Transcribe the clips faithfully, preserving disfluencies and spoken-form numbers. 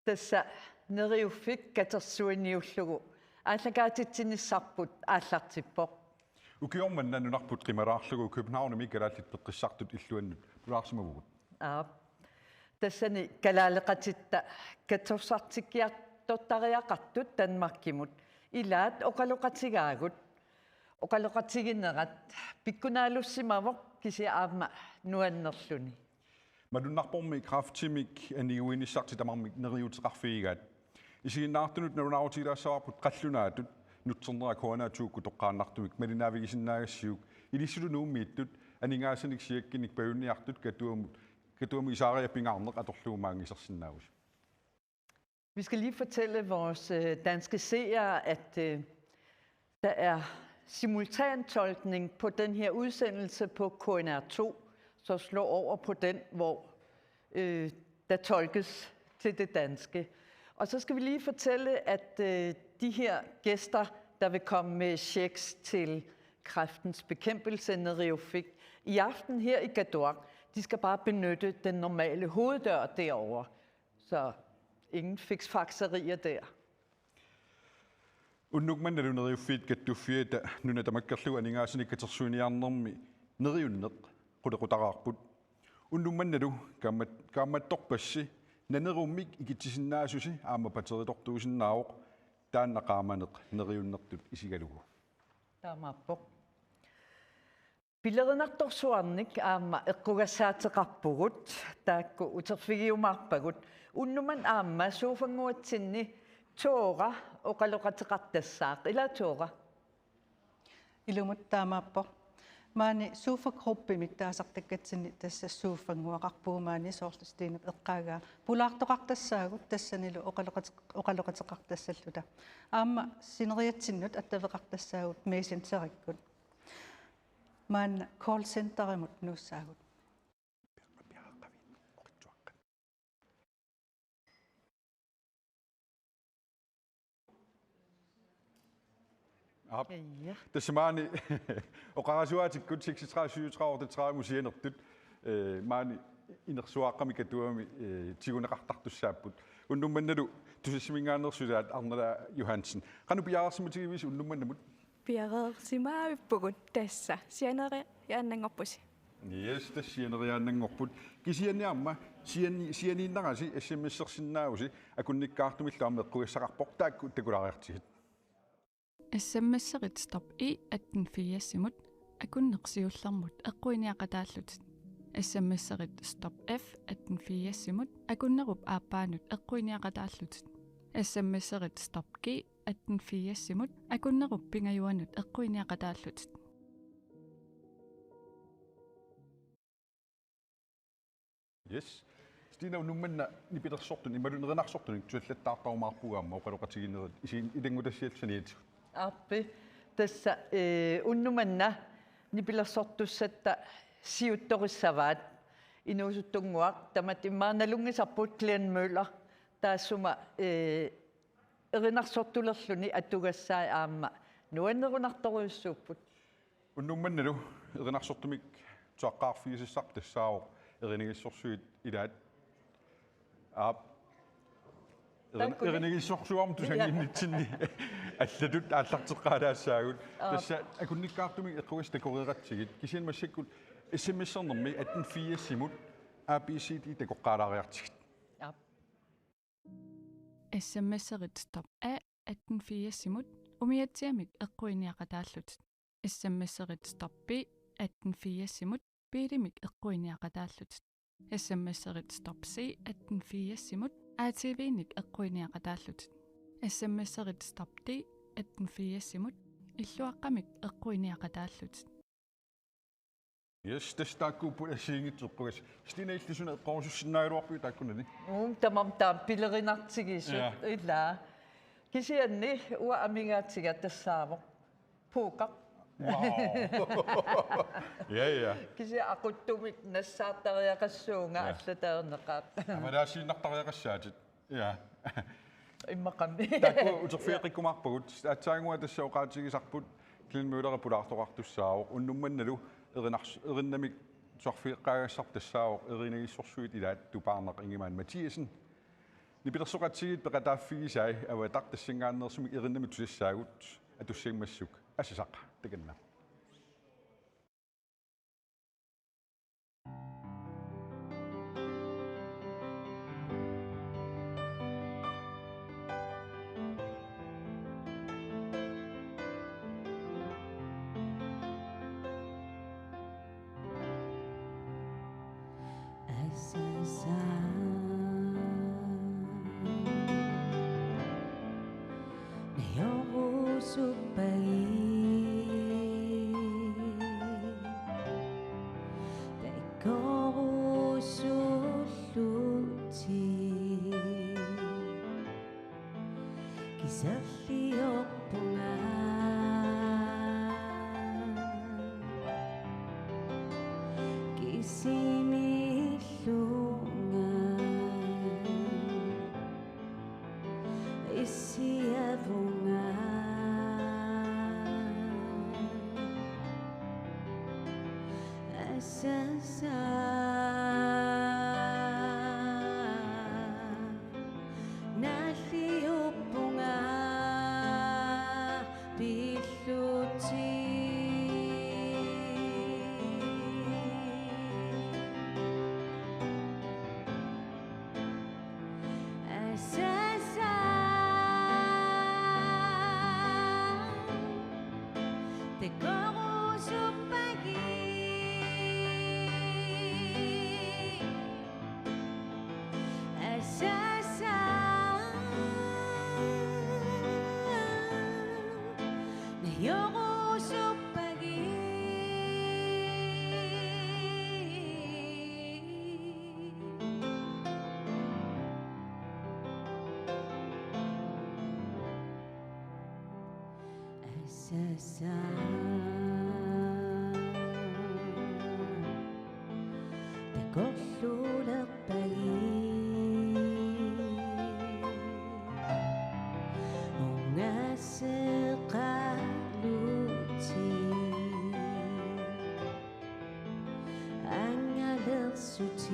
Tassa Neriuffik katersuiniullugu aallakaatitsinissarput aallartippoq. Ukioq manna nunarput qimalaarlugu Københavnimi Kalaallit Peqqissartut Illuannut pulaarsimavugut. Aap. Tassani kalaaleqatitta katorsartikkiartortariaqartut Danmarkimut ilaat oqaloqatigaagut. Oqaloqatiginerat pikkunaalussimavoq kisianni aamma nuannerluni. Malunnarpormi kræftimik aniguinissartik tamarmik neriuuteqarfigigaat. Isiginnaartunut nalunaarutigilaassavarput qallunaatut nutsernera K N R to-kkut toqqaannartumik malinnaavigisinnaagassiuk ilissulu Nuummiittut aningaasanik siakkinik pajunniartut Katuamut, Katuamut isaariaq pingaarneq atorlugu maanngisersinnaavusi. Vi skal lige fortælle vores øh, danske seere, at øh, der er simultantolkning på den her udsendelse på K N R to, så slå over på den, hvor øh, der tolkes til det danske. Og så skal vi lige fortælle, at øh, de her gæster, der vil komme med checks til kræftens bekæmpelse, Neriuffik, i aften her i Katuaq, de skal bare benytte den normale hoveddør derovre. Så ingen fiksfakserier der. Unnuk mannalu Neriuffiit Kattuffiata nuna tamakkerlugu aningaasanik katersuiniarnermi neriunneq qulequtaraarput. Unnuk mannalu kaammat-, kaammattorpassi nanerummik ikitsisinnaasusi aamma pateritortuusinnaavoq taanna qaamaneq neriunnertut isigalugu. Taamaappoq. Pilerinartorsuarnik aamma eqqugassaateqarpugut, taakku uterfigiumaarpagut. Unnuk manna aamma Sofannguatsinni Toora oqaloqateqartassaaq. Ila Toora? Ilumut taamaappoq. Maani Sofa Gruppemik taasartakkatsinni tassa Sofannguaqarpugut maani soorlu Stinep eqqaagaa. Pulaartoqartassaagut tassanilu oqaloqate-, oqaloqateqartassalluta. Aamma sineriatsinnut attaveqartassaagut Messengerikkut. Maanna callcenterimut nuussaagut. Aap. Ja. Tassa maani oqarasuaatikkut seksogtredive syvogtredive otteogtredive-mut sianertut, øh, maani inersuaqqamik Katuami, øh, tiguneqartartussaapput. Unnuk mannalu Tusassiminngaanneersuaat Arnala Johansen. Qanoq piareersimatigivisi unnuk mannamut? Piareersimavippugut tassa. Sianeriaannanngorpusi. Yes, tassa sianeriaannanngorput. Kisianni aamma siani-, sianiinnarasi S M S-ersinnaavusi akunnikkaartumillu aamma eqqugassaqarpoq taakku takulaariartigit. S M S-erit stop E atten firsimut akunneq siullermut eqquiniaqataallutit. S M S-erit stop F atten firsimut akunnerup aappaanut eqquiniaqataallutit. S M S-erit stop G atten firsimut akunnerup pingajuanut eqquiniaqataallutit. Yes. Stina, unnuk manna nipilersortunik imaluunniit erinarsortunik tusallattaartarumaarpugut aamma oqaloqatiginerit isiin ilanngutassiallu saniatigut. Aappi. Tassa, øh, unnuk manna nipilersortussatta siuttorissavaat inuusuttunnguaq tamatta immaqa nalunngisarput Glenn Møller taassuma, øh, erinarsortulerluni atugassai aamma nuannerunartorujussuupput. Unnuk mannalu erinarsortumik tusaqqaarfigisassarput tassaavoq erinagissorsuit ilaat. Aap. Erin-, Taakku. Erinagissorsuarmut tusaannginnitsinni allatut aallarteqqaalaassaagut. Aap. Tassa akunnikkaartumik eqqugassat takoreeratsigit. Kisianni massakkut S M S-ernermi atten firsimut A B C D takoqqaalaariartigit. Aap. S M S-erit stop A atten firsimut umiatsiamik eqquiniaqataallutit. S M S-erit stop B atten firsimut biilimik eqquiniaqataallutit. S M S-erit stop C atten firsimut A T V-nik eqquiniaqataallutit. S M S-erit stop D atten firsimut illuaqqamik eqquiniaqataallutit. Yes, tassa taakkuupput assigiinngitsut eqqugassat. Stina, illit suna eqqorusussinnaagaluarpiuk taakkunani? Uum, tamarmik taama pilerinartigisut. Ja. Ilaa. Kisianni uanga amigaatiga tassaavoq puukaq. Wow. Ja, ja. Kisianni aquttumik nassaartariaqassuunga. Ja. Allataarneqaaq. Amalaasiinnartariaqassaatit. Ja. Immaqami. Taakku uterfigeqqikkumaarpagut. Aatsaannguaq tassa oqaatigisarput Glenn Møller pulaartoqartussaavoq. Unnuk mannalu erinars-, erinnamik tusarfigeqqaagassarput tassaavoq erinagissorsuit ilaat Tupaarnaq Ingemann Mathiassen. Nipilersoqatigiit peqataaffigisai avataq tassanngaanneersumik erinnami tusassaagut, atussiammassuk asasaq takanna. Asasa. Najorusuppagit. Takorusullutit. Kiserliorpunga. Kisimillunga. Issiavunga. Asasa. Nalliuppunga pillutit. Asasa. Takorusuppagit. Asasa. Najorusuppagit. Asasa. Takorluulerpagit. Ungaseqalutit. Angalersutit.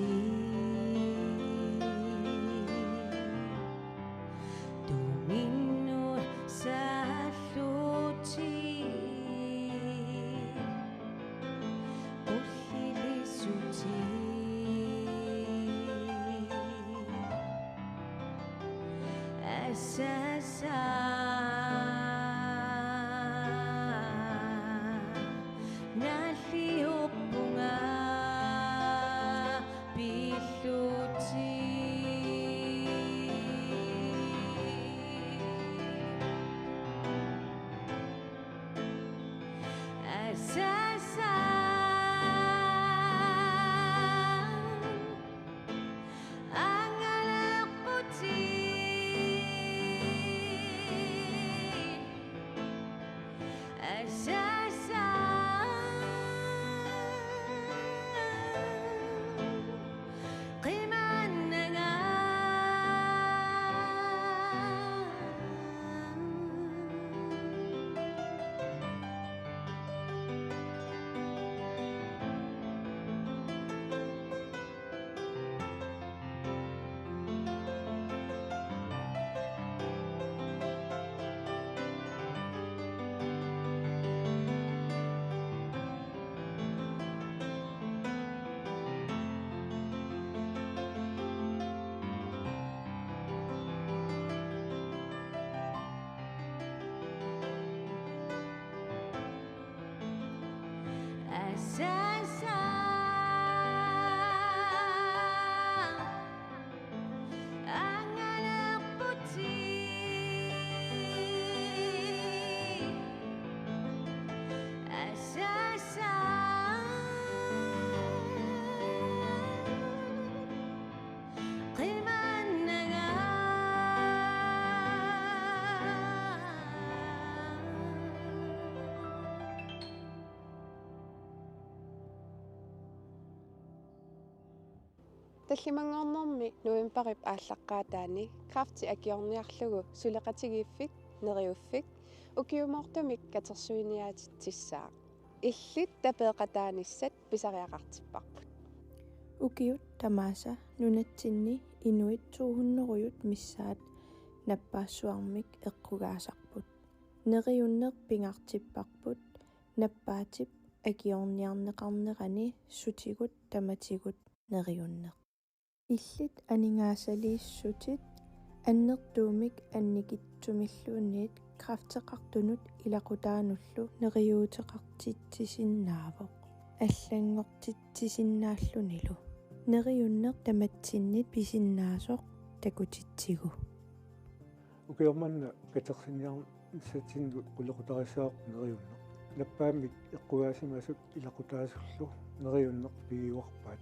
Tuminnut saallutit. Qullilisutit. Asasa. Nalliuppunga pillutit. Asasa. Angalerputit. Asasa. Qimannanga. Asasa. Angalerputit. Asasa. Qimannanga. Tallimanngornermi novembarip aallaqqaataani kræfti akiorniarlugu suleqatigiiffik Neriuffik ukiumoortumik katersuiniaatitsissaaq. Illit tapeeqataanissat pisariaqartipparput. Ukiut tamaasa nunatsinni Inuit to hundrede missaat nappaassuarmik eqqugaasarput. Neriunneq pingaartipparput nappaatip akiorniarneqarnerani sutigut tamatigut neriunneq. Illit aningaasaliissutit annertuumik annikitsumilluunniit kræfteqartunut ilaqutaanullu neriuuteqartitsisinnaavoq allanngortitsisinnaallunilu. Neriunneq tamatsinnit pisinnaasoq takutitsigu. Ukioq manna katersiniarnissatsinnut qulequtarissavarput neriunneq. Nappaammik eqqugaasimasut ilaqutaasullu neriunneq pigiuarpaat.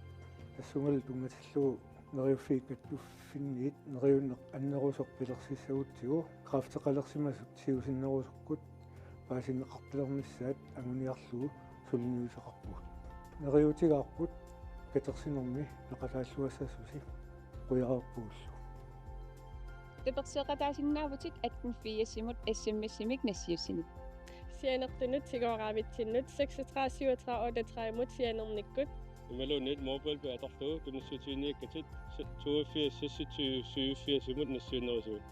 Tassungalu tunngatillugu neriuffiit kattuffinniit neriunneq annerusoq pilersissagutsigu kræfteqalersimasut siusinnerusukkut paasinneqartalernissaat anguniarlugu suliniuteqarpugut. Neriuutigaarput katersinermi peqataalluassasusi, qujareerpugullu. Taperseeqataasinnaavutit atten firsimut S M S-imik nassiussinit. Sianertunut tigooravitsinnut seksogtredive syvogtredive otteogtredive-mut sianernikkut. Imaluunniit MobilePay atorlugu tunissutiginniakkatit toogfirs seksogtyve syvogfirsimut nassiunnerusuvit.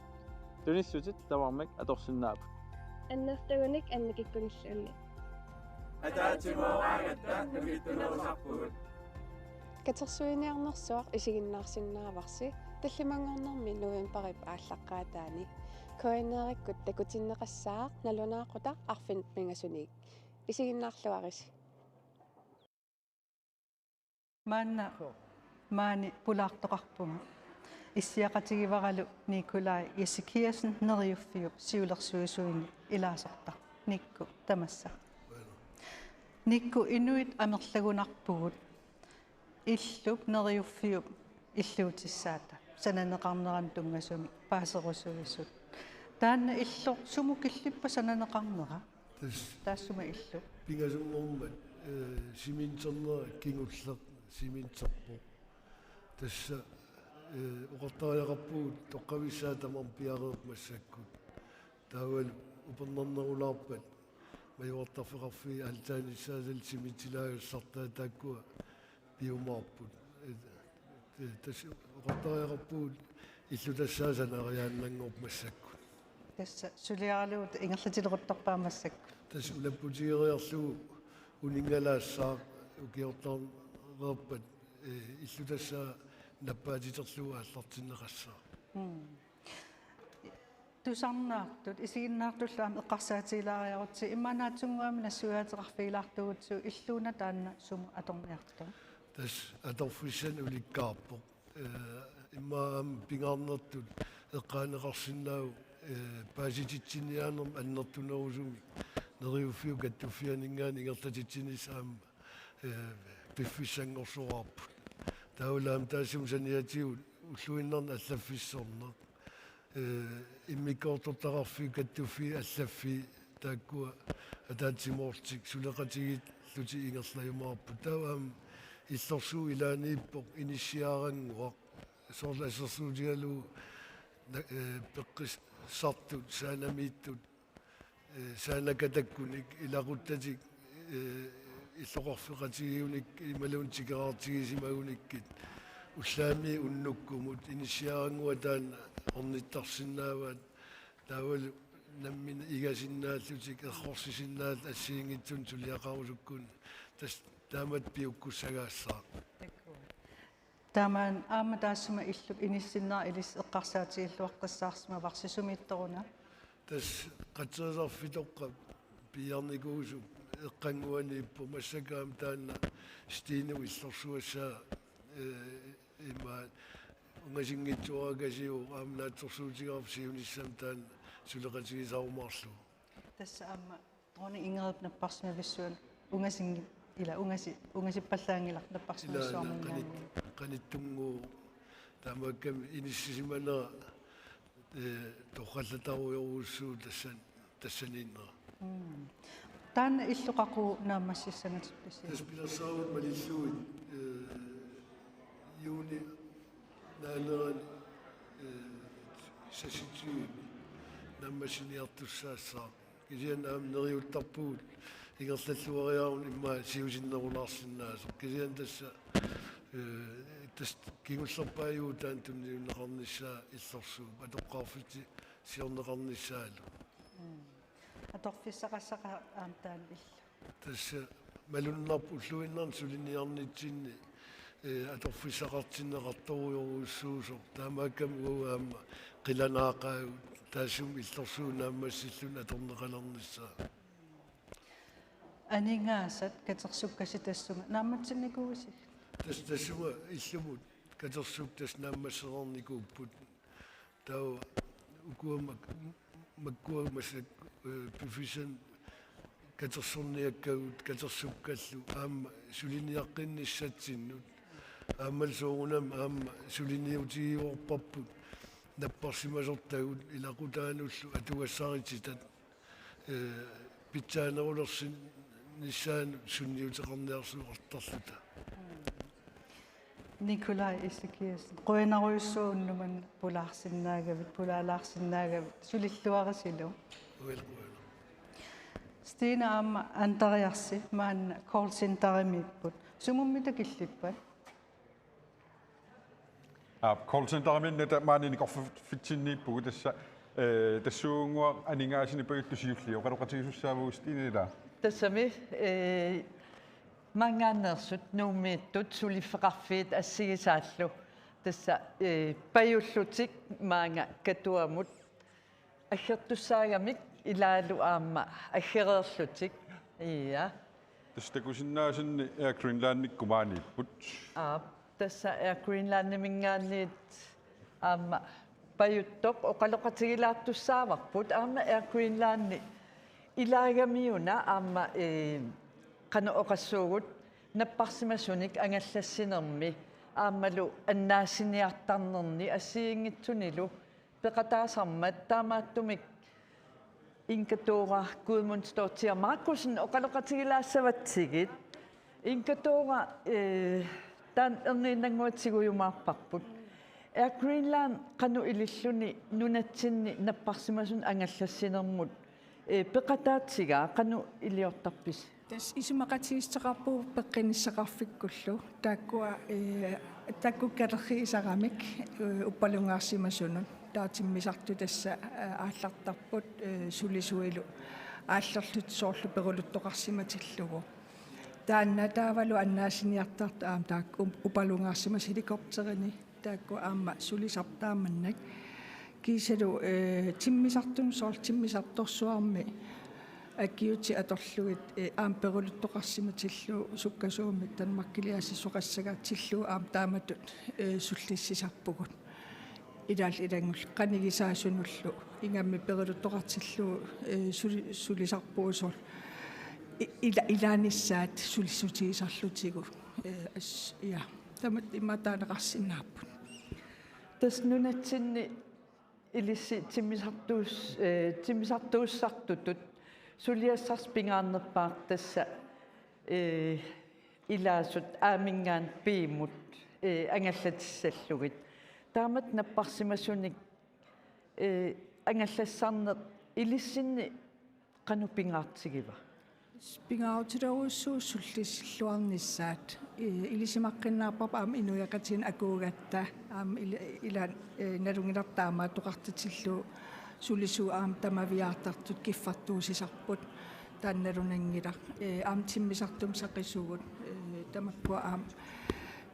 Tunissutit tamarmik atorsinnaapput. Annertugunik annikikkunilluunniit. Ataatsimooragatta nukittunerusarpugut. Katersuiniarnersuaq isiginnaarsinnaavarsi tallimanngornermi novembarip aallaqqaataani. K N R-ikkut takutinneqassaaq nalunaaqutaq arfineq-pingasunik. Isiginnaarluarisi. Maanna maani pulaartoqarpunga. Issiaqatigivaralu Nikolaj Ezekiassen Neriuffiup siulersuisuini ilaasortaq. Nikku, tamassa. Nikku, inuit amerlagunarpugut illup Neriuffiup illuutissaata sananeqarnerani tunngasumik paaserusuisut. Taanna illoq sumut killippa sananeqarnera? Tassa taassuma illup pingasunngormat, eh, cementernera kingulleq cementerpoq. Tassa, eh, oqartariaqarpugut toqqavissaat tamarmik piareerput massakkut. Taavalu upernarnerulaarpat majuartarfeqarfiit altaanissaasallu cementilaagassaartaat taakkua piumaarput. Eh, eh, tassa oqartariaqarpugut illutassaat sanariaannanngorpoq massakkut. Tassa suliaralugu ingerlatileruttorpaa massakkut. Tassa ulapputigeriarlugu uninngalaassaaq ukiortaareerpat, eh, illutassaat nappaatiterlugu aallartinneqassaaq. Mm. Tusarnaartut, isiginnaartullu aamma eqqarsaatigilaariarutsigit, immaqa naatsunnguamik nassuiaateqarfigilaartugutsigu, illuuna taanna sumut atorniartoq? Tassa atorfissanik ulikkaarpoq. Eh, immaqa aamma pingaarnertut eqqaaneqarsinnaavoq, eh, paasititsiniaanermut annertunerusumik Neriuffiup kattuffianinngaanniit ingerlatitsinissaq aamma, eh, piffissanngorsoraarput. Taavalu aamma taassuma saniatigut ulluinnarni allaffissorneq. Eh, immikkoortortaqarfiup kattuffiit allaffii taakkua ataatsimoorlutik suleqatigiillutik ingerlajumaarput. Taava aamma illorsuup ilaaniippoq inissiaarannguaq. Soorlu assersuutigalugu na-, eh, peqqissartut, saanamiittut, eh, saanakatakkunik, ilaquttatik, eh, illoqarfeqatigiunik imaluunniit tikeraartigisimagunikkit, ullaamiit unnukkumut inissiaarannguaq taanna ornittarsinnaavaat, taavalu nammineq igasinnaallutik errorsisinnaallutik assigiinngitsunik suliaqarusukkunik, tassa taamatut piukkussagaassaaq. Taamaammat aamma taassuma illup inissinnera ilissi eqqarsaatigilluaqqissaarsimavarsi, sumiittoruna? Tassa qatserisarfitoqqap piiarnikuusup eqqannguaniippoq, massakkut aamma taanna Stine illorsuassaa, eh, ima ungasinngitsuarakasiuvoq, aamma naatsorsuutigaarput siunissami taanna suleqatigisarumaarlugu. Tassa aamma Dronning Ingridip napparsimavissuani ungasinngil-, ila ungasi-, ungasippallaanngilaq napparsimavissuarminngaanniit. Qanit-, qanittunnguuvoq, taamaakkami inissisimanera, eh, torrallatarujorujussuuvoq tassan-, tassaniinnera. Mm. Taanna illu qaqugu naammassissangatippisigit? Tassa pilersaarutit malillugit, eh, juuni naanerani, eh, seksogtyve naammassiniartussaassaaq. Kisianni aamma neriuttarpugut ingerlalluariaruni immaqa siusinnerulaarsinnaasoq. Kisianni tassa, Ee, tassa kingullerpaajuvoq taanna tunniunneqarnissaa illorsuup atoqqaarfissarsiorneqarnissaalu. Atorfissaqassaqarami aamma taanna illu. Tassa malunnarpoq ulluinnarni suliniarnitsinni, ee, atorfissaqartinneqartorujorujussuusoq, taamaakkami uagut aamma qilanaaqaagut taassuma illorsuup naammassilluni atorneqalernissaa. Aningaasat katersukkasi tassunga naammassinnikuuisi? Tassa tassunga illumut katersukkat tassa naammassereernikuupput. Taava ukua mak-, makkua massakkut, ee, piffissami katersorniakkagut katersukkallu aamma suliniaqqinnissatsinnut. Aammalu soorunami aamma suliniutigiuarparput napparsimasortagut ilaqutaanullu atugassarititatta, ee, pitsaanerulersinnissaannut sunniuteqarniarsuartarluta. Nikolaj Ezekiassen, qujanarujussuaq unnuk manna pulaarsinnaagavit, pulaalaarsinnaagavit, sulilluarisilu. Uagut qujanaq. Stina aamma Andreasi maanna callcenterimiipput. Sumummi takillippat? Aa, callcenterimiinnata maani nikorfitsinniippugut tassa, ee, tassuugunnguaq aningaasanik pajuttoq siulliup oqaloqatigisussaavagut Stina, ilaa? Tassami, ee, maanngaanneersut Nuummiittut suliffeqarfiit assigisaallu. Tassa, ee, pajullutik maanga Katuamut aggertussaagamik ilaallu aamma aggereerlutik. Ia. Tassa takusinnaasanni Air Greenlandikkut maaniipput. Aap, tassa Air Greenlandiminngaanniit aamma pajuttoq oqaloqatigilaartussaavarput aamma Air Greenlandi ilaagamiuna aamma, ee, qanoq oqassuugut napparsimasunik angallassinermi aammalu annaassiniartarnerni assigiinngitsunilu peqataasarmat, taamaattumik Inger Dora Guðmundsdóttir Markussen oqaloqatigilaassavatsigit. Inger Dora, ee, taanna erniinnannguaq tigujumaarparput. Air Greenland qanoq ililluni nunatsinni napparsimasunik angallassinermut, ee, peqataatigaa, qanoq iliortarpisi? Tassa isumaqatigiissuteqarpugut peqqinnissaqarfikkullu. Taakkua, ee, taakku katerriisaramik, ee, uppalungaarsimasunut. Taava timmisartut tassa, ee, aallartarput, ee, sulisuilu aallerlutik soorlu peruluttoqarsimatillugu. Taanna taavalu annaassiniartartut aamma taakku up-, uppalungaarsimasut helikopterini. Taakku aamma sulisartut taamannak. Kiisalu, ee, timmisartunut soorlu timmisartorsuarmi akiuutit atorlugit, ee, aamma peruluttoqarsimatillugu sukkasuumik Danmarkiliaasisoqassagaat tillugu aamma taamatut, ee, sullissisarpugut. Ilaallu ilanngullugu qanigisaasunullu ingammik peruluttoqartillugu, ee, suli-, sulisarpugut soorlu i-, ila-, ilaanissaat sulissutigisarlutigu. Ee, as-, ja. Taamatut imaattut taaneqarsinnaapput. Tassa nunatsinni ilissi timmisartuus-, ee, timmisartuussartutut suliassarsi pingaarnerpaaq tassa, ee, ilaasut A-minngaanniit B-mut, ee, angallatissallugit. Taamatut napparsimasunik, ee, angallassarneq ilissinni qanoq pingaartigiva? Pingaarutilerujussuuvoq sullissilluarnissaat. Ee, ilisimaqqinnaarparput aamma inuiaqatigiinni akuugatta aamma ila-, ila-, ee, nalunngilarput taamaattoqartitillugu sulisut aamma tamaviaartartut kiffartuussisarput, taanna nalunanngilaq. Ee, aamma timmisartumi saqisugut, ee, tamakkua aamma,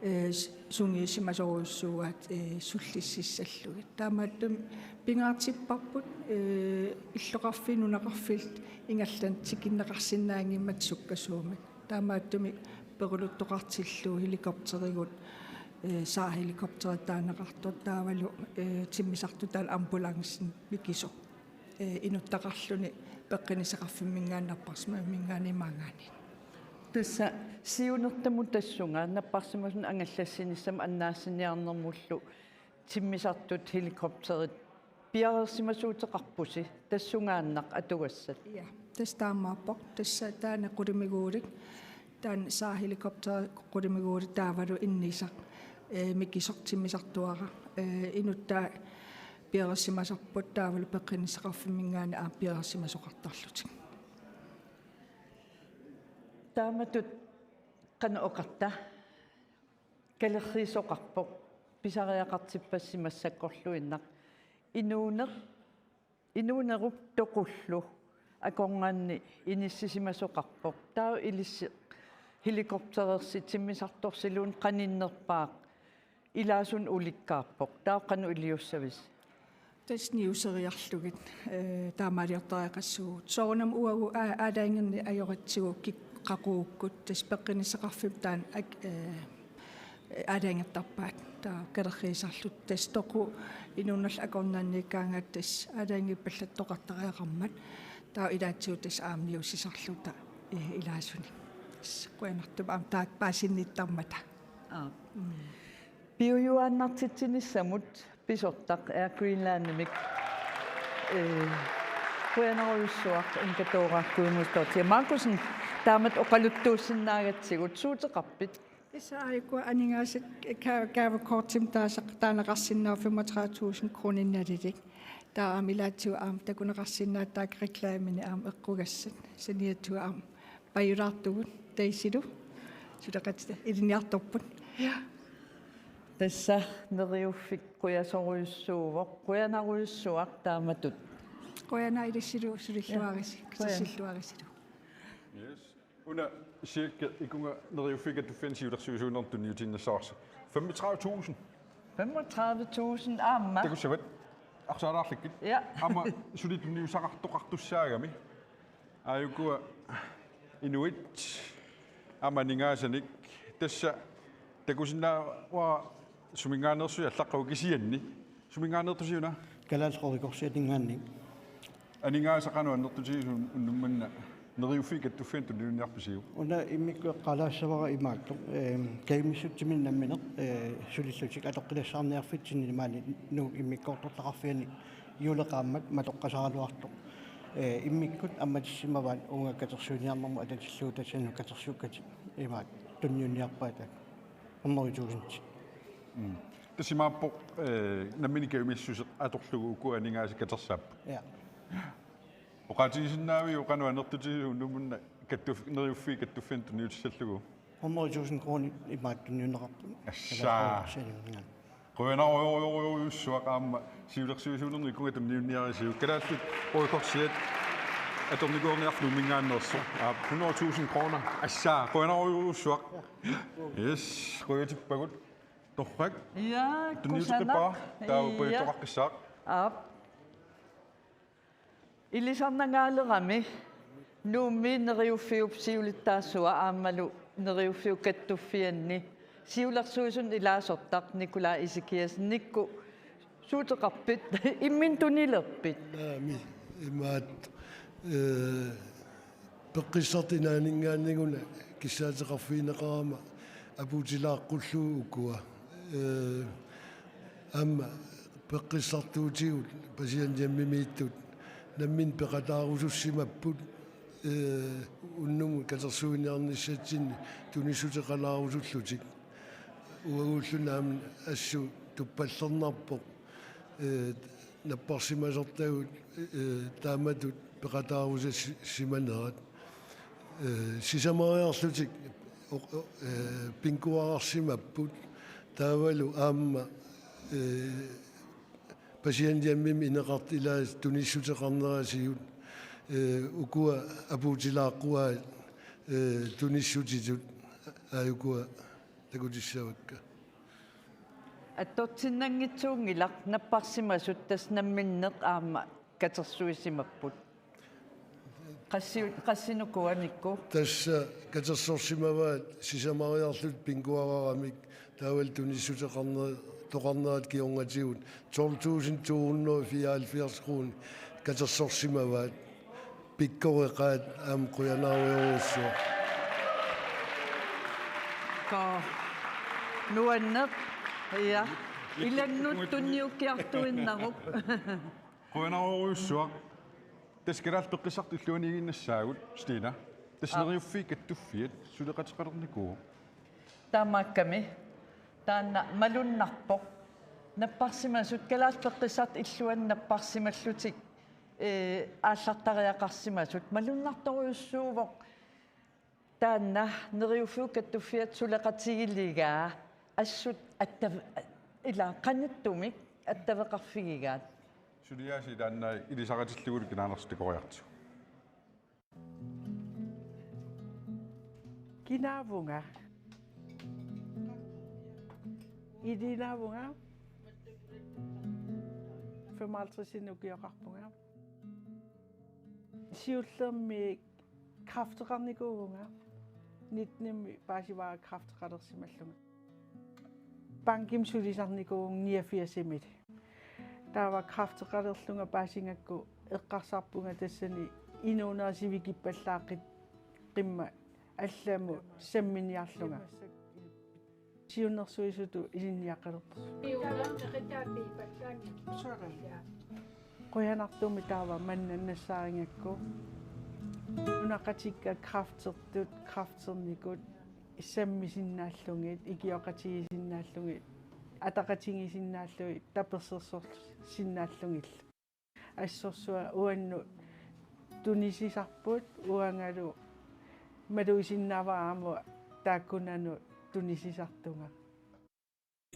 ee, s-, sungiussimasorujussuugaat, ee, sullississallugit. Taamaattumik pingaartipparput, ee, illoqarfiit nunaqarfiillu ingerlaannaq tikinneqarsinnaanngimmata sukkasuumik. Taamaattumik peruluttoqartillugu helikopterigut, ee, SAR-helikopterit taaneqartut taavalu, ee, timmisartut taavalu ambulancit mikisoq, ee, inuttaqarluni peqqinnissaqarfimminngaanniit napparsimaffimminngaanniit maanngaanniit. Tassa siunertamut tassunga napparsimasunik angallassinissamut annaassiniarnermullu timmisartut helikopterit piareersimasuuteqarpusi tassungaannaq atugassat? Ja, tassa taamaappoq. Tassa taanna qulimiguulik, taanna SAR-helikopteri qulimiguulik taavalu innisaq, ee, mikisoq timmisartuara, ee, inuttaat piareersimasarput taavalu peqqinnissaqarfimminngaanniit aamma piareersimasoqartarlutik. Taamatut qanoq oqarta? kalerriisoqarpoq, pisariaqartippassi massakkorluinnaq. Inuuneq, inuunerup toqullu akornanni inissisimasoqarpoq. Taava ilissi helikopterersi timmisartorsiluunniit qaninnerpaaq ilaasunik ulikkaarpoq. Taava qanoq iliussavisi? Tassa niuseriarlugit, eh, taamaaliortariaqassuugut. Soorunami uagut aa-, aalajangerneq ajoratsigu kik-, qaqugukkut, tassa peqqinnissaqarfimmut taanna ak-, eh, aalajangertarpaat. Taava kalerriisarluta tassa toqu inuunerlu akornanniikkaangatta tassa aalajangiippallattoqartariaqarmat. Taava ilaatigut tassa aamma niusisarluta, eh, ilaasunik. Tassa qujanartumik aamma taakku paasinniittarmata. Aap. Mm. Piujuaannartitsinissamut pisortaq Air Greenlandimik. Ee, qujanarujussuaq Inga Dora Guðmundsdóttir. Markussen, taamatut oqaluttuussinnaagatsigut, suuteqarpit? Tassa aajuku aningaasat ga-, gavekortimik taasaq-, taaneqarsinnaavoq femogtredive tusind kroner nalilik. Taava aamma ilaatigut aamma takuneqarsinnaavoq taakku reklamini aamma eqqugassat. Saniatigut aamma pajulaartugut Daisilu suleqatita ilinniartorput. Ja. Tassa Neriuffik qujasorujussuuvoq, qujanarujussuaq taamatut. Qujanaq ilissilu sulilluarisi, qujan-, katersilluarisilu. Yes. Una Sirke, ikunga Neriuffik Kattuffianni siulersuisuunermut tunniutiinnassavarsi. Femogtredive tusind. Femogtredive tusind aamma. Takussavat. Arsaalaarlikkit. Ja. Aamma suli tunniussaqartoqartussaagami. Aajukua inuit aamma aningaasanik tassa takusinnaavara suminngaanneersuit allaqqavoq kisianni. Suminngaanneertusi una? Kalaallit Qoorikorsii Aninngaanniit. Aningaasat qanoq annertutigisut unnuk manna Neriuffik Kattuffianni tunniunniarpisiuk? Una immikkut eqqaalaassavara imaattoq, ehm, kajumissutsiminnik nammineq, eh, sulillutik atoqqilassaarniarfitsinni maani Nuuk immikkoortortaqarfiani juuleqaammat matoqqasaraluartoq. Eh, immikkut ammatissimavaat uunga katersuiniarnermut atatillugu tassani katersuukkatit imaattoq tunniunniarpaat taakku. Hundrede tusind. Mm. Tassa imaappoq, eh, nammineq kajumissuseq atorlugu uku aningaasat katersaapput. Ja. Oqaatigisinnaaviuk qanoq annertutigisut unnuk manna Kattuf-, Neriuffik Kattuffianni tunniutissallugu? Hundrede tusind kroner imaattoq tunniunneqarput. Assaa. Qujanarujorujussuaq aamma siulersuisuunermut ikunga tunniunniarisiuk. Kalaallit Qoorikorsii atornikuuerniarlugu Nuumminngaanneersoq. Aap, hundrede tusind kroner. Assaa, qujanarujorujussuaq. Yes, qujanarpagut. Torrak. Ja, tunniuteqqippara. Kusanaq. Taava, ja, pajuttoqaqqissaaq. Aap. Ilisarnangaalerami Nuummi Neriuffiup siulittaasua aammalu Neriuffiup Kattuffianni siulersuisunut ilaasortaq Nikolaj Ezekiassen. Nikku, suuteqarpit? Imminut tunilerpit? Naamik, imaattoq, eh, peqqissartut inaanninngaanniit una kissaateqarfigineqarama apuutilaaqqullugu ukua. Eh, aamma peqqissartuutigut Pasian Hjemmimiittut namminneq peqataarusussimapput, eh, unnummut katersuiniarnissatsinni tunissuteqalaarusullutik. Uaguulluni aamma assut tuppallernarpoq, eh, napparsimasortagut, eh, taamatut peqataarusassi-, simanerat. Eh, sisamariarlutik oq-, oq-, eh, pinkuararsimapput taavalu aamma, eh, Pasian Hjemmimi ineqartut ilaat tunissuteqarnerisigut, eh, ukua apuutilaaqquaat, eh, tunissutitut aajukua takutissavakka. Attortinnanngitsuunngilaq, napparsimasut tassa namminneq aamma katersuisimapput. Qassi-, qassinuku, Nikku? Tassa katersorsimavaat sisamariarlutik pinkuararamik taavalu tunissuteqarne-, toqarnerat kingornatigut tolv tusind to hundrede og fireoghalvfjerds kroner katersorsimavaat. Pikkoreqaat aamma qujanarujorujussuaq. Qaa. Nuanneq. Ja. Ilannut tunniukkiartuinnaruk. Qujanarujussuaq. Tassa Kalaallit Peqqissartut illuaniiginnassaagut, Stina. Tassa Aap. Neriuffik Kattuffiat suleqateqalernikuuvoq. Taamaakkami. Taanna malunnarpoq. Napparsimasut, Kalaallit Peqqissartut illuanni napparsimallutik, eh, aallartariaqarsimasut malunnartorujussuuvoq. Taanna Neriuffik Kattuffiat suleqatigiligaa Assut attav-, ila qanittumik attaveqarfigigaat. Suliaasiit taanna ilisaritillugu kinaanersoq takoriartigu. Kinaavunga? Iliinaavunga? Femoghalvtredsinik ukioqarpunga. Siullermik kræfteqarnikuuvunga. Nittenimi paasivara kræfteqalersimallunga. Bankimi sulisarnikuuvunga niogfirsimi. Taava kræfteqalerlunga paasigakku eqqarsarpunga tassani inuunera sivikippallaaqqimmata allamut samminiarlunga. Siunnersuisutut ilinniaqalerpoq. Qujanartumik taava manna nassaarigakku. Nunaqqatikka kræftertut, kræfternikut sammisinnaallugit, ikioqatigisinnaallugit, ataqatigisinnaallugit, tapersersorsinnaallugillu. Assorsuaq uannut tunisisarput, uangalu malugisinnaavara aamma taakkunannut tunisisartunga.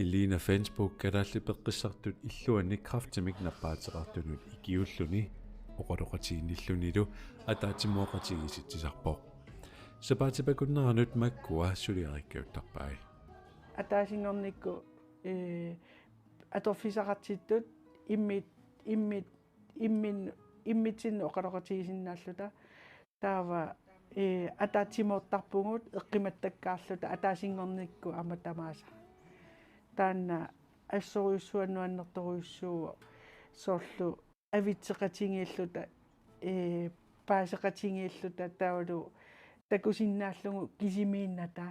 Elina Fensbo kalaallit peqqissartut illuanni kræftimik nappaateqartunut ikiulluni oqaloqatiginnillunilu ataatsimoorutigisitsisarpoq. Sapaatip akunneranut makkua suliariikkaattarpai. Ataasinngornikkut, ee, atorfissaqartittut immit-, immit-, immin-, immitsinnut oqaloqatigisinnaalluta. Taava, ee, ataatsimoortarpugut eqqimattakkaarluta ataasinngornikkut aamma tamaasa. Taanna assorujussuaq nuannertorujussuuvoq soorlu avitseqatigiilluta, ee, paaseqatigiilluta taavalu takusinnaallugu kisimiinnata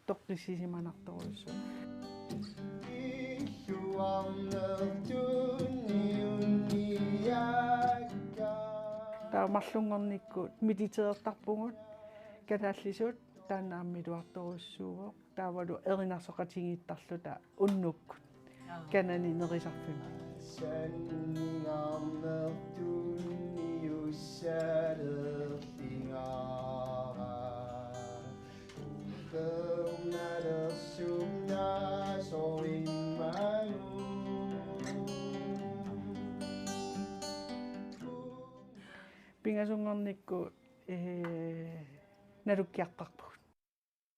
toqqissisimanartorujussuuvoq. Taava marlunngornikkut mediterertarpugut kalaallisut, taanna aamma iluartorujussuuvoq. Taavalu erinarsoqatigiittarluta unnukkut. Aa. Kanani nerisarfimmi. Pingasunngornikkut, ee, nalukkiartarpugut.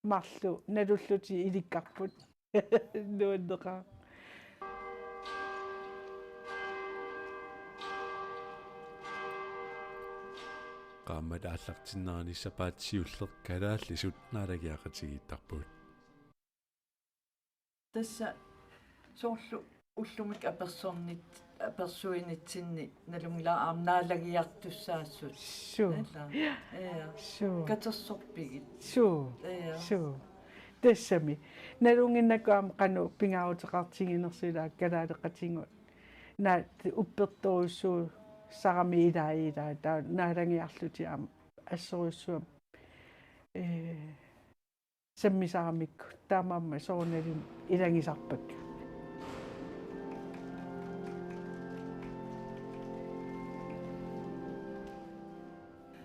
Marluk nalullutik ilikkarput. Nuanneqaaq. Qaammat aallartinnerani sapaatip siulleq kalaallisut naalagiaqatigiittarput. Tassa soorlu ullumi apersornit-, apersuinitsinni nalunngilara aamma naalagiartussaassut. Suu. Ila. Ja. Suu. Katersorpigit. Suu. Ja. Suu. Tassami. Nalunnginnakku aamma qanoq pingaaruteqartiginersoq ila kalaaleqatigut. Naa uppertorujussuusarami ilaa ilaa. Taava naalagiarlutik aamma assorujussuaq. Ee, sammisaramikku taamaammat soorunalimi ilagisarpakka.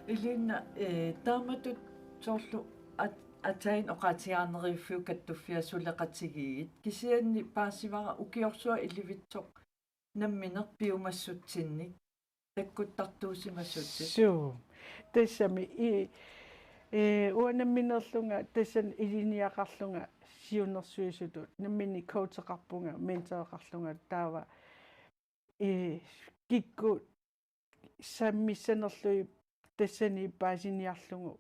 Elina, eh, taamatut soorlu at-, aatsaat oqaatigaarneriffiup kattuffia suleqatigiit. Kisianni paasivara ukiorsuaq ilivitsoq nammineq piumassutsinnik takkuttartuusimasutit. Suu. Tassami i-, ee, uanga nammineerlunga tassani ilinniaqarlunga siunnersuisutut nammineq coacheqarpunga, mentoreqarlunga taava, ee, kikkut sammissanerlugit tassani paasiniarlugu,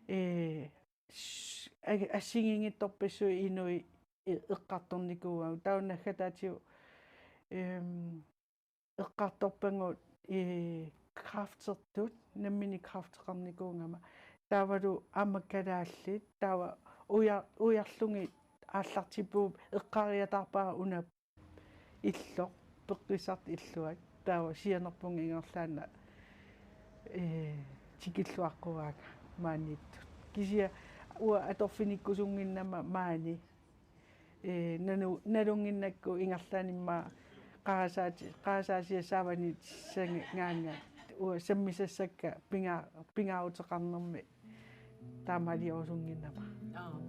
ee, s-, a-, assigiinngitsorpassuit inuit e-, eqqartornikuuagut. Taava naggataatigut, ehm, eqqartorpagut, ee, kræftertut, nammineq kræfteqarnikuugama. Taavalu aamma kalaallit, taava uja-, ujarlugit aallartippugut, eqqariataarpara una illoq, peqqissartoq illuat. Taava sianerpunga ingerlaannaq, ee, tikilluaqquaanga maaniittut. Kisianni uanga atorfinikkusunnginnama maani. Ee, nanu-, nalunnginnakku ingerlaannaq immaqa qarasaati-, qarasaasiat saavanit sanga-, ngaannga uanga sammisassakka pinga-, pingaaruteqarnermi taamaaliorusunnginnama. Aap.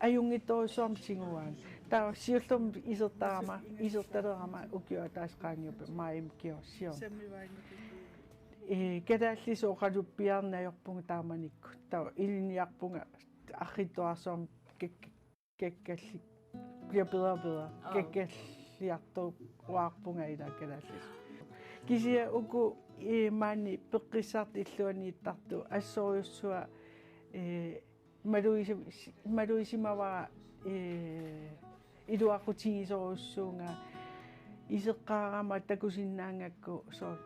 ajunngitsorujussuarmik tiguaanga. Taava siullermik isertarama, isertalerama ukiup ataaseq qaangiuppat maajimi kingorna siorna. Sammivaanngikkuit. Ee, kalaallisut oqaluppiarneq ajorpunga taamanikkut. Taava ilinniarpunga arriitsuararsuarmik kak-, kakkalli-, bliver bedre og bedre. Aa. Kakkalliartuaarpunga ila kalaallisut. Kisianni uku, ee, maani peqqissartut illuanniittartut assorujussuaq, ee, maluisi-, maluisimavara, ee, iluaqutigisorujussuuvunga iseqqaarama takusinnaagakku soorlu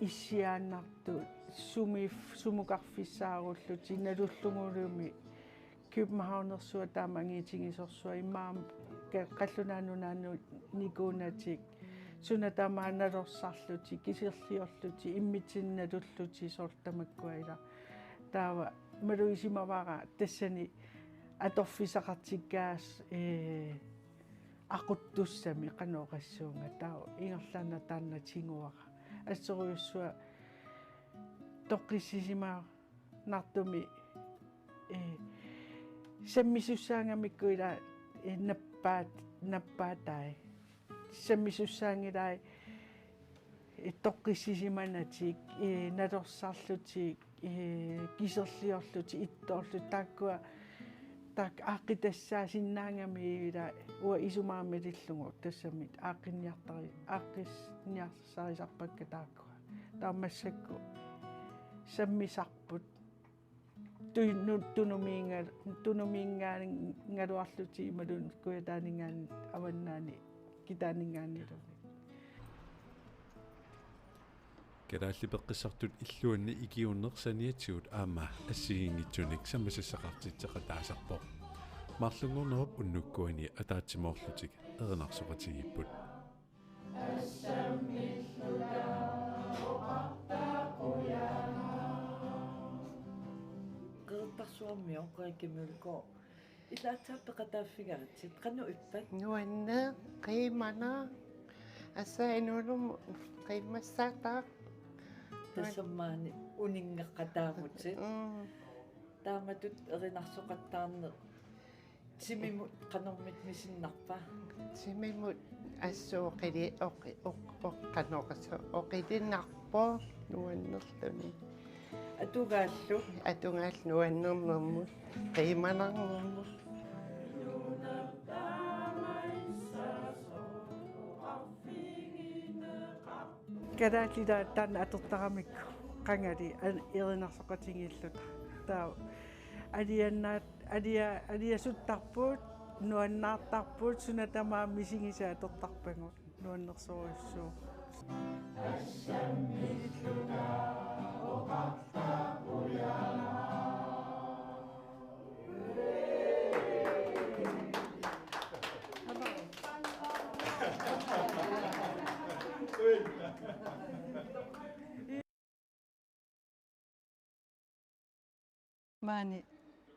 issiaannartut sumi-, sumukarfissaarullutik nalullugulumi Københavnersuaq taama angiitigisorsuaq immaqa ka-, Qallunaat Nunaannut nikuunatik suna tamaat nalorsarlutik kiserliorlutik immitsinnut nalullutik soorlu tamakkua ila. Taava maluisimavara tassani atorfissaqartikkaas, ee, aquttussamik qanoq oqassuunga taava ingerlaannaq taanna tiguara. Assorujussuaq toqqissisimanartumik, ee, sammisussaangamikku ila, ee, nappaat-, nappaatai. Sammisussaanngilai, ee, toqqissisimanatik, ee, nalorsarlutik, ee, kiserliorlutik, ittoorlutik, taakkua, taakku aaqqitassaasinnaagamik ila uanga isumaga malillugu tassami aaqqinniartari-, aaqqinniarsarisarpakka taakkua. Taava massakkut sammisarput. Tu-, nu-, Tunumiinnga-, Tunumiinngaanninngaluarlutik imaluunniit Kujataaninngaanniit avannaani Kitaaninngaanniilumi. Kalaallit peqqissartut illuanni ikiuunneq saniatigut aamma assigiinngitsunik sammisassaqartitseqataasarpoq. Marlunngornerup unnukkuani ataatsimoorlutik erinarsoqatigiipput. Qeqertarsuarmioq Rikke Mølgaard. Ilaa aatsaat peqataaffigaatsit, qanoq ippat? Nuanneq, qiimanaq, assa inuullugu qiimmassaqaaq. Tassami maani uninngeqataavutit. Mm. Taamatut erinarsoqattaarneq. Timimut qanormita misinnarpa? Timimut assut oqili-, oqi-, oq-, oq-, qanoq oqassu-, oqilinarpoq nuannerluni. Atugaallu? Atugaallu nuannernermut, qiimanarnermut. Kalaallit taanna atortaramikku qangali an-, erinarsoqatigiilluta. Taava aliannaat, alia-, aliasuttarput, nuannaartarput, suna tamaat misigisat atortarpagut, nuannersorujussuuvoq. Maani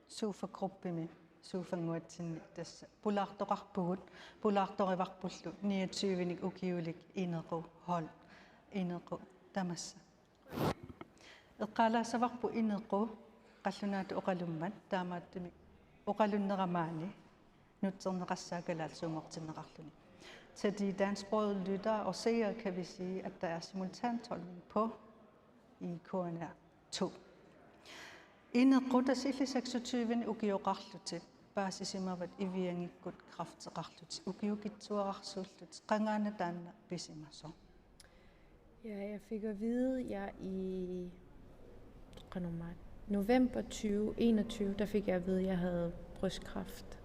Sofa Gruppemi, Sofannguatsinni tassa pulaartoqarpugut, pulaartorivarpullu niogtyvenik ukiulik Inequ hold, Inequ tamassa. Eqqaalaassavarput Inequ qallunaatut oqalummat, taamaattumik oqalunnera maani nutserneqassaaq kalaallisuunngortinneqarluni. Til de dansksprogede lyttere og seere kan vi sige, at der er simultantolkning på i K N R to. Inequ, tassa illit seksogtyvenik ukioqarlutit paasisimavat Eviangikkut kræfteqarlutit, ukiukitsuararsuullutit, qangaana taanna pisimasoq? Ja, jeg fik at vide, jeg i, hvornår var det? November tyve enogtyve, der fik jeg at vide, at jeg havde brystkræft.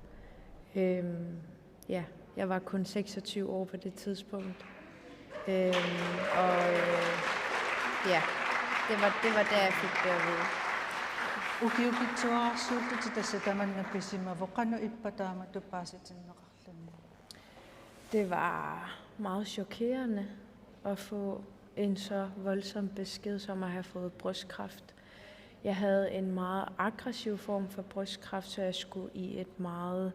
Øhm, ja, jeg var kun seksogtyve år på det tidspunkt. Øhm, og øh, ja, det var, det var der, jeg fik det at vide. Ukiukitsuararsuullutit, tassa tamanna pisimavoq, qanoq ippa taamatut paasitinneqarluni? Det var meget chokerende at få en så voldsom besked som at have fået brystkræft. Jeg havde en meget aggressiv form for brystkræft, så jeg skulle i et meget,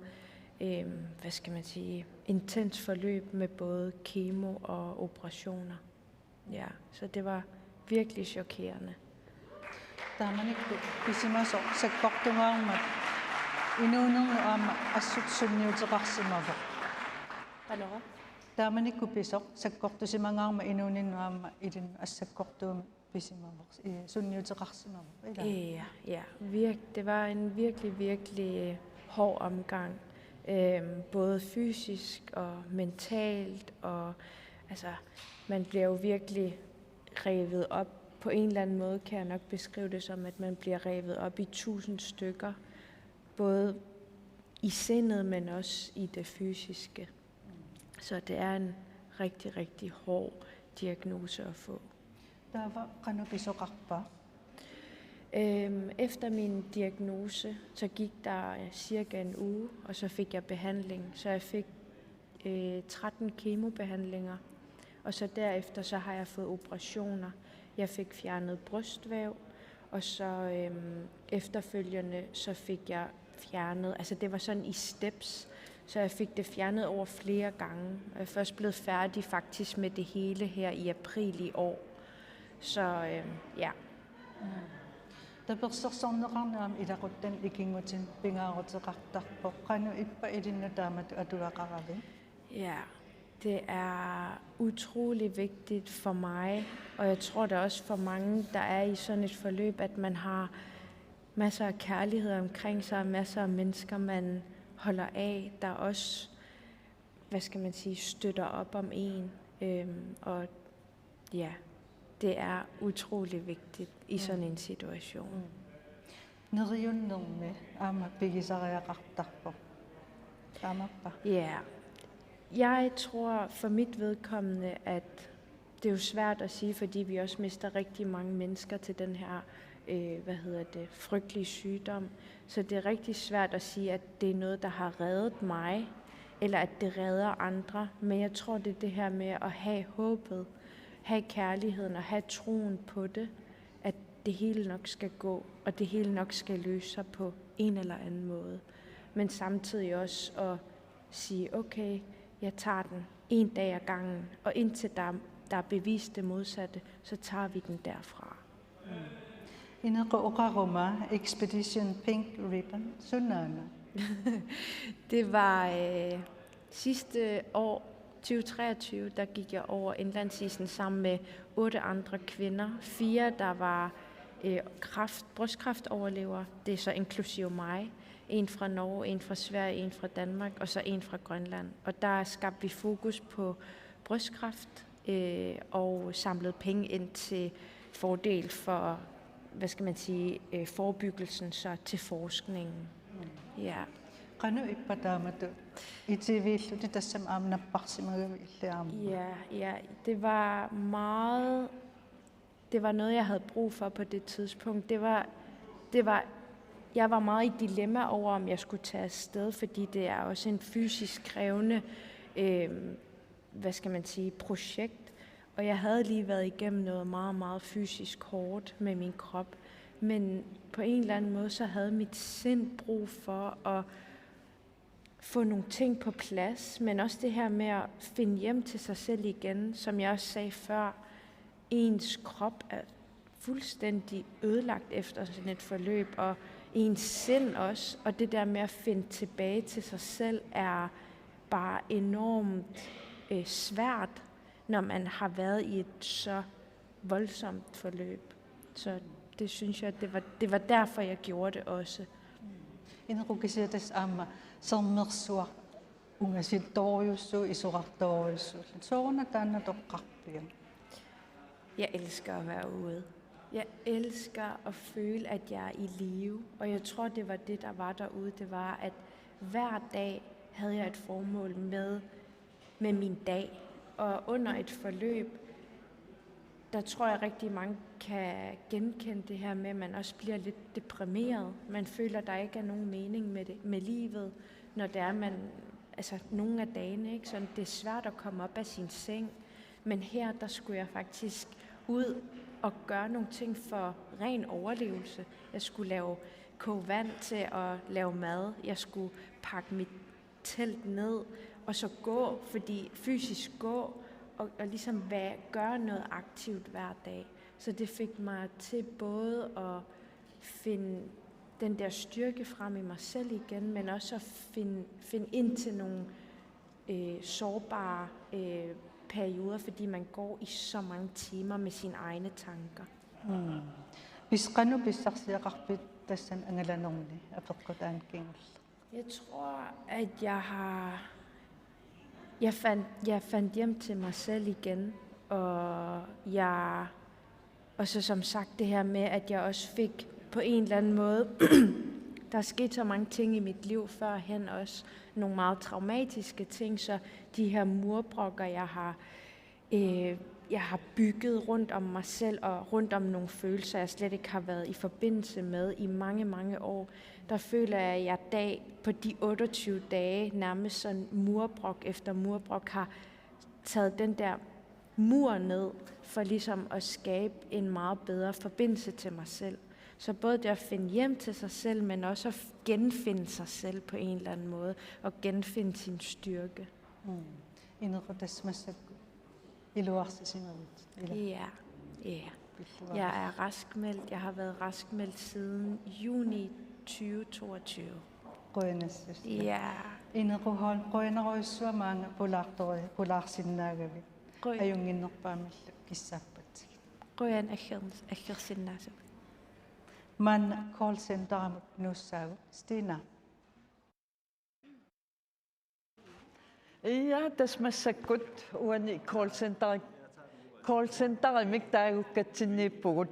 øhm, hvad skal man sige, intens forløb med både kemo og operationer. Ja, så det var virkelig chokerende. Taamanikkut pisimasoq sakkortungaarmat. Inuuninnut aamma assut sunniuteqarsimavoq. Qanoq? Taamanikkut pisoq sakkortusimangaarmat inuuninnut aamma ilinnut assakkortuumik pisimavoq, eh, sunniuteqarsimavoq, ilaa? Ja, ja. Virk-, det var en virkelig, virkelig hård omgang. Øhm, både fysisk og mentalt, og altså, man bliver jo virkelig revet op. På en eller anden måde kan jeg nok beskrive det som, at man bliver revet op i tusind stykker. Både i sindet, men også i det fysiske. Så det er en rigtig, rigtig hård diagnose at få. Taava qanoq pisoqarpa? Øhm, efter min diagnose, så gik der cirka en uge, og så fik jeg behandling. Så jeg fik, øh, tretten kemobehandlinger, og så derefter så har jeg fået operationer. Jeg fik fjernet brystvæv, og så, øhm, efterfølgende så fik jeg fjernet, altså det var sådan i steps, så jeg fik det fjernet over flere gange. Jeg er først blevet færdig faktisk med det hele her i april i år. Så, øhm, ja. Tapersersorneqarneq aamma ilaquttanik ikinngutinik pingaaruteqartarpoq. Qanoq ippa ilinnut taamatut atugaqaravit? Ja, det er utrolig vigtigt for mig, og jeg tror da også for mange, der er i sådan et forløb, at man har masser af kærlighed omkring sig, og masser af mennesker, man holder af, der også, hvad skal man sige, støtter op om en. Øhm, og ja, det er utrolig vigtigt i sådan en situation. Mm. Neriunnermi aamma pigisariaqartarpoq. Taamarpa? Ja. Jeg tror for mit vedkommende, at det er jo svært at sige, fordi vi også mister rigtig mange mennesker til den her, øh, hvad hedder det, frygtelige sygdom. Så det er rigtig svært at sige, at det er noget, der har reddet mig, eller at det redder andre. Men jeg tror, det er det her med at have håbet, have kærligheden og have troen på det, at det hele nok skal gå, og det hele nok skal løse sig på en eller anden måde. Men samtidig også at sige, okay, jeg tager den en dag ad gangen, og indtil der, der er bevist det modsatte, så tager vi den derfra. Inequ oqaruma Expedition Pink Ribbon, sunaana? Det var, øh, sidste år, tyve treogtyve, der gik jeg over indlandsisen sammen med otte andre kvinder. Fire, der var, øh, kræft, brystkræftoverlevere. Det er så inklusive mig. En fra Norge, en fra Sverige, en fra Danmark, og så en fra Grønland. Og der skabte vi fokus på brystkræft, øh, og samlede penge ind til fordel for, hvad skal man sige, øh, forebyggelsen, så til forskningen. Mm. Ja. Qanoq ippa taamatut itiviillutit tassami aamma napparsimagavit illit aamma? Ja, ja, det var meget, det var noget, jeg havde brug for på det tidspunkt. Det var, det var, jeg var meget i dilemma over, om jeg skulle tage afsted, fordi det er også en fysisk krævende, øhm, hvad skal man sige, projekt. Og jeg havde lige været igennem noget meget, meget fysisk hårdt med min krop. Men på en eller anden måde, så havde mit sind brug for at få nogle ting på plads, men også det her med at finde hjem til sig selv igen, som jeg også sagde før, ens krop er fuldstændig ødelagt efter sådan et forløb, og ens sind også, og det der med at finde tilbage til sig selv er bare enormt, øh, svært, når man har været i et så voldsomt forløb. Så det synes jeg, det var, det var derfor, jeg gjorde det også. Inequ kisianni tassa aamma sermersuaq ungasittorujussuuvoq, isorartorujussuulluni. Sooruna taanna toqqarpiuk? Jeg elsker at være ude. Jeg elsker at føle, at jeg er i live. Og jeg tror, det var det, der var derude. Det var, at hver dag havde jeg et formål med, med min dag. Og under et forløb, der tror jeg, rigtig mange kan genkende det her med, at man også bliver lidt deprimeret. Man føler, der ikke er nogen mening med det, med livet, når det er, man, altså, nogle af dagene, ikke? Sådan, det er svært at komme op af sin seng. Men her, der skulle jeg faktisk ud og gøre nogle ting for ren overlevelse. Jeg skulle lave, koge vand til at lave mad. Jeg skulle pakke mit telt ned og så gå, fordi fysisk gå og, og ligesom være, gøre noget aktivt hver dag. Så det fik mig til både at finde den der styrke frem i mig selv igen, men også at finde, finde ind til nogle øh, sårbare øh, perioder, fordi man går i så mange timer med sine egne tanker. Pis qanoq pissarsiaqarpit tassani angalanerni apeqqutaanngilaq? Jeg tror, at jeg har... Jeg fandt, jeg fandt hjem til mig selv igen, og jeg... Og så som sagt det her med, at jeg også fik på en eller anden måde... Der er sket så mange ting i mit liv førhen også, nogle meget traumatiske ting, så de her murbrokker, jeg har øh, jeg har bygget rundt om mig selv og rundt om nogle følelser, jeg slet ikke har været i forbindelse med i mange, mange år, der føler jeg, at jeg dag, på de otteogtyve dage, nærmest sådan murbrok efter murbrok, har taget den der mur ned for ligesom at skabe en meget bedre forbindelse til mig selv. Så både det at finde hjem til sig selv, men også at genfinde sig selv på en eller anden måde, og genfinde sin styrke. Inequtaq massakkut iluarsisimavit, ilaa? Ja, ja. Jeg er raskmeldt. Jeg har været raskmeldt siden juni tyve toogtyve. Qujanassuseq. Ja. Inequ Holm, qujanarujussuaq maanga pulaartori-, pulaarsinnaagavit. Qujan. Ajunnginnerpaamillu kissaappatsigut. Qujan agger-, aggersinnaasavit. Maanna callcenterimut nuussaagut. Stina. Ja, tassa massakkut uani callcenter-, callcenterimik taagukkatsinniippugut.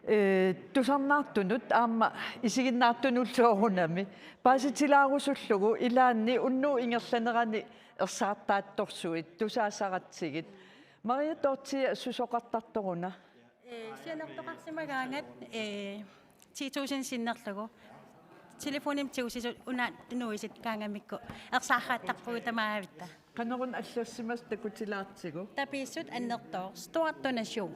Ee, tusarnaartunut aamma isiginnaartunullu soorunami paasitilaarusullugu ilaanni unnuup ingerlanerani ersaartaattorsuit tusaasaratsigit. Maria Dorthea, susoqartartoruna? Ee, sianertoqarsimagaangat, ee, ti tusind sinnerlugu. Telefonimik tigusisut una nuisit kaangamikku ersaartaattarpugut tamaavitta. Qanoruna allassimasut takutilaartigu? Tapiissut annertooq. Stor donation.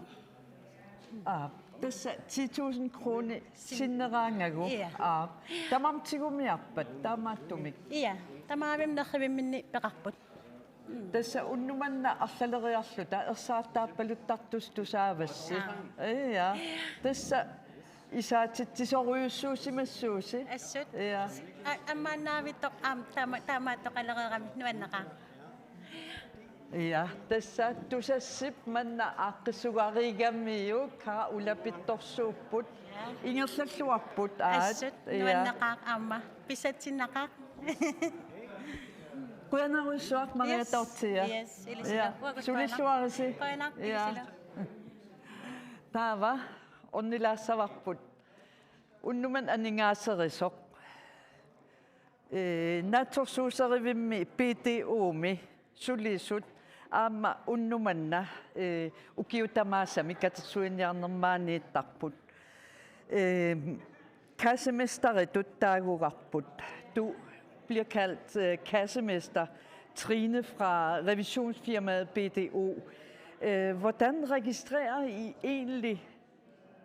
Aa, tassa ti tusind kroner sinneraangagu. Ja. Aa, tamarmik tigumiarpat, taamaattumik? Ja, tamaavimmi nerrivimminni peqarput. Tassa unnuk manna arlaleriarluta ersaartaappaluttartusi tusaavassi. Aa. Ja. Tassa isaatitsisorujuussuusimassuusi. Assut. Ja. A-, ammaannaavittoq aamma taama-, taamaattoqalereerami nuanneqaaq. Ja, tassa Tusassip manna aaqqissugareeramiuk, kaa ulapittorsuupput. Ja. Ingerlalluarput aat. Assut, ja. Nuanneqaaq aamma. Pissatsinnaqaaq. Qujanarujussuaq, Maria Dorthea. Yes, yes, ilisilu. Ja. Uagut sulilluarisi. Qujanaq, ja, ilisilu. Taava, ornilaassavarput. Unnuk manna aningaaserisoq. Ee, naatsorsuuserivimmi P D O-mi sulisut aamma unnuk manna, ee, ukiut tamaasami katersuiniarnermaaniittarput. Ee, kassemesteritut taagugarput. Du bliver kaldt, øh, kassemester Trine fra revisionsfirmaet B D O. Øh, hvordan registrerer I egentlig,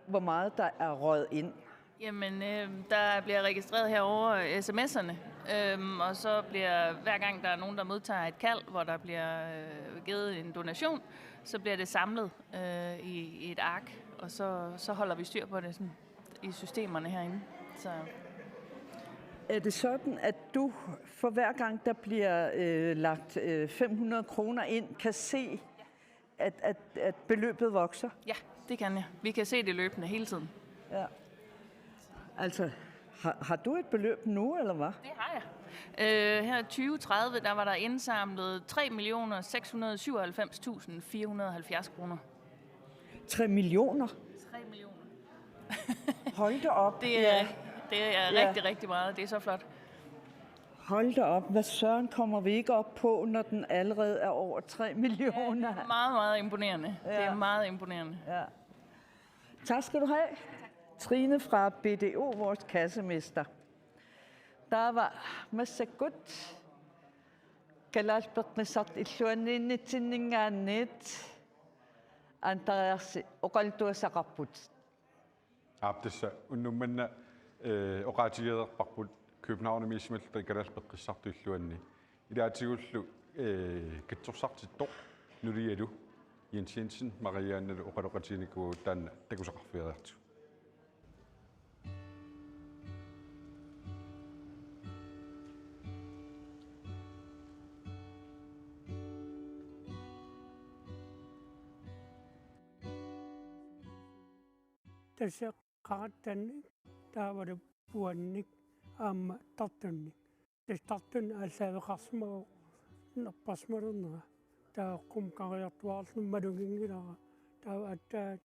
hvor meget der er røget ind? Jamen, øh, der bliver registreret herover, øh, S M S'erne, øhm, og så bliver, hver gang der er nogen, der modtager et kald, hvor der bliver, øh, givet en donation, så bliver det samlet, øh, i, i et ark, og så, så holder vi styr på det sådan i systemerne herinde. Så Er det sådan, at du for hver gang, der bliver, øh, lagt, øh, fem hundrede kroner ind, kan se, at, at, at beløbet vokser? Ja, det kan jeg. Vi kan se det løbende hele tiden. Ja. Altså, har, har du et beløb nu, eller hvad? Det har jeg. Øh, her i tyve tredive, der var der indsamlet tre millioner seks hundrede syvoghalvfems tusind fire hundrede og halvfjerds kroner. Tre millioner? Tre millioner. Hold da op. Det er, ja, det er, ja, rigtig, rigtig meget. Det er så flot. Hold da op. Hvad søren kommer vi ikke op på, når den allerede er over tre millioner? Ja, det er meget, meget imponerende. Ja. Det er meget imponerende. Ja. Tak skal du have. Trine fra B D O, vores kassemester. Taava massakkut kalaallit peqqissartut illuanniinnitsinninngaanniit Andreas oqaluttuassaqarputit. Aap, tassa unnuk manna, eh, oqaatigereerparput Københavnimiissimalluta kalaallit peqqissartut illuanni. Ilaatigullu, eh, katsorsartittoq nulialu Jens Jensen Mariannalu oqaloqatiginikuuagut, taanna takusaqarfigiiartigu. Tassa qaqattannik taavalu puannik aamma tartunnik. Tassa tartunnik aallaaveqarsimavoq napparsimalernera. Taava qummut kariartuaarluni maluginngilara. Taava aatsaat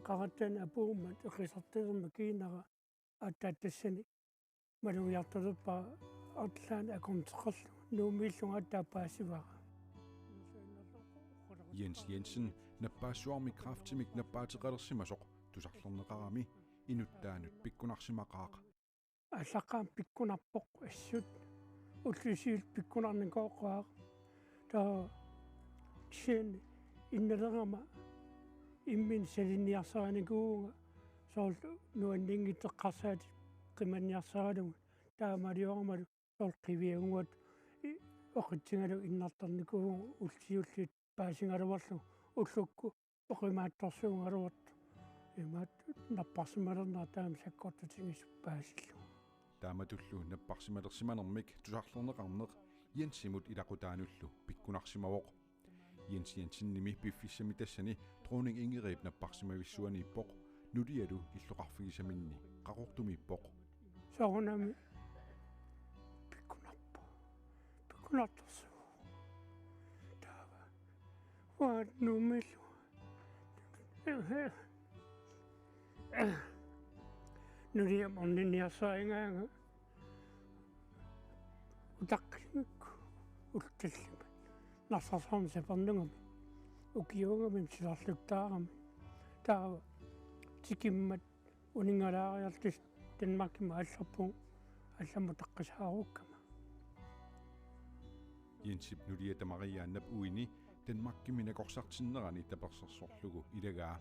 qaqattanik apuummat eqisartalermat kiinara aatsaat tassani malugiartulerpara arlaannik akornuteqarlunga Nuummiillunga aatsaat paasivara. Jens Jensen nappaassuarmi kræftimik nappaateqalersimasoq tusarlerneqarami inuttaanut pikkunarsimaqaaq. Aallaqqaammut pikkunarpoq assut. Ullut siulliit pikkunarnikooqaaq. Taava kisianni innalerama imminut salinniarsarinikuuvunga soorlu nuanninngitsoq eqqarsaatit qimanniarsaralugu. Taamaalioramalu soorlu qiviagungaartoq i-, oqitsigalugu innartarnikuuvunga ullut siulliit paasigaluarlugu ullukkut oqimaatsorsuugaluartoq. Imaattoq napparsimalernera taama sakkortutigisoq paasillugu. Taamatullu napparsimalersimanermik tusarlerneqarneq Jensimut ilaqutaanullu pikkunarsimavoq. Jens Jensenimi piffissami tassani Dronning Ingridip napparsimavissuaniippoq, nulialu illoqarfigisaminni Qaqortumiippoq. Soorunami pikkunarpoq. Pikkunartorsuuvoq. Taava uanga Nuummiillu nuliama orninniarsarigaanga utaqqinngikku ullut tallimat. Narsarsuarmi sapernagami. Ukiuugami silarluttaarami. Taava tikimmat uninngalaariarluta Danmarkimut aallarpunga allamut utaqqisaarukkama. Jensip nuliata Mariannap uini Danmarkimi nakorsartinnerani tapersersorlugu ilagaa.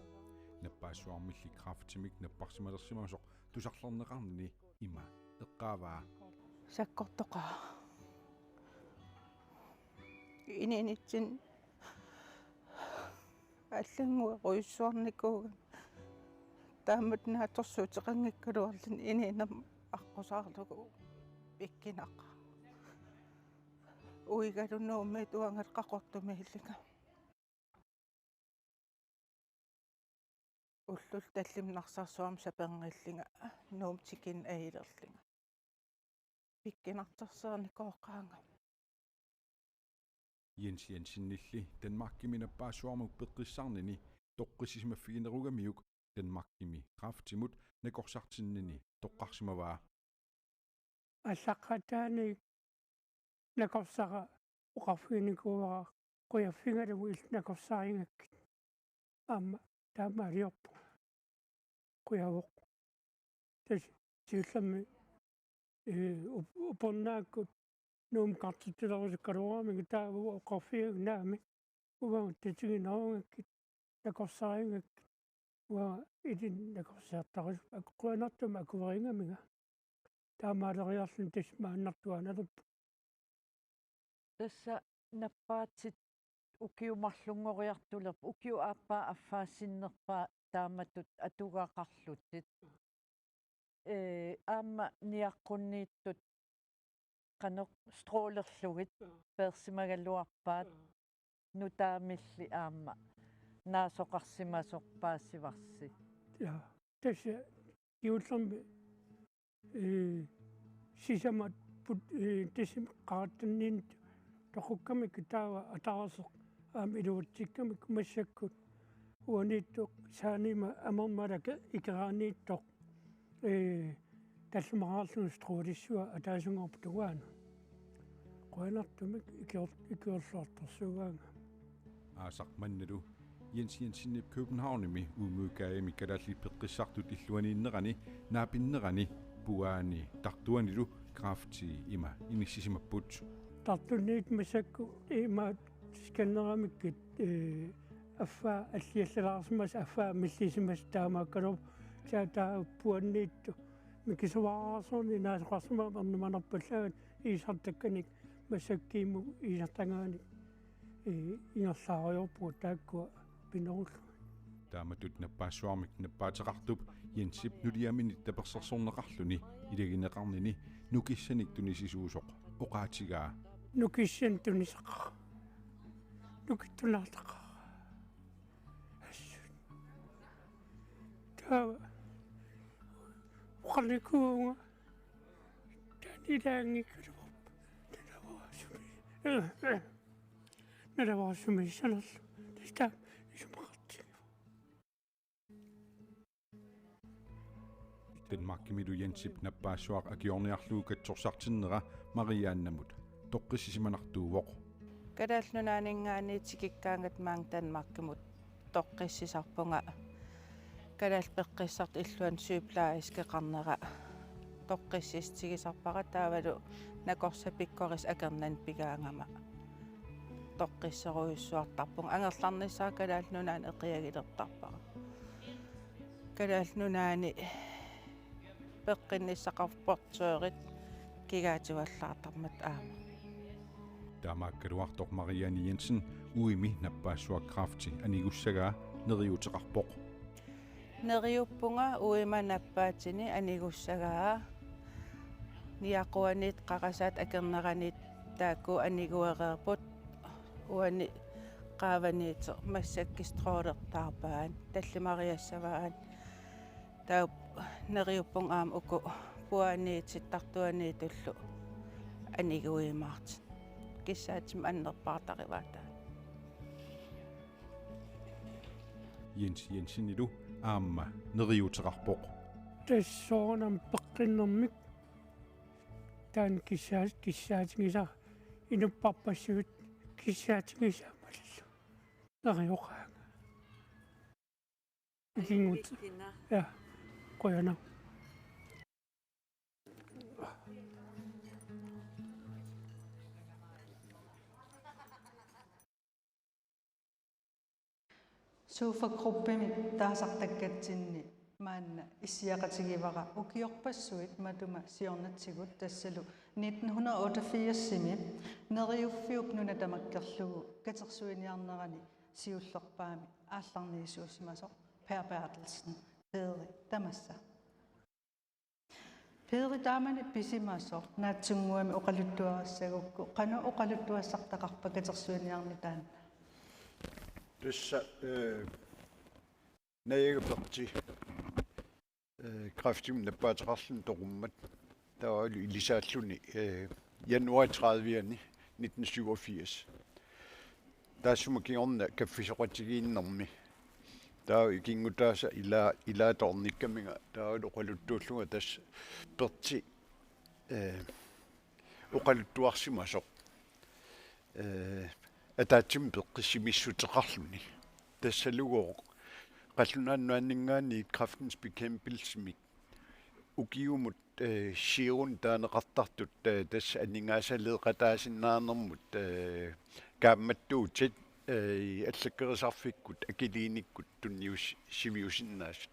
Nappaassuarmilli kræftimik napparsimalersimasoq tusarlerneqarnini ima eqqaavaa. Sakkortoqaaq. Ininitsin allannguerujussuarnikuugama taamatut naatsorsuuteqanngikkaluarluni inuunerma aqqusaarlugu pikkunaqaaq. Uigalu Nuummiit uangalu Qaqortumiillunga. Ullut tallimat Narsarsuarmi saperngillunga Nuummut tikinneq ajulerlunga. Pikkunartorsiornikooqaanga. Jens Jensenilli Danmarkimi nappaassuarmut peqqissarnini toqqissisimaffiginerugamiuk Danmarkimi kræftimut nakorsartinnini toqqarsimavaa. Aallaqqaataani nakorsara oqarfiginikuuara qujaffigalugu illit nakorsarigakkit. Aamma taamaaliorpunga. Qujavoq. Tassa siullermik ee up-, upernaakkut Nuummut qartitsilerusukkaluaramigit taava oqarfigakkit naamik. Uanga tatiginerugakkit, nakorsarigakkit, uanga ilinnut nakorsiartarusuppunga, qujanartumik akuerigamiga. Taamaaleriarluni tassa maannartuaannarpoq. Tassa nappaatit ukiut marlunngoriartulerput, ukiup aappaa affaa sinnerpaa taamatut atugaqarlutit. Ee, aamma niaqqunniittut qanoq strålerlugit peersimagaluarpaat nutaamilli aamma naasoqarsimasoq paasivarsi. Ja, tassa juullermi ee, sisamat put-, ee, tassa qaqattanniittut toqukkamikku taava ataaseq aamma iluatsikkamikku massakkut uaniittoq saanima amermalak ikeraaniittoq, ee, tallimaqarluni strålissua ataasinngorpoq tungaanut. Qujanartumik ikior-, ikiorluartorsuugaanga. Aasaq mannalu Jens Jensenip Københavnimi Uumui Kajami kalaallit peqqissartut illuaniinnerani naapinnerani puaani tartuanilu kræfti ima inissisimapput. Tartunniit massakkut imaat scanneramikkit, ee, affaa alliallalaarsimasoq, affaa millisimasoq taamaakkaluarpoq, taava puaniittoq mikisuararsuarnik naasoqarsimagami ernumanarpallaanngilaq iisartakkanik massakkumiit iisartagaanni, ee, ingerlaarujoorpugut taakkua pinerullugit. Taamatut nappaassuarmik nappaateqartup Jensip nuliaminit tapersersorneqarluni ilagineqarnini nukissanik tunisisuusoq oqaatigaa. Nukissanik tunisaqaaq. Nukittunaartaqaaq. Assut. Taava Oqarnikuuvunga taanna ilaanngikkaluarpoq. Nalavaasumi. Nalavaasumiissanerlu. Tassa isumaqartigivoq. Danmarkimilu Jensip nappaassuaq akiorniarlugu katsorsartinnera Mariannamut toqqissisimanartuuvoq. Kalaallit Nunaanninngaanniit tikikkaangat maanga Danmarkimut toqqissisarpunga. Kalaallit peqqissartut illuanni sygeplejerskeqarnera toqqississutigisarpara, taavalu nakorsat pikkorissat akornanni pigaagama toqqisserujussuartarpunga. Angerlarnissara Kalaallit Nunaanni eqiagilertarpara. Kalaallit Nunaanni peqqinnissaqarpoq portørit kigaativallaartarmata aamma. Taamaakkaluartoq Marianne Jensen uimi nappaassuaq kræfti anigussagaa neriuuteqarpoq. Neriuppunga uima nappaatini anigussagaa. Niaquaniit qarasaat akornanni taakku aniguereerput, uani qaavaniittoq massakkut strålertarpaat, tallimariassavaat. Taava neriuppunga aamma uku puaaniitittartuaniittullu aniguimaartut. Kissaatigut annerpaartarivaat taanna. Jens Jensenilu aamma neriuuteqarpoq. Tassa soorunami peqqinnermik taanna kissaa-, kissaatigisara, inuppassuit kissaatigisara malillugu. Neriuqaanga. Ikinnguit. Ja. Qujanaq. Sofa Groupimik taasartakkatsinni maanna issiaqatigivara ukiorpassuit matuma siornatigut, tassalu nitten hundrede og otteogfirsimi Neriuffiup nuna tamakkerlugu katersuiniarnerani siullerpaamik aallarniisuusimasoq Per Berthelsen. Peri, tamassa. Peri, taamani pisimasoq naatsunnguamik oqaluttuarissagukku, qanoq oqaluttuassartaqarpa katersuiniarneq taanna? Tassa, eh, najaga Perti, eh, kræftimik nappaateqarluni toqummat, taavalu ilisaalluni, eh, januar tredive-ani nitten syvogfirs. Taassuma kingorna kaffisoqatigiinnermi. Taava ikinngutaasa ila-, ilaata ornikkaminga, taavalu oqaluttuullunga tassa Perti, eh, oqaluttuarsimasoq, eh, ataatsimik peqqissimissuteqarluni. Tassalugooq Qallunaat Nunaanninngaanniit Kræftens Bekæmpelsemik ukiumut, eh, sioruna taaneqartartut, eh, tassa aningaasaleeqataasinnaanermut, eh, kaammattuutit, eh, allakkerisarfikkut akiliinikkut tunniussiviusinnaasut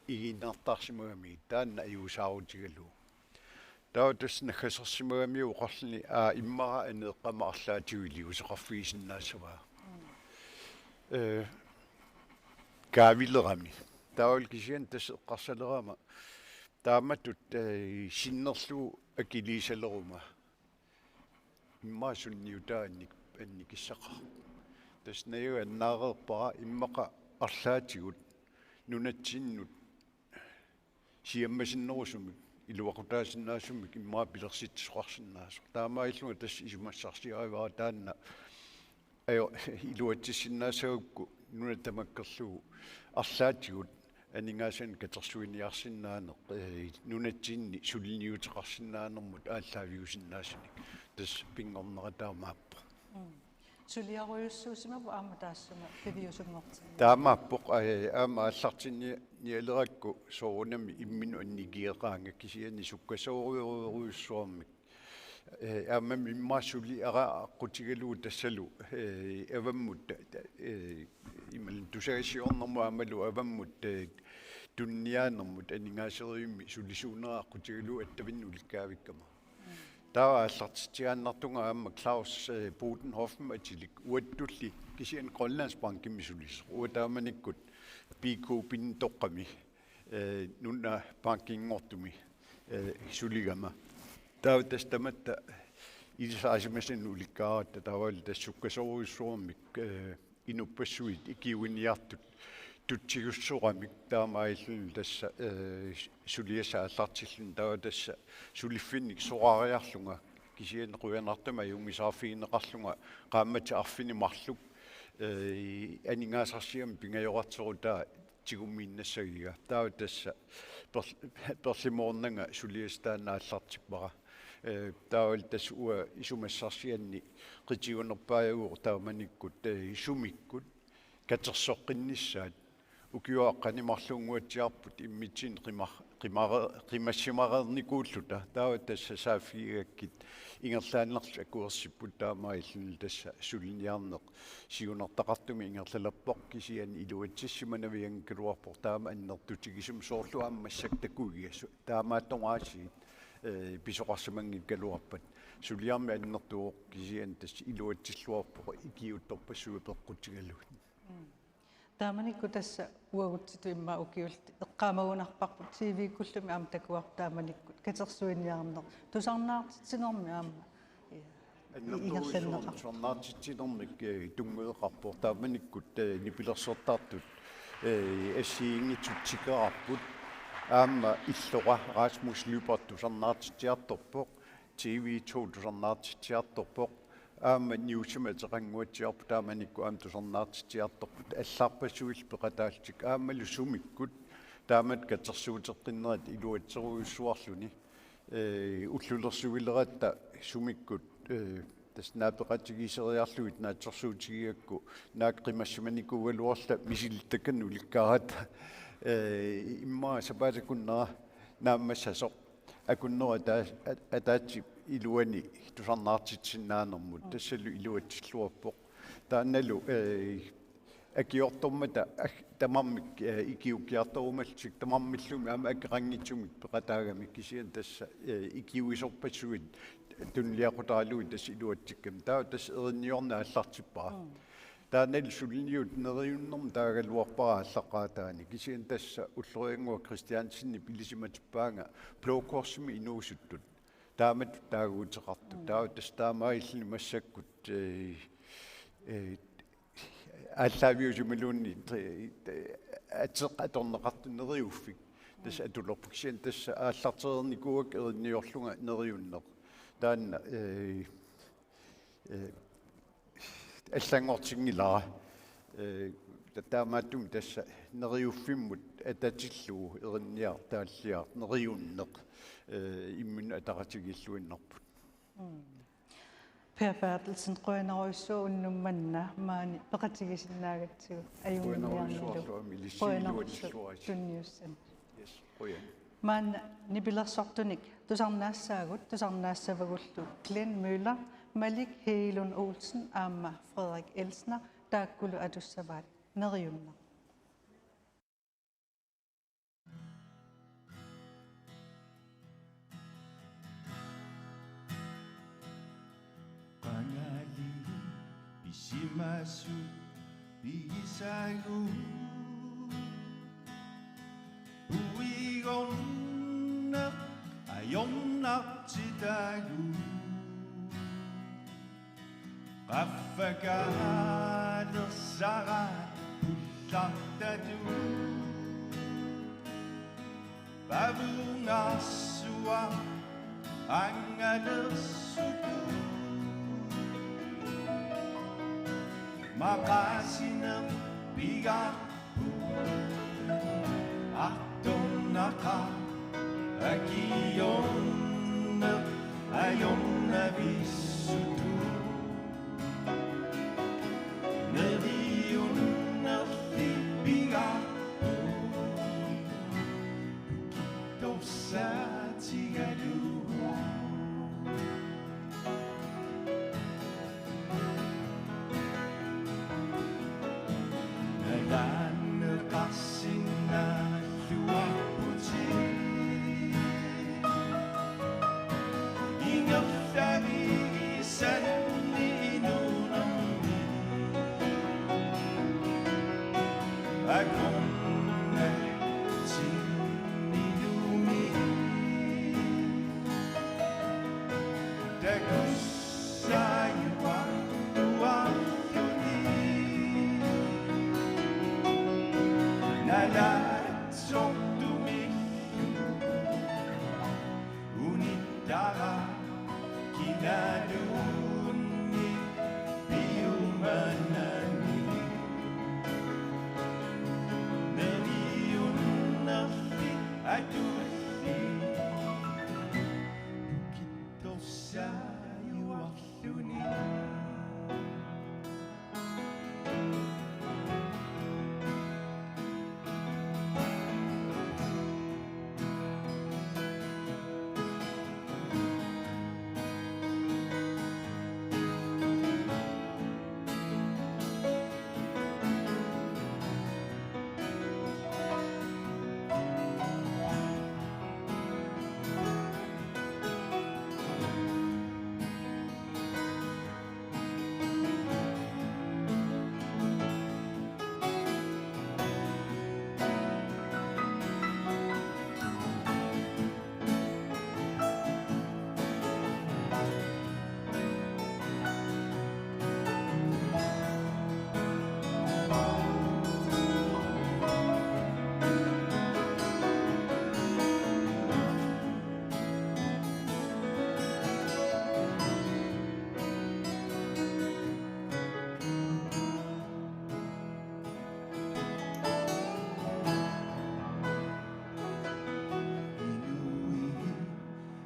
igiinnartarsimagamigit taanna ajuusaarutigalugu. Taava tassa naggasersimagamiuk oqarluni, aa, immaqa aneeqqama arlaatigut iliuuseqarfigisinnaassavaa. Eh, kaavilerami. Taavalu kisianni tassa eqqarsalerama taamatut, eh, sinnerlugu akiliisaleruma immaqa sunniutaa annik-, annikissaqaaq. Tassa najaga annaareerpara immaqa arlaatigut nunatsinnut siammasinnerusumik, iluaqutaasinnaasumik immaqa pilersitsisoqarsinnaasoq. Taamaalillunga tassa isumassarsiarivara taanna, ajo, iluatsissinnaassagukku nuna tamakkerlugu arlaatigut aningaasanik katersuiniarsinnaaneq, eh, nunatsinni suliniuteqarsinnaanermut aallaaviusinnaasunik. Tassa pinngornera taamaappoq. Mm. Suliarujussuusimavoq aamma taassuma piviusunngortinni. Taamaappoq, eh, aamma aallartinnialerakku soorunami imminut annikigeqaanga kisianni sukkasoorujorujussuarmik. Eh, aammami immaqa suli ara aqqutigalugu tassalu, eh, avammut, eh, imaluunniit tusagassiornermut aammalu avammut, eh, tuniniaanermut aningaaserivimmik sulisuunera aqqutigalugu attavinnut ulikkaavikkama. Taava aallartitsiaannartunga aamma Claus, eh, Budenhoffimik atilik uattulli kisianni Grønlandsbankimi sulisoq. Uanga taamanikkut B K P-mi toqqami, eh, nuna bankinngortumi, eh, suligama. Taava tassa tamatta ilisaasimasannik ulikkaaratta taavalu tassa sukkasoorujussuarmik, eh, inuppassuit ikiuiniartut tutsigussoramik taamaalilluni tassa, eh, suliassat aallartilluni taava tassa suliffinnik sorariarlunga kisianni qujanartumik ajunngisaarfigineqarlunga qaammatit arfineq-marluk, eh, aningaasarsiami pingajorarterutaa tigummiinnassagiga. Taava tassa per-, perlimoornanga suliassaq taanna aallartippara. Eh, taavalu tassa uanga isumassarsianni qitiunerpaajuvoq taamanikkut, eh, sumikkut katersoqqinnissaat. Ukiup aqqaneq-marlunnguatsiarput immitsinnut qima-, qimare-, qimassimareernikuulluta. Taava tassa saaffigigakkit ingerlaannarlutik akuersipput taamaalilluni tassa suliniarneq siunertaqartumik ingerlalerpoq kisianni iluatsissimanavianngikkaluarpoq taama annertutigisumik soorlu aamma massakkut takugiga su-, taamaattoq aasiit, eh, pisoqarsimanngikkaluarpat. Suliarmi annertuvoq kisianni tassa iluatsilluarpoq ikiuuttorpassuit peqqutigalugit. Mm. Taamanikkut tassa uagutsitut immaqa ukiullit eqqaamagunarparput T V-kkullumi aamma takuarput taamanikkut katersuiniarneq tusarnaartitsinermi aamma, eh, annertuusuuneq ingerlanneqarpoq. Tusarnaartitsinermik, eh, tunngaveqarpoq taamanikkut, eh, nipilersortartut, eh, assigiinngitsut tikeraarput aamma illoqa Rasmus Lyberth tusarnaartitsiartorpoq, T V to tusarnaartitsiartorpoq, aamma Newsimik ateqannguatsiarput taamanikkut aamma tusarnaartitsiartorput, allarpassuillu peqataallutik aammalu sumikkut taamatut katersuuteqqinnerat iluatserujussuarluni, eh, ullulersuileratta sumikkut, eh, tassa naapeqatigiisseriarlugit naatsorsuutigigakku naak qimassimanikuugaluarluta misilittakkannik ulikkaarata, eh, immaqa sapaatip akunnera naammassasoq akunneri ataa-, at-, ataatsip iluani tusarnaartitsinnaanermut, mm, tassalu iluatsilluarpoq. Taannalu, eh, akiortormata ag-, tamarmik, eh, ikiuukkiartorumallutik tamarmillumi aamma akeqanngitsumik peqataagamik kisianni tassa, eh, ikiuisorpassuit tunuliaqutaralugit tassa iluatsikkamik. Taava tassa erinniorneq aallartippara. Mm. Taannalu suliniut neriunnermik taagaluarpara aallaqqaataani. Kisianni tassa Ulloriannguaq Kristiansenip ilisimatippaanga Blå Korsimi inuusuttut taamatut taaguuteqartut. Mm. Taava tassa taamaalilluni massakkut, eh, eh, aallaaviusimaluunniit, eh, eh, ateq atorneqartoq Neriuffik. Tassa, mm, atulerpoq kisianni tassa aallartereernikuuakka erinniorlunga neriunneq. Taanna, eh, eh, allanngortinngilara. Eh, ta-, taamaattumik tassa Neriuffimmut atatillugu erinniartaalliartoq neriunneq, eh, imminut ataqatigiilluinnarput. Mm. Per Berthelsen, qujanarujussuaq unnuk manna maani peqatigisinnaagatsigu ajunngilliarnilu. Qujanarujussuarlu aamma ilissi iluatsilluarisi. Tunniussami. Yes, qujan. Maanna nipilersortunik tusarnaassaagut, tusarnaassavagullu Glenn Møller, Malik Hegelund Olsen aamma Frederik Elsner, taakkulu atussavaat Neriunneq. Qangali pisimasut pigisaagut. Puigorneq ajornartitaagut. Qaffakaalersaraat pullartatut. Pavungarsuaq angalersugut. Maqaasineq pigaarput. Artornaqaaq akiorneq ajornavissutut. Neriunnerli pigaarput. Torsaatigalugu. Nalaanneqarsinnaalluarputit. Ingerlavigisanni inuunermi. Akornatsinniluunniit. Takussaajuartuarluni. Ara kinaluunniit piumanani neriunnerli atulli nukittorsaajuarluni. Inuit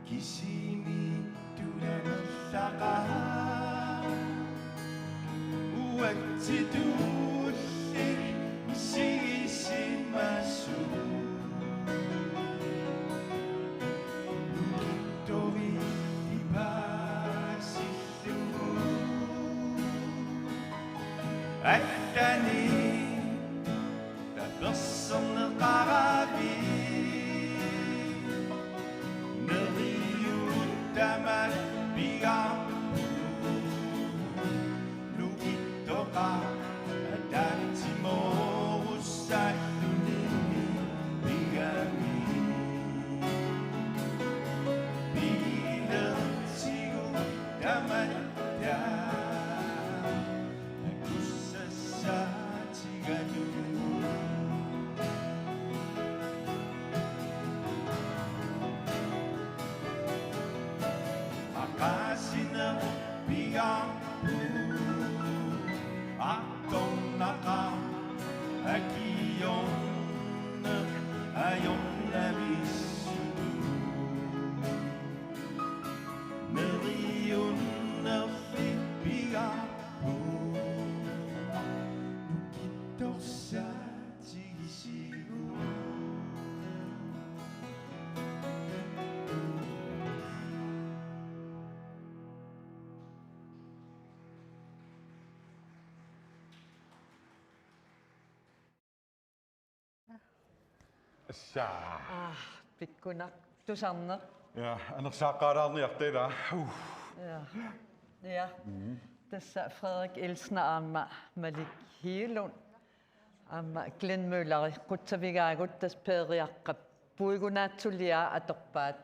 kisimiittut amerlaqaat uatsitulli misigisimasut. Nukittorilli paasillugu allani taperserneqaravit. Neriuut tamat pigaarput nukittoqaat ataatsimoorussaalluni pigamik. Pigilertigut tamatta takussassaatigalugu. Maqaasineq pigaarput, artornaqaaq akiorneq ajornavissutut. Neriunnerli pigaarput nukittorsaatigissigu. Assa. Aa, pikkunaq tusarneq. Ja, anersaaqqaalaarniarta ilaa. Uh. Ja. Ja. Mhm. Tassa Frederik Elsner aamma Malik Higelund aamma Glenn Møller qutsavigaagut, tassa Peeriaqqap puigunaatsuliaa atorpaat.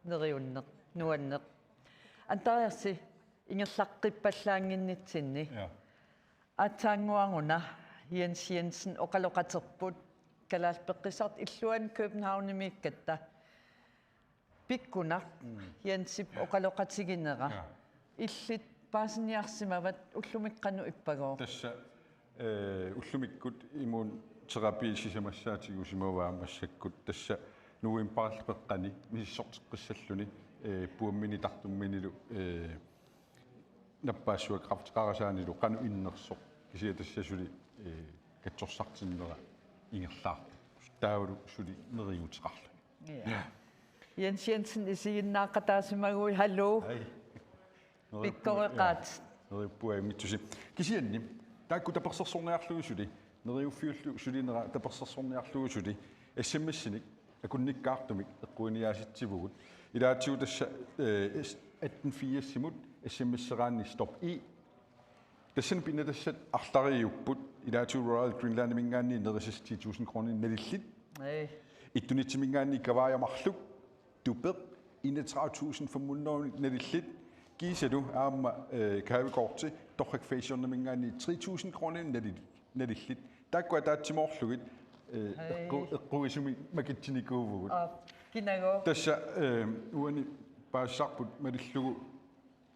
Neriunneq, nuanneq. Andreas, ingerlaqqippallaannginnitsinni. Ja. Aatsaannguaq una Jens Jensen oqaloqaterput kalaallit peqqissartut illuanni Københavnimiikkatta. Pikkunaq. Mm. Jensip oqaloqatiginera. Ja. Illit paasiniarsimavat, ullumikkut qanoq ippagooq? Tassa, eh, ullumikkut immunterapi sisamassaatigusimavaa massakkut, tassa novembarip qeqqani misissorteqqissalluni, eh, puamminik tartumminilu, eh, nappaassuakka kræfteqarasaanilu qanoq innersoq, kisianni tassa suli, eh, katsorsartinnera ingerlaarpoq. Taavalu suli neriuuteqarluni. Ja. Ja. Jens Jensen, isiginnaaqataasimaguit, hallo. Hej. Pikkoreqaat. Neriuppunga immitsusi. Kisianni taakku tapersersorniarlugit suli, neriuffiullu sulinera tapersersorniarlugu suli, S M S-inik akunnikkaartumik eqquiniaasitsivugut. Ilaatigut tassa, eh, S-, atten firsimut S M S-eraanni stop E. Tassani pinnatassat arlariupput, ilaatigut Royal Greenlandiminngaanniit nerisasi ti tusind kroner nalillit. Ei. Ittunitsiminngaanniit kavaajat marluk, tupeq, enogtredive tusind fem hundrede nalillit. Kiisalu aamma, eh, gavekorti Torrak Fashioniminngaanniit tre tusind kroner nalil-, nalillit. Taakku ataatsimoorlugit, eh, Hej. eqqu-, eqquisumik makitsinikuuvugut. Aa, kinagooq? Tassa, eh, uani Paasisarput malillugu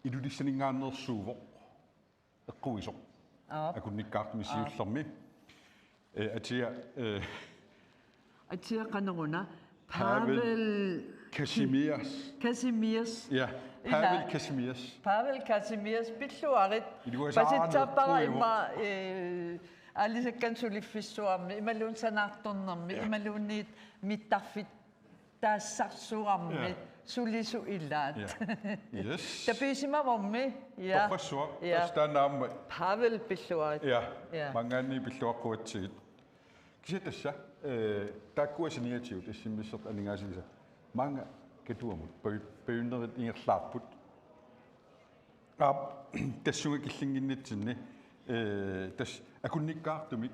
Ilulissaninngaanneersuuvoq eqquisoq. Aap. Akunnikkaartumik siullermi. Eh, atia, eh, Atia qanoruna? Pavel Pavel Kazimierz. Kazimierz. Ja, Pavel Kazimierz. Pavel Kazimierz, pilluarit. Iluasaarnut. Pasitsappara puivo. Ima, eh, aalisakkanik suliffissuarmi, imaluunniit sanaartornermi, ja, imaluunniit mittarfik taassarsuarmi. Ja. Sulisut ilaat. Ja. Yes. Tapiisimavormi. Ja. Torrassuaq. Ja. Tassa taanna aamma. Pavel pilluarit. Ja. Ja. Maanngaanniit pilluaqquatsigit. Kisianni tassa, eh, taakkua saniatigut S M S-ertut aningaasaliisa. Maanga Katuamut paju-, pajunnerit ingerlaarput. Aap, tassunga killinnginnitsinni, eh, tassa akunnikkaartumik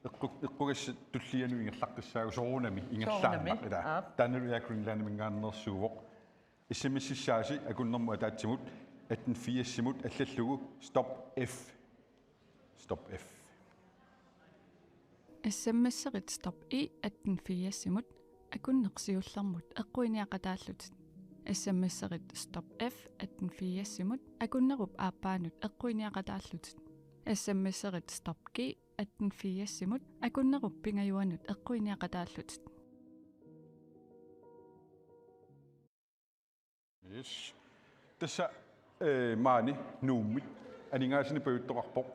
eqqu-, eqqugassat tullianut ingerlaqqissaagut soorunami ingerlaannaq. Soorunami, ilaa. Aap. Taannalu Air Greenlandiminngaanneersuuvoq. S M S-issaasi akunnermut ataatsimut atten firsimut allallugu stop F. Stop F. S M S-erit stop E atten firsimut akunneq siullermut eqquiniaqataallutit. S M S-erit stop F atten firsimut akunnerup aappaanut eqquiniaqataallutit. S M S-erit stop G atten firsimut akunnerup pingajuanut eqquiniaqataallutit. Yes. Tassa, eh, maani Nuummit aningaasanik pajuttoqarpoq.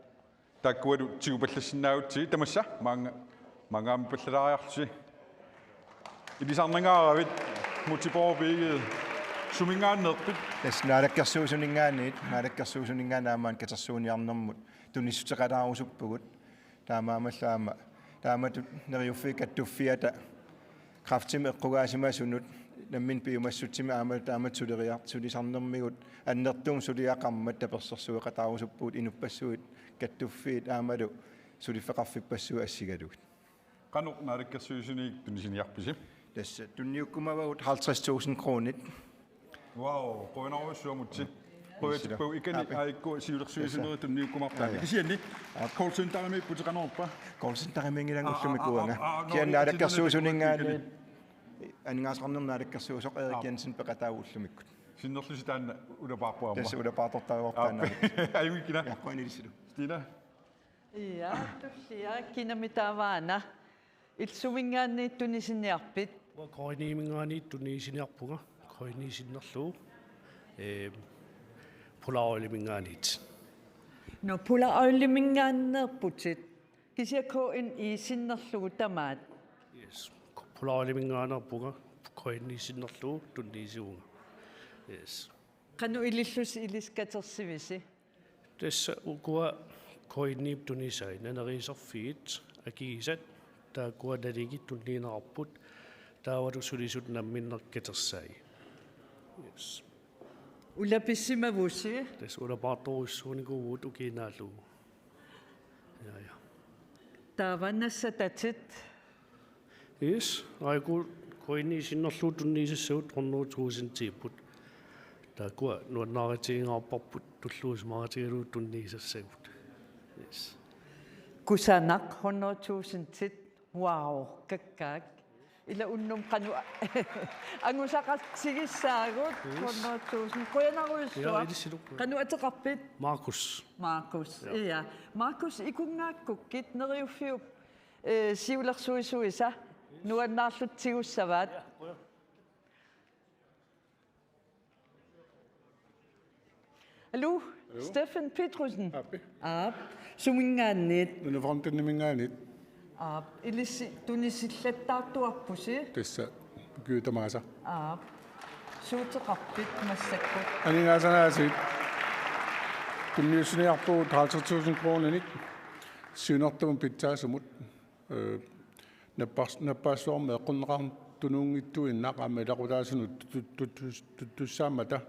Taakkualu tigupallassinnaagutsigu tamassa maanga, maanga aamma pallalaariarlusi. Ilisarnangaaravit Múte Bourup Egede, suminngaanneerpit? Tassa Naalakkersuisuninngaanniit, Naalakkersuisuninngaanniit aamma katersuiniarnermut tunissuteqataarusuppugut. Taamaammallu aamma taamatut Neriuffiit Kattuffiata kræftimik eqqugaasimasunut nammineq piumassutsimik aamma taamatut suleriar-, sulisarnermigut annertuumik suliaqarmat tapersersueqataarusuppugut inuppassuit kattuffiit aammalu suliffeqarfippassuit assigalugit. Qanoq Naalakkersuisuniit tunisiniarpisi? Tassa tunniukkumavagut halvtreds tusind kronit. Wow, qujanarujussuaq Múte. Qujanarujussuaq ikani. Aap. Aajuku siulersuisuni. Tassa. Tunniukkumaartaani. Aap. Kisianni, aap, callcenterimiipputit qanorpa? Callcenterimiinngilanga. Aa, ullumi aa, kuanga. Aa, aa, no, kisianni Naalakkersuisuninngaanniit aningaasaqarnermut naalakkersuisoq Erik, aap, Jensen peqataavugut ullumikkut. Sinnerlusi taanna ulapaarpoq aamma. Tassa ulapaartortaavugut taanna. Aap. Ajunngikkiga. Ja, qujanaq ilissillugu. Stina? Ja, tullia, kinami taava-una? Illit suminngaanniit tunisiniarpit? Uanga K N I-minngaanniit tunisiniarpunga, K N I sinnerlugu, eh, Polar Oiliminngaanniit. Nå, Polar Oiliminngaanneerputit. Kisianni K N I sinnerlugu tamaat. Yes. Polar Oiliminngaanneerpunga, K N I sinnerlugu tunniussivunga. Yes. Qanoq ilillusi ilissi katersivisi? Tassa ukua K N I-p tunisai, naneriisarfiit, akigisat, taakkua nalugit tunniunneqarput, taavalu sulisut namminneq katersai. Yes. Ulapissimavusi? Tassa ulapaartorujussuunikuuvugut ukiup naallugu. Ja, ja. Taava nassatatit? Yes, aajuku K N I sinnerlugu tunniussassagut hundrede tusindiupput. Taakkua nuannaarutigingaarparput tulluusimaarutigalugu tunniussassagut. Yes. Kusanaq, hundrede tusindit. Wow, kakkaak. Ila unnuk qanoq angusaqartigissaagut. Yes. Hundrede tusind. Qujanarujussuaq. Ja, ilissillugu. Qanoq ateqarpit? Markus. Markus. Ja. Ja. Markus, ikunngaakkukkit Neriuffiup eh, siulersuisuisa nuannaarluta tigussavaat. Aluu, aluu. Steffen Petrussen. Aap. Aap, suminngaanniit? Nunafondiminngaanniit. Aap, ilissi tunisillattaartuarpusi? Tassa, ukiut tamaasa. Aap. Suuteqarpit massakkut? Aningaasanaasiit tunniussiniarpugut halvtreds tusind kroninik siunertamut pitsaasumut. Eh, nappaas-, nappaassuarmi eqqunneqartunuunngitsuinnaq aamma ilaqutaasunut tut-, tut-, tut-, tussaammata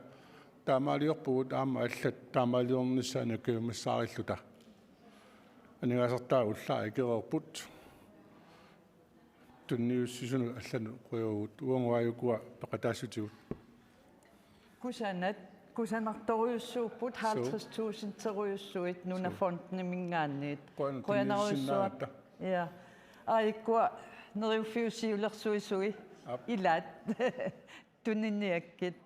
taamaaliorpugut aamma allat taamaaliornissaannik kajumissaarluta. Aningaasartaa ullaaq ikereerput. Tunniussisunut allanut qujavugut uagut aajuku peqataassutigut. Kusanat, kusanartorujussuupput. Suu. Halvtreds tusindterujussuit Nunafondiminngaanniit. Qujanaq. Qujanarujussuaq tunniussinnaagatta. Ja. Aajuku Neriuffiup siulersuisui. Aap. Ilaat. Tuniniakkit.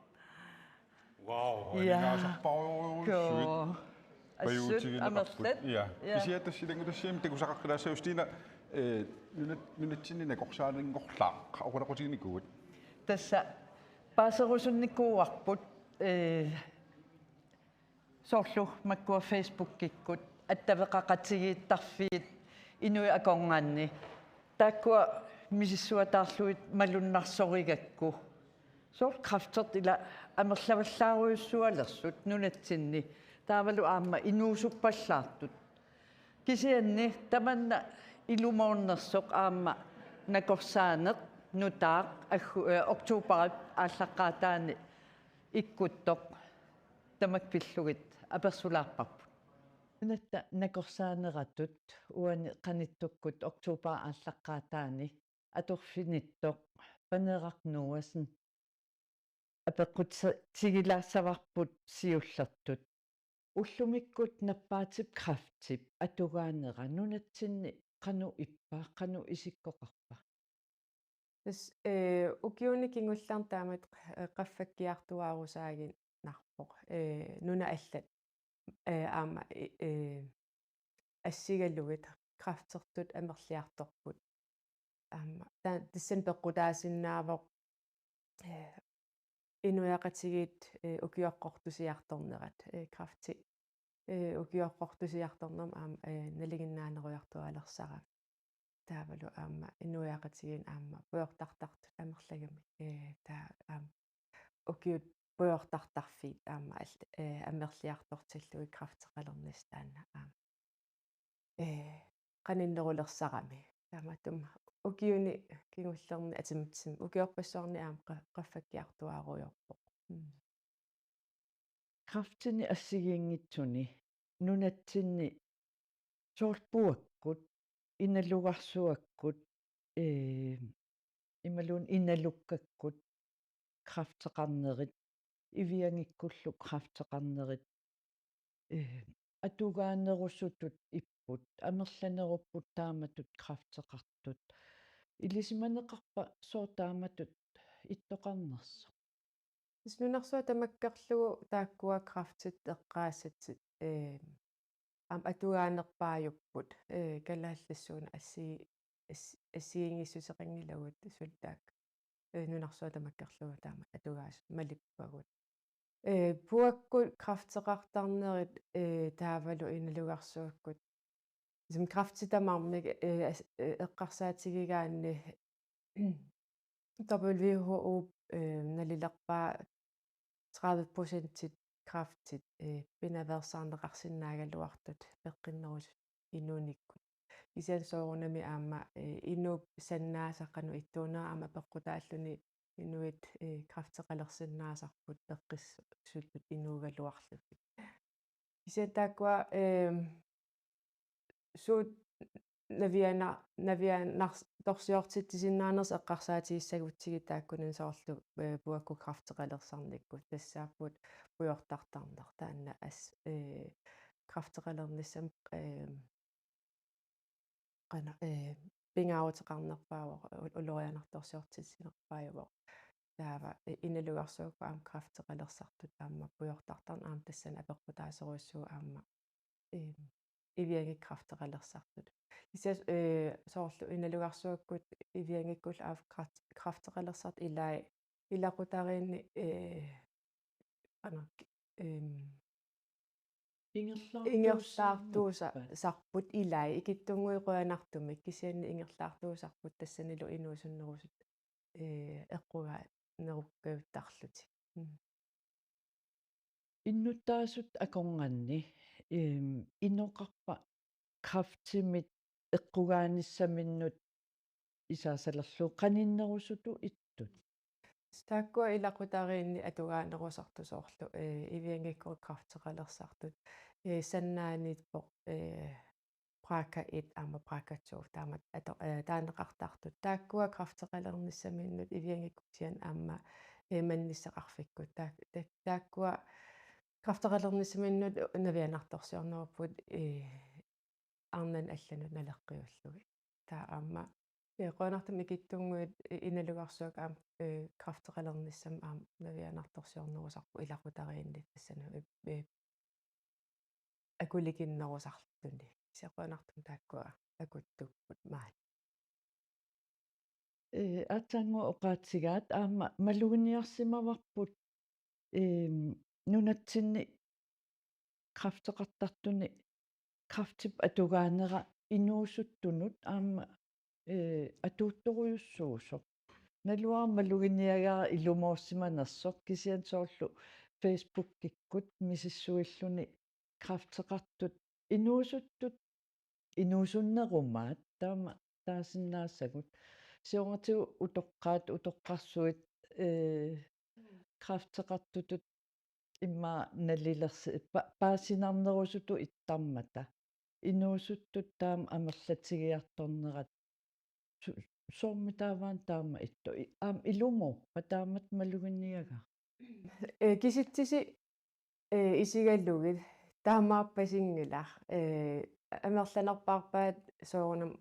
Wow, Ja. aningaasarpaajuurusuit. Koo. Assut Pajuutigineqarput. Amerlat. Ja. Ja. Kisianni tassa ilanngutassaammi takusaqaqqilaassagussi Tiina, eh, nuna-, nunatsinni nakorsaanngorlaaq oqaloqatiginikuuit. Tassa paaserusunnikuuarput, eh, soorlu makkua Facebookikkut attaveqaqatigiittarfiit inuit akornanni. Taakkua misissuataarlugit malunnarsorigakku. Soorlu kræftertut ila amerlavallaarujussualersut nunatsinni. Taavalu aamma inuusuppallaartut. Kisianni tamanna ilumoornersoq aamma nakorsaaneq nutaaq aggu-, eh, oktoberip aallaqqaataani ikkuttoq tamakku pillugit apersulaarparput. Nunatta nakorsaaneratut uani qanittukkut oktoberip aallaqqaataani atorfinittoq Paneeraq Noahsen apeqqutigilaassavaarput siullertut. Ullumikkut nappaatip kræftip atugaanera nunatsinni qanoq ippa, qanoq isikkoqarpa? Tassa, eh, ukiuni kingullerni taamatut, eh, qaffakkiartuaarusaaginnarpoq. Eh, nunat allat, eh, aamma, eh, eh, assigalugit kræftertut amerliartorput. Aamma ta-, tassani peqqutaasinnaavoq, eh, inuiaqatigiit, eh, ukioqqortusiartornerat, eh, kræfti, eh, ukioqqortusiartornermi aamma, eh, nalinginnaanerujartuaalersarami. Taavalu aamma inuiaqatigiinni aamma pujortartartut amerlagamik. Eh, taava aamma ukiut pujortartarfiit aamma al-, eh, amerliartortillugit kræfteqalernissaq taanna aamma, eh, qaninnerulersarami. Taamaattumik ukiuni kingullerni atimitsinni ukiorpassuarni aamma qa-, qaffakkiartuaarujoorpoq. Mm. Kræftini assigiinngitsuni nunatsinni soorlu puakkut, inalugarsuakkut, eh, imaluunniit inalukkakkut kræfteqarnerit, iviangikkullu kræfteqarnerit, eh, atugaanerusutut ipput, amerlanerupput taamatut kræfteqartut. Ilisimaneqarpa sooq taamatut ittoqarnersoq? Tassa nunarsuaq tamakkerlugu taakkua kræftit eqqaasatsit, eh, aamma atugaanerpaajupput, eh, kalaallisut assi-, as-, assigiinngissuseqanngilagut suli taakku, eh, nunarsuaq tamakkerlugu taama atugaasut malippagut. Eh, puakkut kræfteqartarnerit, eh, taavalu inalugarsuakkut. Ligesom kræfti tamarmik, eh, as-, eh, eqqarsaatigigaanni W H O, eh, nalilerpaa tredive procentit kræftit, eh, pinaveersaarneqarsinnaagaluartut peqqinnerusut inuunikkut. Kisianni soorunami aamma, eh, inuup sannaasaq qanoq ittuunera aamma peqqutaalluni inuit, eh, kræfteqalersinnaasarput peqqissuttut inuugaluarlugit. Kisianni taakkua, eh, suut naviana-, navianars-, torsiortitsisinnaanersut eqqarsaatigissagutsigit taakkununnga soorlu, eh, puakkut kræfteqalersarnikkut tassaapput pujortartarneq taanna as-, eh, kræfteqalernissamut, eh, qana-, eh, pingaaruteqarnerpaavoq, u-, ulorianartorsiortitsinerpaajuvoq. Taava, eh, inalugarsuakkut aamma kræfteqalersartut aamma pujortartarneq aamma tassani apeqqutaasorujussuuvoq aamma, eh, iviangikkut kræfteqalersartut. Kisianni, eh, soorlu inalugarsuakkut iviangikkut aamma kræft-, kræfteqalersartut ilai ilaqutariinni, eh, qanoq, ehm, ingerlaartuusa-, ingerlaartuusarput ilai ikittunnguit qujanartumik kisianni ingerlaartuusarput tassanilu inuusunnerusut, eh, eqqugaanerukkajuttarlutik. Mm. Innuttaasut akornanni, ehm, inoqarpa kræftimit eqqugaanissaminnut isaasalerlugu qaninnerusutut ittut? Taakkua ilaqutariinni atugaanerusartut soorlu, eh, iviangikkut kræfteqalersartut, eh, sannaaniippoq, eh, BRCA et aamma BRCA to taamatut ato-, eh, taaneqartartut. Taakkua kræfteqalernissaminnut iviangikkut kisianni aamma, eh, mannissaqarfikkut. Taak-, ta-, taakkua kræfteqalernissaminnut navianartorsiornerupput, eh, arnanut allanut naleqqiullugit. Taava aamma Ee, qujanartumik ikittunnguit, ee, Inalugarsuaq aamma, ee, kræfteqalernissamut aamma navianartorsiornerusarput ilaqutariinni tassani, ee, ee, akulikinnerusarluni. Kisianni qujanartumik taakkua akuttupput maani. Ee, aatsaannguaq oqaatigaat aamma maluginiarsimavarput, eem, nunatsinni kræfteqartartuni kræftip atugaanera inuusuttunut aamma, ee, atuuttorujussuusoq. Naluara maluginiagara ilumoorsimanersoq kisianni soorlu Facebookikkut misissuilluni kræfteqartut inuusuttut inuusunnerumaat taama taasinnaasagut. Siornatigut utoqqaat utoqqarsuit, ee, kræfteqartutut immaqa nalilersi-, pa-, paasinarnerusutut ittarmata. Inuusuttut taama amerlatigiartornerat su-, soormitaava taama ittoq. I-, aamma ilumoorpa taamatut maluginiagara. Ee, kisitsisit, ee, isigalugit taamaappasinngilaq. Ee, amerlanerpaarpaat soorunami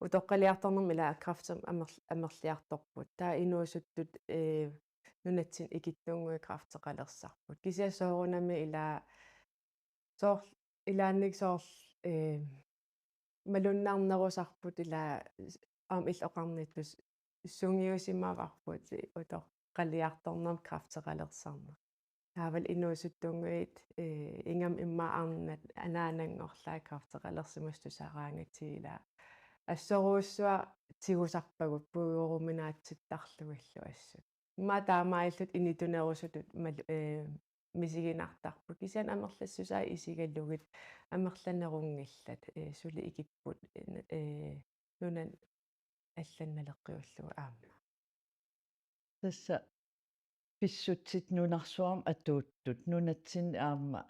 utoqqaliartornermi ila kræfti amer-, amerliartorput. Taava inuusuttut, ee, nunatsinni ikittunnguit kræfteqalersarput. Kisianni soorunami ila soorl-, ilaannik soorl-, ee, malunnarnerusarput ila s-, aamma illit oqarnittut s-, sungiusimavarput utoqqaliartornermi kræfteqalersarneq. Taavalu inuusuttunnguit, ee, ingammik immaqa arnat anaananngorlugit kræfteqalersimasut tusaraangatsigit ila assorujussuaq tigusarpagut puigooruminaatsittarlugillu assut. Immaqa taamaalillutik initunerusutut mal-, ee, misiginartarput. Kisianni amerlassusaat isigalugit amerlanerunngillat, ee, suli ikipput, ee, nunani allanut naleqqiullugu aamma. Tassa pissutsit nunarsuarmi atuuttut, nunatsinni aamma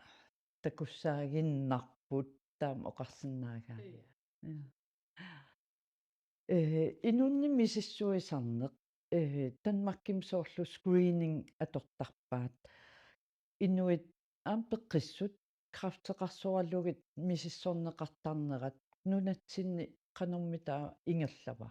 takussaaginnarput taama oqarsinnaagaanni. Ja. Ja. Ee, inunnik misissuisarneq, ee, Danmarkimi soorlu screening atortarpaat. Inuit aamma peqqissut kræfteqarsoralugit misissorneqartarnerat nunatsinni qanormita ingerlava?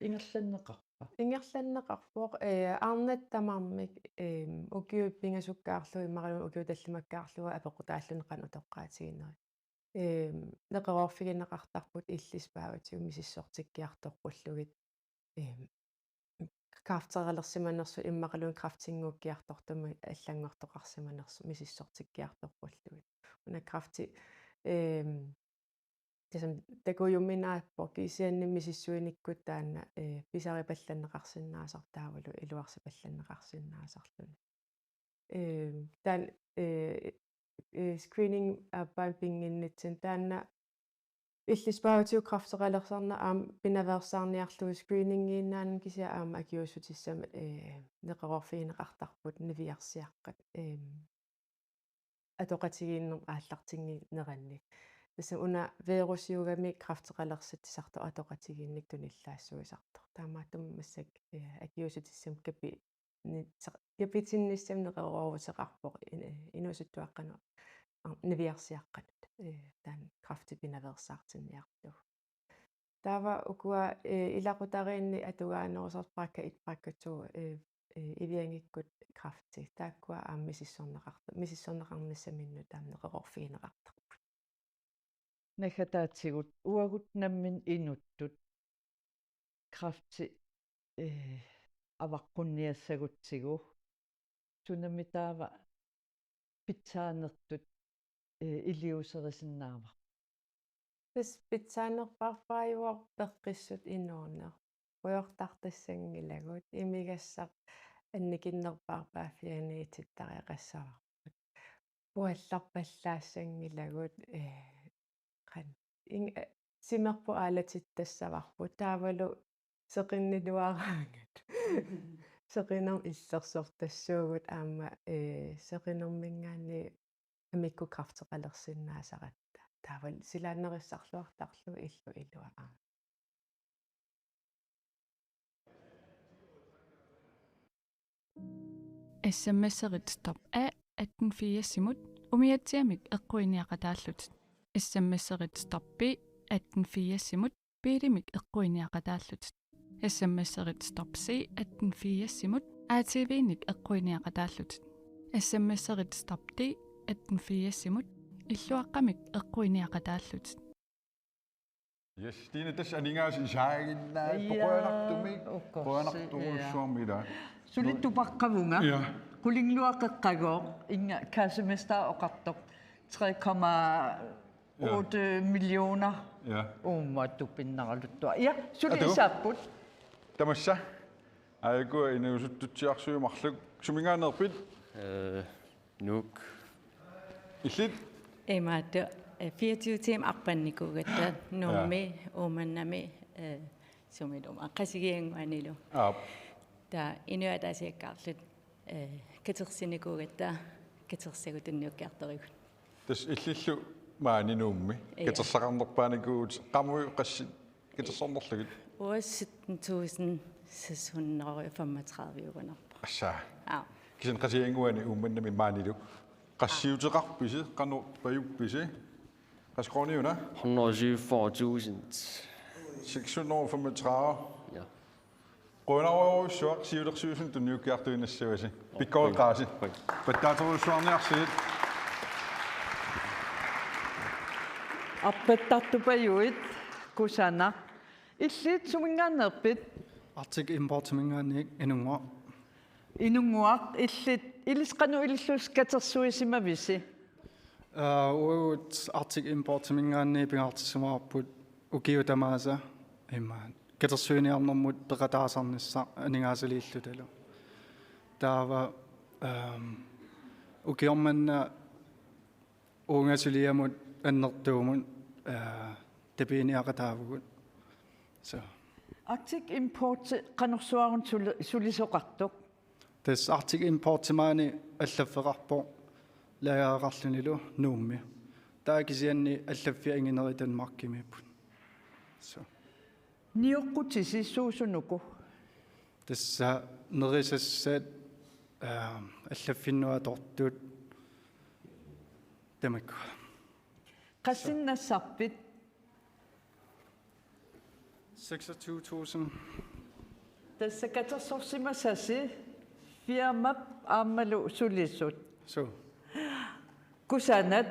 Ingerlanneqarpa? Ingerlanneqarpoq, ee, arnat tamarmik, eem, ukiut pingasukkaarlugu imaluunniit ukiut tallimakkaarlugu apeqqutaalluni qanoq utoqqaatigineri. Eem, neqeroorfigineqartarput illit paavatigut misissortikkiartorpullugit, eem, kræfteqalersimanersut immaqaluunniit kræftinnguukkiartortumik allanngortoqarsimanersut misissortikkiartorpullugit. Una kræfti, eem, tassami takujuminaappoq kisianni misissuinikkut taanna, ee, pisaripallanneqarsinnaasarpoq taavalu iluarsipallanneqarsinnaasarluni. Ee, taanna, ee, ee, screening aappaat pinnginnitsinni taanna illit paavatigut kræfteqalersarneq aamma pinaveersaarniarlugu screeningiinnaanani kisianni aamma akiuussutissamik, ee, neqeroorfigineqartarput niviarsiaqqat, ee, atoqatigiinnermut aallartinnginneranni. Tassami una virusiugami kræfteqalersassartoq atoqatigiinnik tunillaassuisartoq. Taamaattumik massakkut, ee, akiuussutissamik kapi-, ni-, sa-, kapitinnissamut neqerooruteqarpoq in-, ee, inuusuttuaqqanut, aa, niviarsiaqqanut, ee, taanna kræfti pinaveersaartinniarlugu. Taava ukua, ee, ilaqutariinni atugaanerusarpakka itpakka tu, ee, ee, iviangikkut kræfti. Taakkua aamma misissorneqarta-, misissorneqarnissaminnut taama neqeroorfigineqartarput. Naggataatigut uagut nammineq inuttut kræfti, ee, avaqqunniassagutsigu sunami taava pitsaanertut, ee, iliuuserisinnaavarput? Tassa pitsaanerpaarpaajuvoq peqqissut inuuneq. Pujortartassanngilagut, imigassaq annikinnerpaarpaaffianiitittariaqassavarput. Puallarpallaassanngilagut, ee, qan-, ing-, ee, timerput aalatittassavarput. Taavalu seqinniluaraangat. Seqinermut illersortassuugut aamma, ee, seqinerminngaanniit amikkut kræfteqalersinnaasaratta. Taavalu silaannarissarluartarlugu illup ilua aamma. S M S-erit stop A atten firsimut umiatsiamik eqquiniaqataallutit. S M S-erit stop B atten firsimut Mobilimik eqquiniaqataallutit. S M S-erit Stop C atten firsimut, A T V-nik eqquiniaqataallutit. S M S-erit Stop D atten firsimut, illuaqqamik eqquiniaqataallutit. Yes, Stine, tassa aningaasat isaaginnaa. Ja, qujanartumik, ukkorsi, qujanartorujussuarmik, ja. Suli tupaqqavunga. Ja. Qulingiluat qeqqagooq, inga kassemester oqartoq tre komma otte millioner. Ja. Uumma tupinnaraluttua. Ja, suli Atu. Isaapput. Tamassa. Aajuku inuusuttutsiarsuit marluk, suminngaanneerpit? Øh, Nuuk. Illit? Imaattoq, øh, fireogtyve timer arpannikuugatta, Nuummi, ja. Uummannami, øh, sumilu aamma Qasigiannguanilu. Aap. Taava inuit ataasiakkaarluta, øh, katersinikuugatta, katersagut tunniukkiartorigut. Tassa illillu maani Nuummi. Ja. Katersaqarnerpaanikuuvutit, qamuit qassit katersornerlugit? Uanga sytten tusind seks hundrede og femogtredive ugunarpoq. Assa. Ja. Kisianni Qasigiannguani Uummannami maanilu. Qassiuteqarpisi, qanoq pajuppisi? Qassit koruuniuna? Hundrede og syvogfyrre tusind. Seks hundrede og femogtredive. Ja. Qujanarujussuaq siulersuisuni tunniukkiartuinnassavasi. Pikkoreqqaasi. Qujan. Pattaatorujussuarniarsigit. Arpattartupajuit, kusanaq. Illit suminngaanneerpit? Arctic Importiminngaanniit Inunnguaq. Inunnguaq, illit, ilissi qanoq ilillusi katersuisimavisi? Aa, uagut Arctic Importiminngaanniit pingaartissimavarput ukiut tamaasa immaqa katersuiniarnermut peqataasarnissaq aningaasaliillutalu. Taava, ehm, ukioq manna uunga suliamut annertuumut, eh, tapiiniaqataavugut. So. Arctic Import qanorsuaruna suli-, sulisoqartoq? Tassa Arctic Importi maani allaffeqarpoq lagereqarlunilu Nuummi. Taava kisianni allaffia inginerit Danmarkimiipput. So. Nioqqutisi suusunuku? Tassa nerisassat, ehm, allaffinnut atortut tamakku. Qassinik nassarpit? Seksogtyve tusind. Tassa katersorsimasasi firmap aammalu sulisut. So. Kusanat,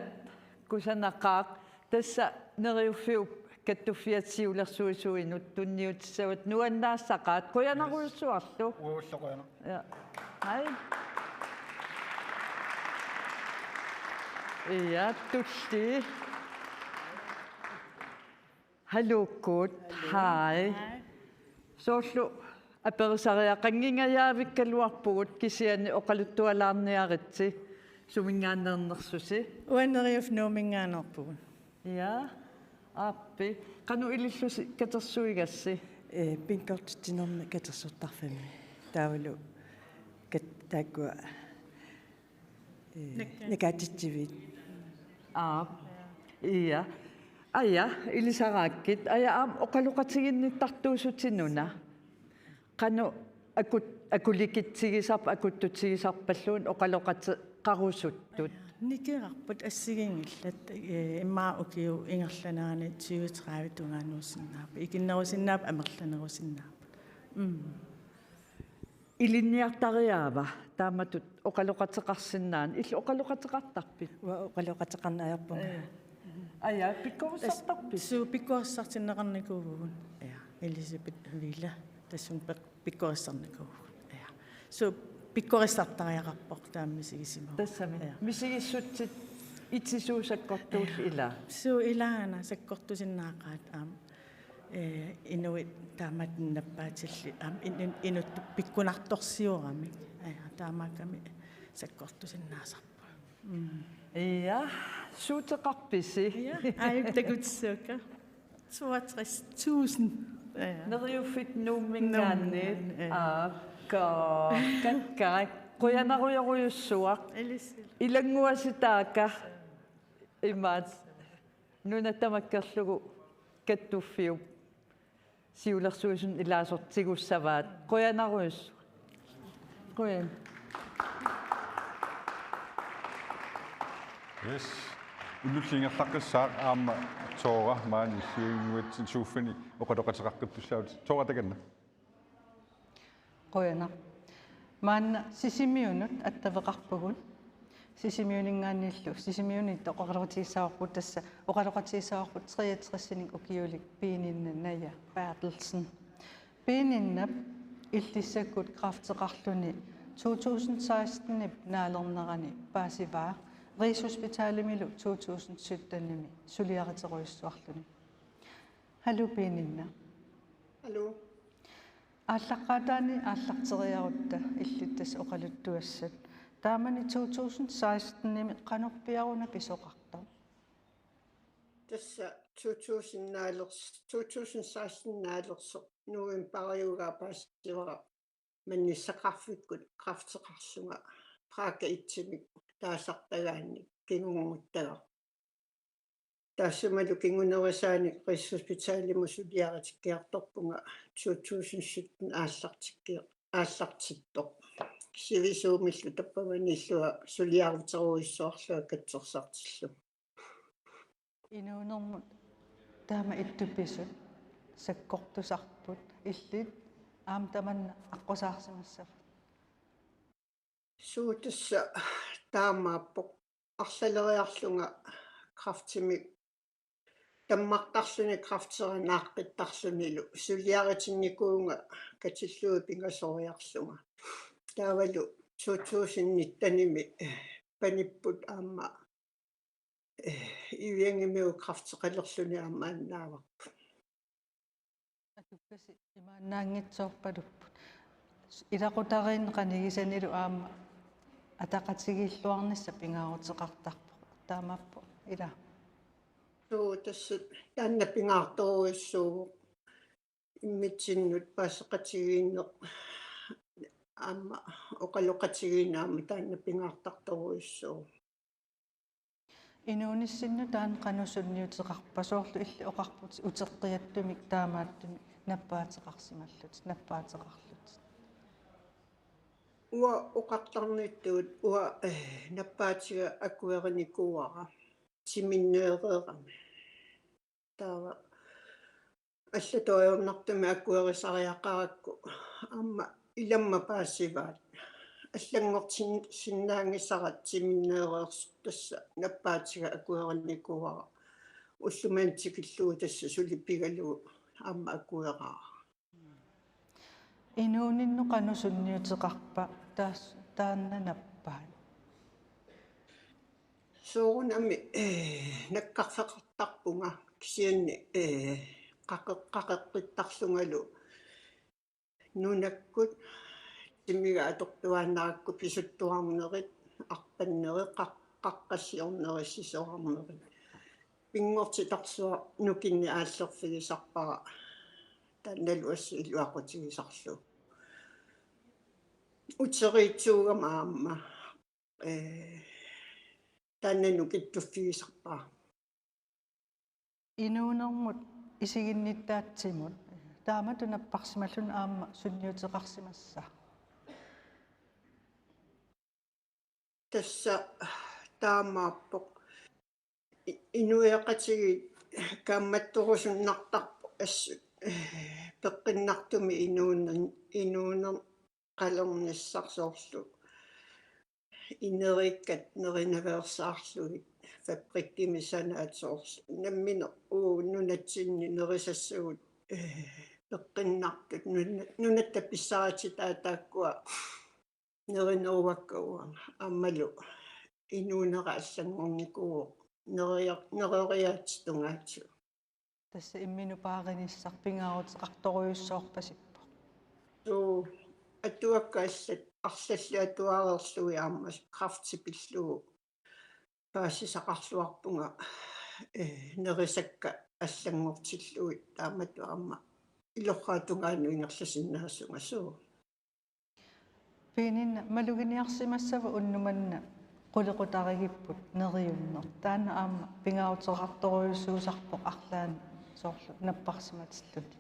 kusanaqaaq, tassa Neriuffiup Kattuffiata siulersuisuinut tunniutissavatit, nuannaassaqaat, qujanarujussuarlu. Uullu qujanaq. Ja. Hej. Ja, tulli. Haluukkut, hej. Hej. Soorlu aperisariaqanngingajaavikkaluarpugut kisianni oqaluttualaarniaritsi suminngaanneernersusi. Uanga Neriuffik Nuumminngaanneerpugut. Ja, aappi. Qanoq ilillusi katersuigassi? Ee, pinkortitsinermi katersortarfimmi. Taavalu kat-, taakkua Ee, Nakka. Nakaatitsiviit. Aap. Ja. Aja, ilisaraakkit. Aja, aamma oqaloqatiginnittartuusutit una. Qanoq akut-, akulikitsigisarp-, akuttutigisarpalluunniit oqaloqateqarusuttut. Nikerarput assigiinngillat, ee, immaqa ukiut ingerlaneranni tyve tredive tungaanuusinnaapput. Ikinnerusinnaapput, amerlanerusinnaapput. Mm. Ilinniartariaava taamatut oqaloqateqarsinnaaneq? Illit oqaloqateqartarpit? Uanga oqaloqateqarneq ajorpunga. Ee. Aja, pikkorissartarpisi? Suu, pikkorissartinneqarnikuuvugut. Ja, Elisabeth Wille. Tassunga pik-, pikkorissarnikuuvugut. Ja. Suu, pikkorissartariaqarpoq taama misigisimavunga. Tassami. Ja. Misigissutsit itisuut sakkortuullit ilaa? Suu, ilaana sakkortusinnaaqaat aamma. Ee, inuit taamatut nappaatillit aamma in-, in-, inuttut pikkunartorsiuramik. Aja, taamaakkami sakkortusinnaasarput. Mm. Ja, suuteqarpisi? Ja, aajuku takutissaakka. Toogtres tusind. Ja. Neriuffik Nuumminngaanniit. Nuumminngaanniit, ja. Aakka, kakkaak. Qujanarujorujussuaq. Ilissi. Ilannguasi taakka. Imaat. Nuna tamakkerlugu Kattuffiup siulersuisuni ilaasortat tigussavaat. Qujanarujussuaq. Qujan. Yes. Inuulluni ingerlaqqissaaq aamma Tora maani illuinnguatsinni suuffini oqaloqateqaqqittussaavutit. Tora, takanna. Qujanaq. Maanna Sisimiunut attaveqarpugut. Sisimiuninngaanniillu, Sisimiuniittut oqaloqatigissavarput, tassa oqaloqatigissavarput treogtresinik ukiulik Piininna Naja Berthelsen. Piininnap illissakkut kræfteqarluni to tusind seksten-ip naalernerani paasivaa Rigshospitalimilu to tusind sytten-imi suliariterujussuarluni. Hallo Piininna. Hallo. Aallaqqaataani aallarteriarutta illit tassa oqaluttuassat. Taamani to tusind seksten-imi qanorpiaruna pisoqartoq? Tassa to tusind naalers-, to tusind seksten naalersoq novembariugaa paasivara mannissaqarfikkut kræfteqarlunga Praga et-imik taasartagaanni kingunnguttarpoq. Taassumalu kingunerisaanik Rigshospitalimut suliaritikkiartorpunga to tusind sytten aallartikki-, aallartittoq. Sivisuumillu tappavaniillunga suliariterujussuarlunga katsorsartillugu. Inuunermut taama ittupisut sakkortusarput, illit aamma tamanna aqqusaarsimassava? Suu, tassa taamaappoq, arlaleriarlunga kræftimik tammartarluni kræftera naaqqittarlunilu suliaritinnikuuvunga katillugit pingasoriarlunga. Taavalu to tusind nitten-imi panipput aamma, eh, ivigangimigut kræfteqalerluni aamma annaavarput. Atukkasi imaannaanngitsoorpalupput. Ilaqutariinni qanigisanilu aamma ataqatigiilluarnissaq pingaaruteqartarpoq. Taamaappoq, ila. Suu, tassa taanna pingaartorujussuuvoq. Immitsinnut paaseqatigiinneq aamma oqaloqatigiinneq aamma taanna pingaartartorujussuuvoq. Inuunissinnut taanna qanoq sunniuteqarpa, soorlu illit oqarputit uteqqiattumik taamaattumik nappaateqarsimallutit, nappaateqarlutit? Uanga oqartarnittut uanga, eh, nappaatiga akuerinikuuara timinneereerami. Taava allatut ajornartumik akuerisariaqarakku aamma ilamma paasivaat. Allanngortin-, sinnaanngisara timinneereersoq, tassa nappaatiga akuerinikuuara. Ulloq manna tikillugu tassa suli pigalugu aamma akueraara. Inuuninnut qanoq sunniuteqarpa taas-, taanna nappaat? Soorunami, eh, nakkarfeqartarpunga kisianni, eh, qaqe-, qaqeqqittarlungalu nunakkut timiga atortuaannarakku pisuttuarnerit, arpannerit, qaq-, qaqqasiornerit, sisorarnerit. Pinngortitarsuaq nukinnik aallerfigisarpara, taannalu assut iluaqutigisarlugu. Uteriitsuugama aamma, eh, taanna nukittuffigisarpara. Inuunermut isiginnittaatsimut taamatut napparsimalluni aamma sunniuteqarsimassaaq? Tassa taamaappoq. I-, inuiaqatigiit kaammattorusunnartarput assut, eh, peqqinnartumik inuuner-, inuunerqalernissaq, soorlu ineriikkat nerinaveersaarlugit fabrikkimi sanaat, soorlu nammineq uagut nunatsinni nerisassagut, eh, peqqinnartut nuna-, nunatta pissarititaat taakkua nerineruakka uanga, aammalu inuunera allanngornikuuvoq neria-, nereriaatsip tungaatigut. Tassa imminut paarinissaq pingaaruteqartorujussuorpasippoq. Suu, atuakkat allat arlallit atuareerlugit aamma kræfti pillugu paasisaqarluarpunga, eh, nerisakka allanngortillugit, taamatut aamma ilorraap tungaanut ingerlasinnaasunga, suu. Piininna, maluginiarsimassava unnuk manna qulequtarigipput neriunneq? Taanna aamma pingaaruteqartorujussuusarpoq arlaannik soorlu napparsimatilluni.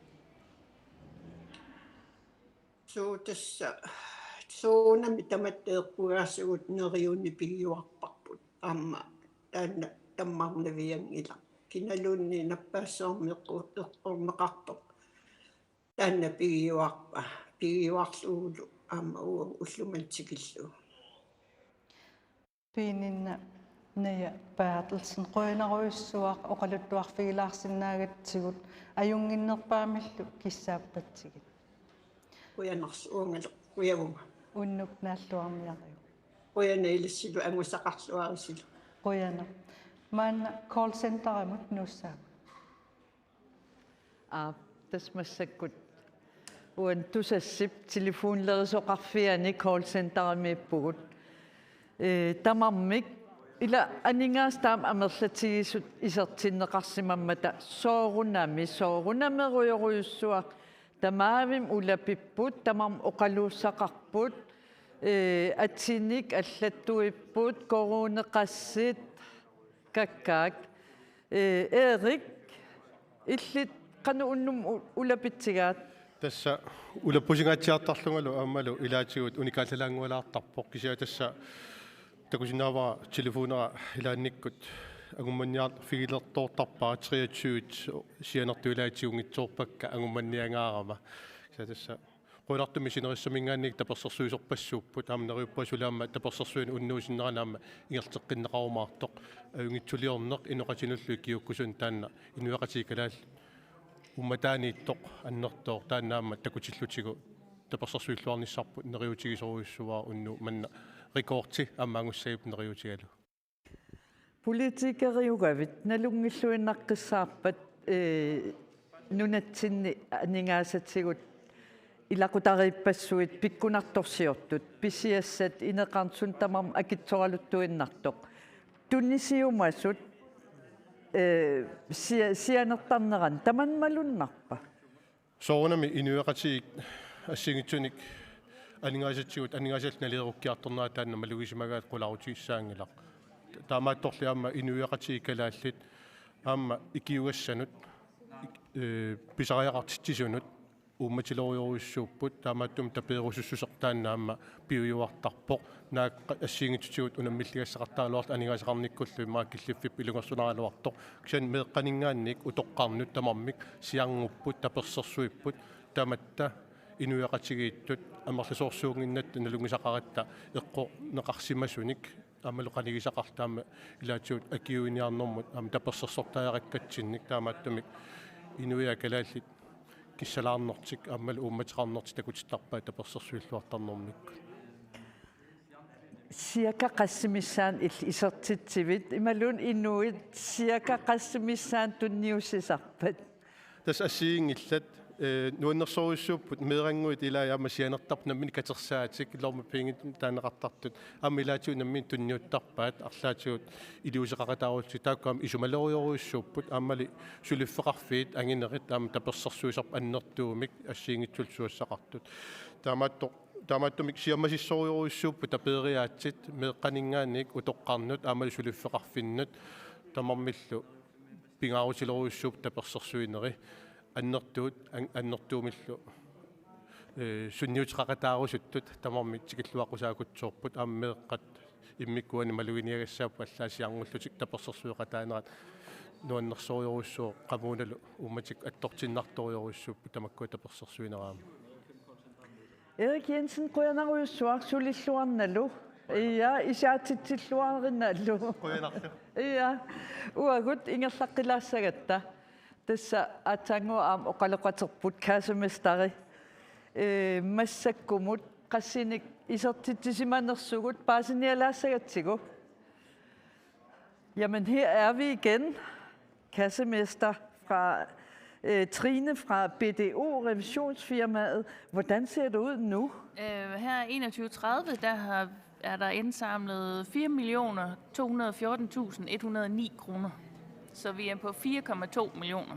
Suu, tassa soorunami tamatta eqqugaasigut neriunneq pigiuarparput. Aamma taanna tammarnavianngilaq. Kinaluunniit nappaassuarmi eqqu-, eqqorneqarpoq. Taanna pigiuarpa, pigiuarlugulu aamma uagut ullumimut tikillugu. Piininna Naja Berthelsen, qujanarujussuaq oqaluttuarfigilaarsinnaagatsigut, ajunnginnerpaamillu kissaappatsigit. Qujanarsuaq, uangalu qujavunga. Unnuk naalluarniariuk. Qujanaq ilissilu angusaqarluarisilu. Qujanaq. Maanna callcenterimut nuussaagut. Aap, tassa massakkut uani Tusassip telefonilerisoqarfiani callcenterimiippugut. Ee, tamarmik ila aningaasat taama amerlatigisut isertinneqarsimammata soorunami, soorunamerujorujussuaq, tamaavimmik ulapipput, tamarmik oqaluussaqarput, ee, atsinik allattuipput, koruuneqassit, kakkaak. Ee, Erik, illit qanoq unnummut u-, ulapitsigaat? Tassa ulappusingaatsiartarlungalu aammalu ilaatigut unikaallallaanngualaartarpoq, kisianni tassa takusinnaavara telefonera ilaannikkut angummanniarfigilertoortarpara, treogtyve sianertut ilai tigunngitsoorpakka angummanniangaarama. Kisianni tassa qujanartumik sinerissaminngaanniit tapersersuisorpassuupput, aamma neriuppunga suli aamma tapersersuineq unnuusinnerani aamma ingerlateqqinneqarumaartoq. Ajunngitsuliorneq inoqatinullu ikiuukkusunut taanna inuiaqatigiit kalaallit uummataaniittoq annertooq, taanna aamma takutillutigu tapersersuilluarnissarput neriuutigisorujussuuara, unnugu manna rekordi aamma angussagipput neriuutigalugu. Politikeriugavit, nalunngilluinnaqqissaarpat, ee, nunatsinni aningaasatigut ilaqutariippassuit pikkunartorsiortut, pisiassat, ineqarneq suna tamarmi akitsoraluttuinnartoq. Tunisiumasut, ee, sia-, sianertarneranni tamanna malunnarpa? Soorunami inuiaqatigiit assigiinngitsunik aningaasatigut, aningaasallu nalilerukkiartornerat taanna malugisimagaat qulaarutissaanngilaq. Taamaattorli aamma inuiaqatigiit kalaallit aamma ikiugassanut, ee, pisariaqartitsisunut uummatilorujorujussuupput, taamaattumik tapeerusussuseq taanna aamma piujuartarpoq. Naak assigiinngitsutigut unammilligassaqartaraluartut aningaasaqarnikkullu immaqa killiffipput ilungersunaraluartoq. Kisianni meeqqaninngaanniit utoqqarnut tamarmik siarngupput, tapersersuipput, tamatta inuiaqatigiittut amerlasoorsuunnginnatta nalunngisaqaratta eqqorneqarsimasunik aammalu qanigisaqarluta aamma ilaatigut akiuiniarnermut aamma tapersersortariaqakkatsinnik, taamaattumik inuiaat kalaallit kissalaarnertik aammalu uummateqarnertik takutittarpaat tapersersuilluartarnermikkut. Cirka qassit missaanni illit isertitsivit, imaluunniit inuit cirka qassit missaanni tunniussisarpat? Tassa assigiinngillat, ee, nuannersorujussuupput, meerannguit ilaat aamma sianertarput nammineq katersaatik, lommepengit taaneqartartut, aamma ilaatigut nammineq tunniuttarpaat, arlaatigut iliuuseqaqataarusuttut, taakku aamma isumalerujorujussuupput, aammali suliffeqarfiit anginerit aamma tapersersuisarput annertuumik assigiinngitsullu susassaqartut. Taamaattoq, taamaattumik siammasissorujorujussuupput tapeeriaatsit meeqqaninngaanniit utoqqarnut aammalu suliffeqarfinnut, tamarmillu pingaarutilorujussuupput tapersersuineri, annertuut, an-, annertuumillu, ee, sunniuteqaqataarusuttut tamarmik tikilluaqqusaakutsoorput, aamma meeqqat immikkut uani maluginiagassaapput allaat siarngullutik tapersersueqataanerat. Nuannersorujorujussuuvoq, qamuunalu uummatikkut attortinnartorujorujussuupput tamakkua tapersersuineraat. Erik Jensen, qujanarujussuaq sulilluarnalu. Ja, isiaatitsilluarinalu. Qujanarlu. Ja, uagut ingerlaqqilaassagatta. Tassa aatsaannguaq aamma oqaloqaterput kassemesteri. Ee, massakkumut qassinik isertitsisimanersugut paasinialaassagatsigu. Jamen, her er vi igen. Kassemester fra, øh, Trine fra B D O, revisionsfirmaet. Hvordan ser det ud nu? Øh, her enogtyve tredive, der har, er der indsamlet fire millioner to hundrede og fjorten tusind et hundrede og ni kroner. Så vi er på fire komma to millioner.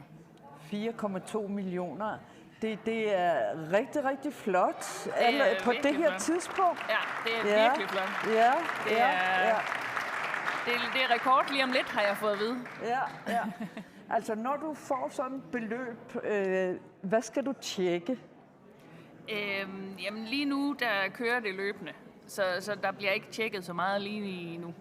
Fire komma to millioner. Det, det er rigtig, rigtig flot. Det er på det her tidspunkt. Ja, det er, ja, virkelig flot. Ja, det, ja, er, ja. Det, det er rekord lige om lidt, har jeg fået at vide. Ja, ja. Altså, når du får sådan et beløb, øh, hvad skal du tjekke? Øhm, jamen, lige nu, der kører det løbende, så, så der bliver ikke tjekket så meget lige nu.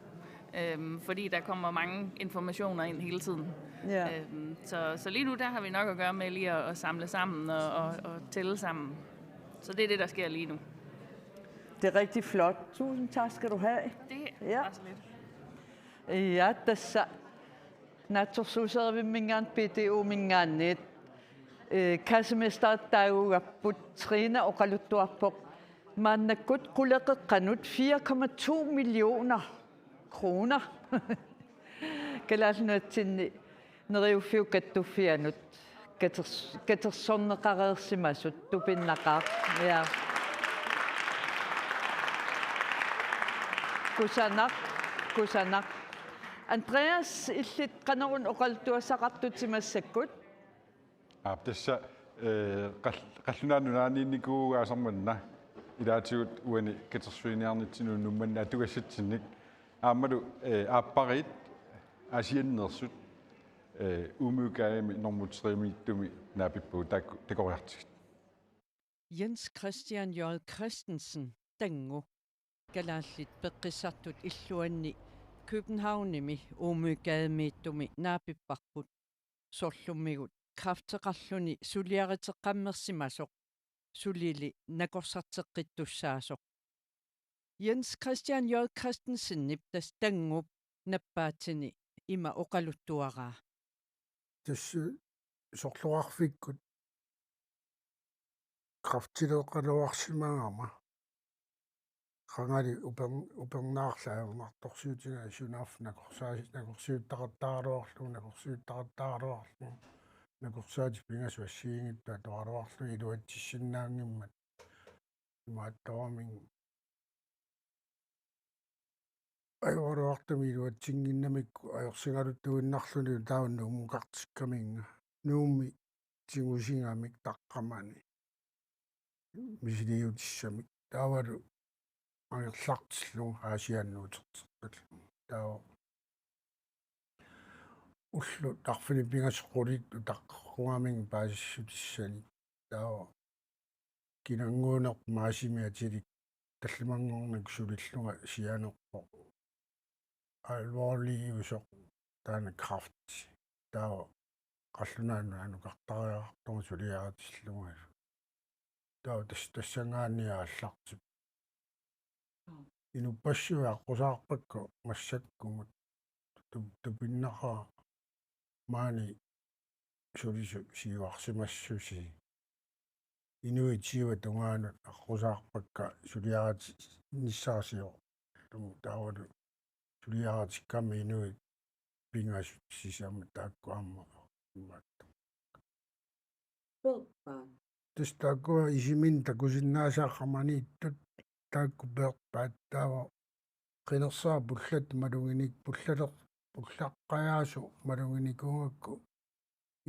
Øhm, fordi der kommer mange informationer ind hele tiden. Ja. Øhm, så, så lige nu der har vi nok at gøre med lige at, at samle sammen og, og, og tælle sammen. Så det er det, der sker lige nu. Det er rigtig flot. Tusind tak skal du have. Det er Ja. Bare så lidt. Ja, tassa naatsorsuuserivimminngaanniit P T O-minngaanniit, øh, kassemester taagugapput. Trine oqaluttuarpoq maannakkut quleqeqqanut fire komma to millioner kroner Kalaallit Nunatsinni Neriuffiup kattuffianut katers-, katersorneqareersimasut. Tupinnaqaaq. Ja. Kusanaq, kusanaq. Andreas, illit qanoruna oqaluttuassaqartutit massakkut? Aap, tassa, eh, qall-, qallunaat nunaanniinnikuugaasarmanna ilaatigut uani katersuiniarnitsinut Nuummanni atugassatsinnik. Aammalu, eh, aappariit Aasianneersut, eh, Uummygades-imi normu tre-miittumi naapippagut, taakku takoriartigit. Jens Christian J. Christensen, Tango, kalaallit peqqissartut illuanni Københavnimi Uummygades-miittumi naapipparput. Soorlumigut kræfteqarluni suliariteqqammersimasoq, sulili nakorsarteqqittussaasoq. Jens Christian J. Christensenip tassa Tangop nappaatsini ima oqaluttuaraa. Tassa sorleqarfikkut kræftileeqaluarsimagama qangali uper-, upernaarlugu ajornartorsiutigalugu sunaaffa nakorsaa-, nakorsiuttaqattaaraluarlugu, nakorsiuttaqattaaraluarlugu, nakorsaatit pingasut assigiinngitsut atoraluarlugit iluatsissinnaanngimmat imaattoramik ajoraluartumik iluatsinnginnamikku ajorsigaluttuinnarluni taava Nuummukartikkaminnga, Nuummi tigusigamik taqqamani misiliutissamik, taavalu angerlartillugu Aasianni uterteqqillugu. Taava ullut arfineq-pingasut qulittut taqqeqqugamik paasissutissanik. Taava kinannguunerput maasimi atilik tallimanngornikkut sulillunga sianerpoq alvorliusoq, taanna kræfti. Taava qallunaanut anukartariaqartunga suliaritillunga. Taava tas-, tassanngaanniit aallartippoq. Inuppassuit aqqusaarpakka massakkumut, tu-, tupinnaqaaq maani sulisut siuarsimassusii. Inuit tyve tungaanut aqqusaarpakka suliaritinnissaasiorlugu, taavalu suliaritikkammat inuit pingasut sisamat taakku aamma imaattoq. Peerpaat. Tassa taakkua isiminnik takusinnaasaat qamaniittut taakku peerpaat, taava qinersineq pullat maluginik-, pullaleq-, pullaqqajaasoq maluginikuugakku,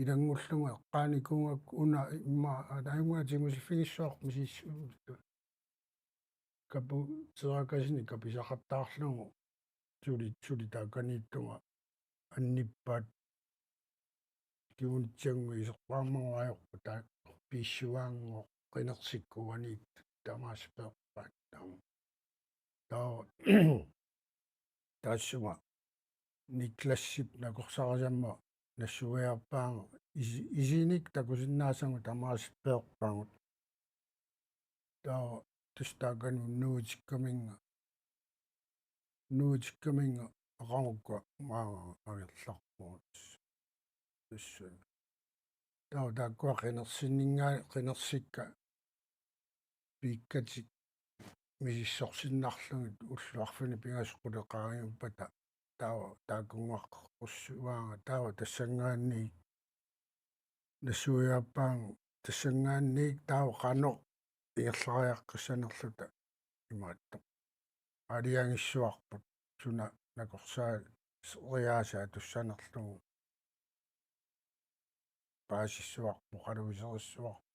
ilanngullunga eqqaanikuugakku una immaqa aajuna tigusiffigissuarmik misissuugut. Kapu-, terakasinik kapisaqattaarlugu suli, suli taakaniittunga annippaat. Kingunitsiannguaq iserpaammagu ajorput, taakku piissuaannguaq qinersikkuaniit tamaasa peerpaat taama. Taava taassuma Niklasip nakorsarisamma nassuiarpaanga, isi-, isinik takusinnaasagut tamaasa peerpagut. Taava tassa taakani unnuutikkaminga, unnuutikkaminga aqagukkua maanga angerlarpugut. Tassa. Taava taakkua qinersinninnga-, qinersikka piikkatik misissorsinnarlugit ullut arfineq-pingasut qulit qaangiuppata taava taakkunnguaqqussuaanga, taava tassanngaanniit nassuiarpaanga, tassanngaanniit taava qanoq ingerlariaqqissanerluta imaattoq. Aalajangissuarput suna nakorsariaasaa tussanerlugu paasissuarput, oqaluuserissuarput.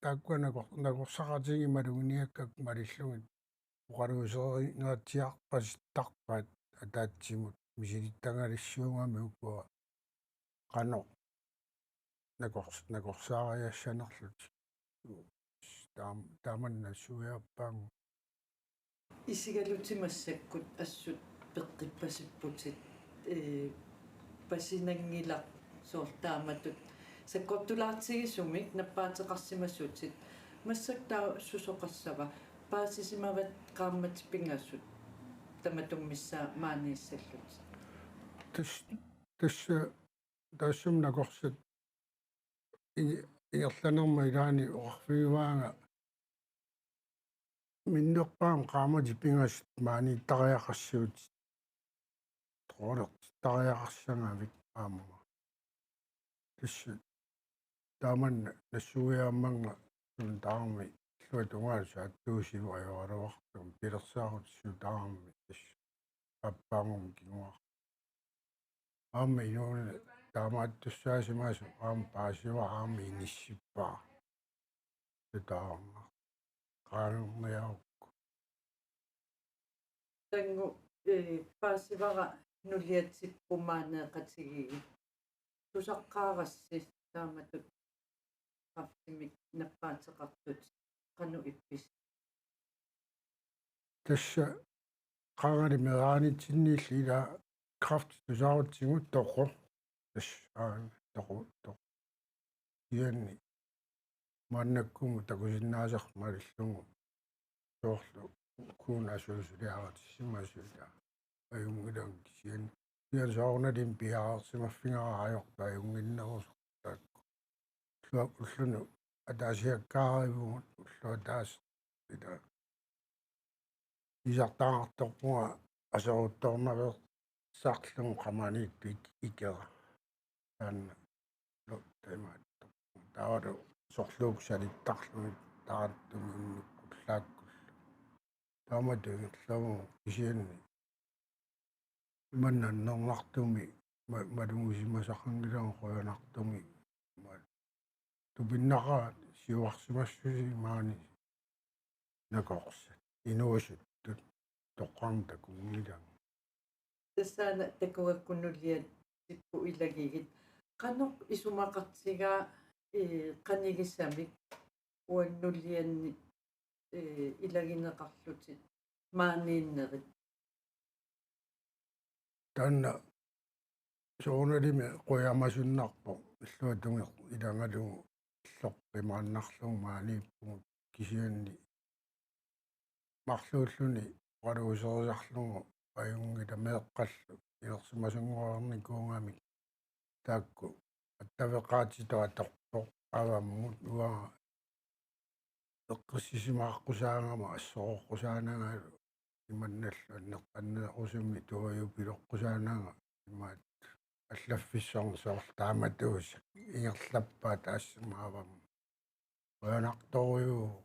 Taakkua nakor-, nakorsaqatigiit maluginiakkakka malillugit oqaluuseringaatsiarpasittarpaat ataatsimut misilittagalissuugami ukua qanoq nakors-, nakorsaariassanerlutik. Taam-, taamanna nassuiarpaannga. Isigalutit massakkut assut peqqippasipputit, ee, pasinanngilaq soorlu taamatut sakkortulaartigisumik nappaateqarsimasutit, massakkut taava susoqassava, paasisimavat qaammatit pingasut tamatuma missaa maaniissallutit? Tas-, tassa taassuma nakorsat i-, ingerlanerma ilaanni oqarfigivaanga minnerpaamik qaammatit pingasut maaniittariaqarsiutit, toolertittariaqassagavit aamma. Tassa taamanna nassuiaammanga suna tamarmi illuatungaanut saattuusivoq ajoraluartumik pilersaarutit suna tamarmi tassa aappaagumut kinguar-. Aamma inuuneq taamaattussaasimasoq aamma paasivara aamma inissippara. Tutaarma. Qaangerniarukku. Taanna, ee, paasivara nuliatippu maaniiqatigiit. Tusaqqaarassi taamatut kræftimik nappaateqartut qanoq ippisi? Tassa qaangali meeraanitsinniilli ilaa kræfti tusaarutsigu toqu. Tassa aana toqu, toqu. Kisianni maannakkumut takusinnaasarput malillugu soorlu kuuna asuusuliarutissimasut ajunngilanga kisianni. Kisianni soorunalimi piareersimaffigaara ajortut ajunnginnerusoq taakku. Ullu-, ullunut ataasiakkaarivugut ulloq ataaseq ila. Isertaqartorpunga aserortornaveersarlugu qamaniittoq ik-, ikera. Taanna lo-, taimaattoq. Taavalu sorluukkut salittarlugit taartumik unnukkut ullaakkullu. Taamatut ingerlavugut kisianni imanna annernartumik ma-, malugisimasaqanngilagut qujanartumik ma-, tupinnaqaat siuarsimassusi maani nakorsat. Inuusuttut toqqarnut takunngilagut. Tassaana takugakku nuliatipput ilagigit. Qanoq isumaqartigaa, ee, qanigisamik uannut nulianni, ee, ilagineqarlutit maaniinnerit? Taanna soorunalimi qujamasunnarpoq illuatungeq ilagalugu illoq qimaannarlugu maaniippugut kisianni marluulluni oqaluuserisarlugu ajunngilaq meeqqallu ilersimasunngoreernikuugamik taakku attaveqaatitut atorpoq avammut uanga eqqissisimaaqqusaagama assorooqqusaanangalu imannallu anneq-, annerusumik tuaviupiloqqusaananga imaattoq allaffissorneq soorlu taamatuusaq ingerlappaat taassuma avammut. Qujanartorujuuvoq.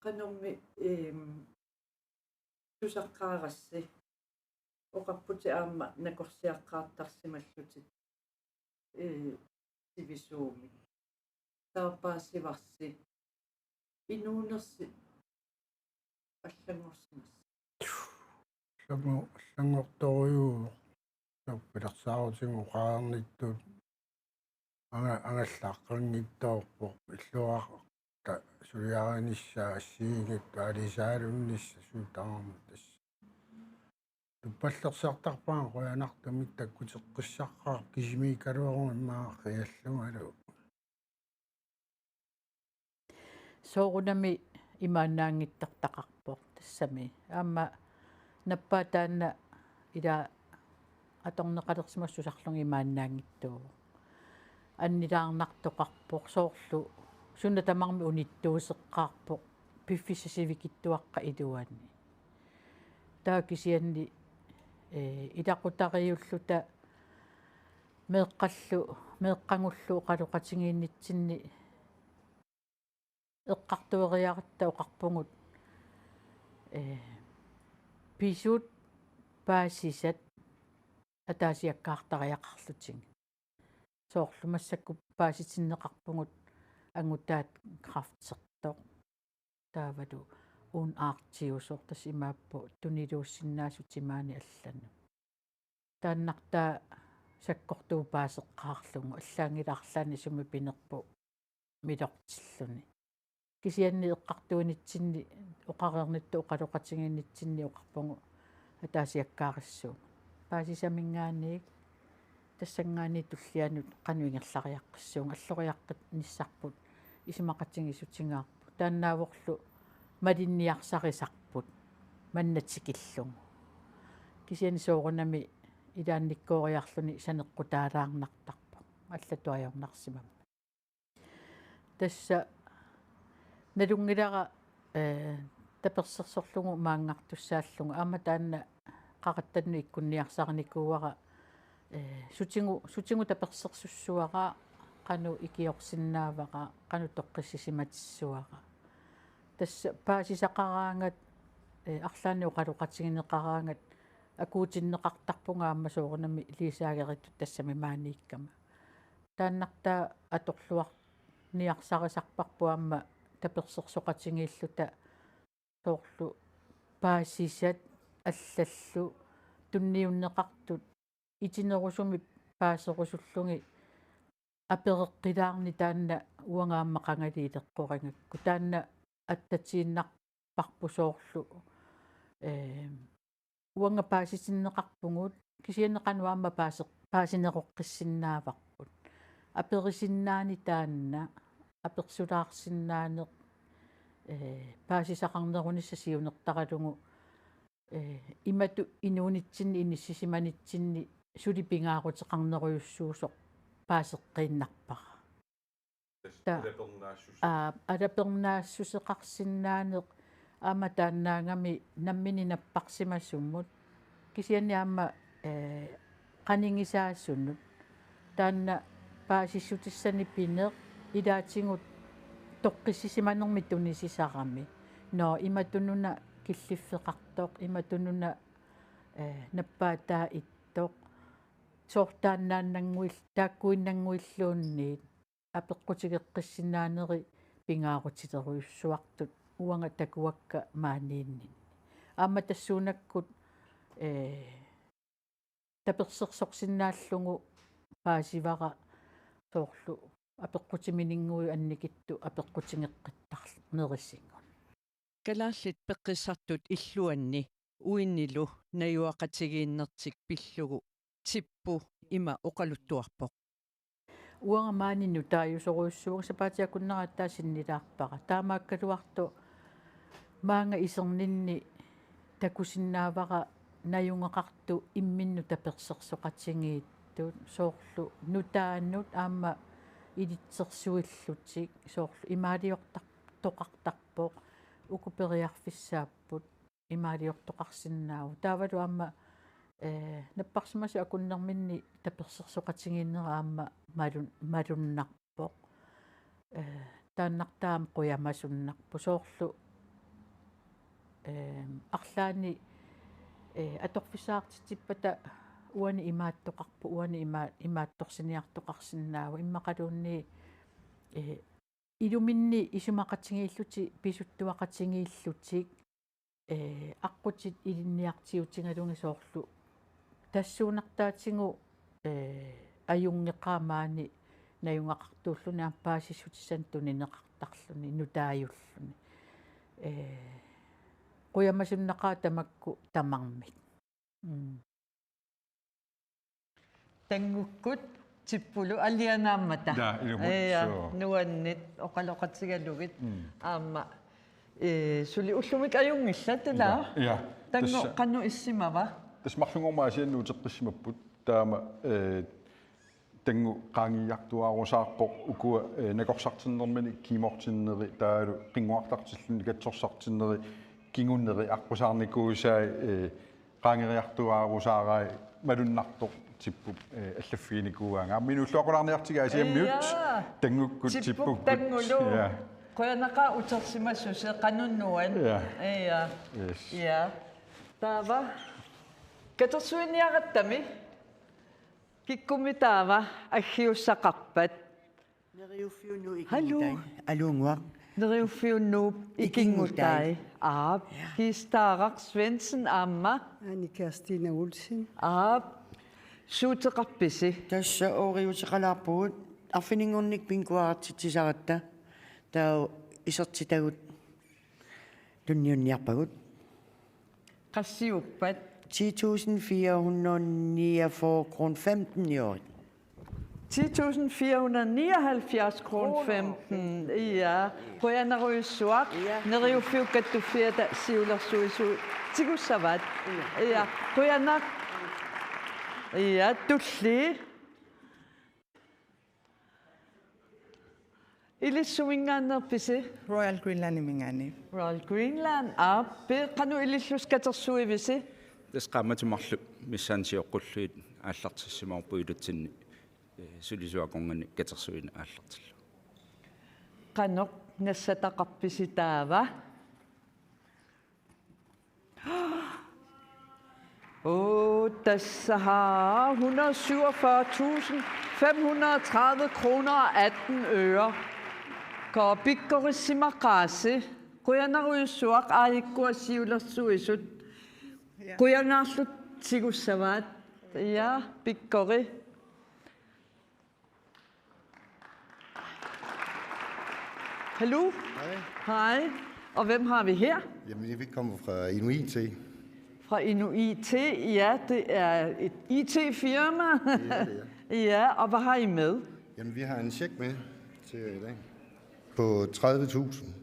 Qanormi, eem, tusaqqaarassi oqarputit aamma nakorsiaqqaartarsimallutit, ee, sivisuumik. Taava paasivarsi inuunersi allanngorsimassi. Allanngor-, allanngortorujuuvoq. Taava pilersaarutigut oqareernittut anga-, angallaqqanngitsoorpoq illuarta suliarinissaa assigiinngitsoq aalisaalunnissaq suut tamarmik tassa. Tuppallersartarpara qujanartumik takkuteqqissaqqaarpoq kisimiikkaluaruit immaqa qiallungalu. Soorunami imaannaanngitsortaqarpoq tassami. Aamma nappaat taanna ila atorneqalersimasoq tusarlugu imaannaanngitsuuvoq. Annilaarnartoqarpoq soorlu suna tamarmi unittuuseqqaarpoq piffissaq sivikitsuaqqap iluani. Taava kisianni, ee, ilaqutariiulluta meeqqallu, meeqqagullu oqaloqatigiinnitsinni eqqartueriaratta oqarpugut, ee, pisut paasisat ataasiakkaartariaqarlutigit. Soorlu massakkut paasitinneqarpugut angutaat kræftertoq. Taavalu uunartiusoq tassa imaappoq tuniluussinnaasut timaani allanut. Taannartaa sakkortuut paaseqqaarlugu allaanngilaq arlaannik sumi pinerpoq milortilluni. Kisianni eqqartuinitsinni oqareernittut oqaloqatigiinnitsinni oqarpugut ataasiakkaarissuugut. Paasisaminngaanniit tassanngaanniit tullianut qanoq ingerlariaqqissuunga, alloriaqqinnissarput isumaqatigiissutigaarput. Taannaavorlu malinniarsarisarput manna tikillugu. Kisianni soorunami ilaannikkooriarluni saneqqutaalaarnartarpoq allatut ajornarsimammat. Tassa nalunngilara, eh, tapersersorlugu maanngartussaallugu aamma taanna qaqattannut ikkunniarsarinikuuara, eh, sutigut, sutigut tapersersussavara, qanoq ikiorsinnaavara, qanoq toqqissisimatissavara. Tassa paasisaqaraangat, eh, arlaannik oqaloqatigineqaraangat akuutinneqartarpunga aamma soorunami lesageritut tassami maaniikkama. Taannartaa atorluarniarsarisarparput aamma tapersersoqatigiilluta soorlu paasisat allallu tunniunneqartut itinerusumik paaserusullugit apereqqilaarneq taanna uanga aamma qangali ileqqorigakku. Taanna attatiinnarparput soorlu, eh, uanga paasitinneqarpugut, kisianni qanoq aamma paase-, paasineroqqissinnaavarput. Aperisinnaani taanna, apersulaarsinnaaneq, eh, paasisaqarnerunissaq siunertaralugu, eh, imatut inuunitsinni inissisimanitsinni suli pingaaruteqarnerujussuusoq paaseqqiinnarpara. Ta-, alapernaassuseq. Aa, alapernaassuseqarsinnaaneq aamma taannaagami nammineq napparsimasumut. Kisianni aamma, eh, qanigisaasunut. Taanna paasissutissanik pineq ilaatigut toqqissisimanermik tunisisarami. Nå, imatununa killiffeqartoq, imatununa, eh, nappaataa ittoq. Soortaannaannannguill-, taakkuinnannguilluunniit apeqqutigeqqissinnaaneri pingaarutilerujussuartut uanga takuakka maaniinninni. Aamma tassuunakkut, eh, tapersersorsinnaallugu paasivara soorlu apeqqutimininnguit annikitsut apeqqutigeqqittarnerisigut. Kalaallit peqqissartut illuanni uinilu najugaqatigiinnertik pillugu Tippu ima oqaluttuarpoq. Uanga maani nutaajusorujussuuvunga, sapaatip akunnera aatsaat sinnilaarpara. Taamaakkaluartoq maanga iserninni takusinnaavara najugaqartut imminnut tapersersoqatigiittut, soorlu nutaanut aamma ilitsersuillutik, soorlu imaaliortar-, toqartarpoq, uku periarfissaapput imaaliortoqarsinnaavoq. Taavalu aamma, eh, napparsimasut akunnerminni tapersersoqatigiinnera aamma malun-, malunnarpoq. Eh, taannartaa aamma qujamasunnarpoq. Soorlu, eh, arlaanni, eh, atorfissaqartitsippata uani imaattoqarpoq, uani ima-, imaattorsiniartoqarsinnaavoq. Immaqaluunniit, eh, iluminni isumaqatigiillutik, pisuttuaqatigiillutik, eh, aqqutit ilinniartiutigalugit soorlu tassuunartaatigut, eh, ajunngeqaaq maani najugaqartuulluni aamma paasissutissanik tunineqartarluni nutaajulluni. Eh, qujamasunnaqaaq tamakku tamarmik. Mm. Tanngukkut Tippulu alianaammata. Ja, ilumut. Ja, suu. Nuanneq oqaloqatigalugit. Mm. Aamma, eh, suli ullumi ajunngillat, ilaa? Ja, ja. Tanngu, tassa, qanoq issimava? Tassa marlunngormat Aasiannut uteqqissimapput. Taama, eh, Tanngu qaangiiartuaarusaarpoq ukua, eh, nakorsartinnermini kiimortinneri taavalu qinnguartartilluni katsorsartinneri kinguneri aqqusaarnikuusai, eh, qaangeriartuaarusaarai malunnartoq Tippup, eh, allaffiginikuugaangat. Aamma inuulluaqulaarniartigu Aasiammiut. Ja. Tanngukkut Tippup Tippukkut. Tanngukkut. Ja. Qujanaqaaq utersimasusi qanoq nuann. Ja. Ja. Yes. Ja. Taava katersuiniarattami. Kikkummi taava aggiussaqarpat? Neriuffiunuup Hallo. Ikinngutai. Aluunnguaq. Neriuffiunuup Ikinngutai. Ikinngutai. Aap. Ja. Kistaaraq Svendsen aamma. Anne Kirstine Olsen. Aap. Suuteqarpisi? Tassa ooriuteqalaarpugut arfininngornikkut bingoartitsisaratta. Taava isertitagut tunniunniarpagut. Qassiuppat? Ti tusind fire hundrede niogfyrre kroner femten i år. Ti tusind fire hundrede nioghalvfjerds kroner femten. Ja. Qujanarujussuaq. Ja. Neriuffiup Kattuffiata siulersuisut tigussavaat. Ja. Qujanaq. Ja, tulli. Ilissi suminngaanneerpisi? Royal Greenlandiminngaanniit. Royal Greenland, aappi, qanoq ilillusi katersuivisi? Tassa qaammatit marluk missaanni sioqqullugit aallartissimavarput ilutsinni, eh, sulisuaqornani katersuineq aallartillugu. Qanoq nassataqarpisi taava? Åh, tassa har hundrede syvogfyrre tusind fem hundrede og tredive kroner og atten øre. Ka pikkorissimaqaasi. Qujanarujussuaq aajukkua siulersuisut. Ja. Qujanarlu tigussavaat. Ja, pikkori. Hallo. Hej. Hej. Og hvem har vi her? Jamen, vi kommer fra Inuit. Fra Inuit, ja, det er et I T-firma. Ja, det er. Ja, og hvad har I med? Jamen, vi har en check med til jer i dag på tredive tusind.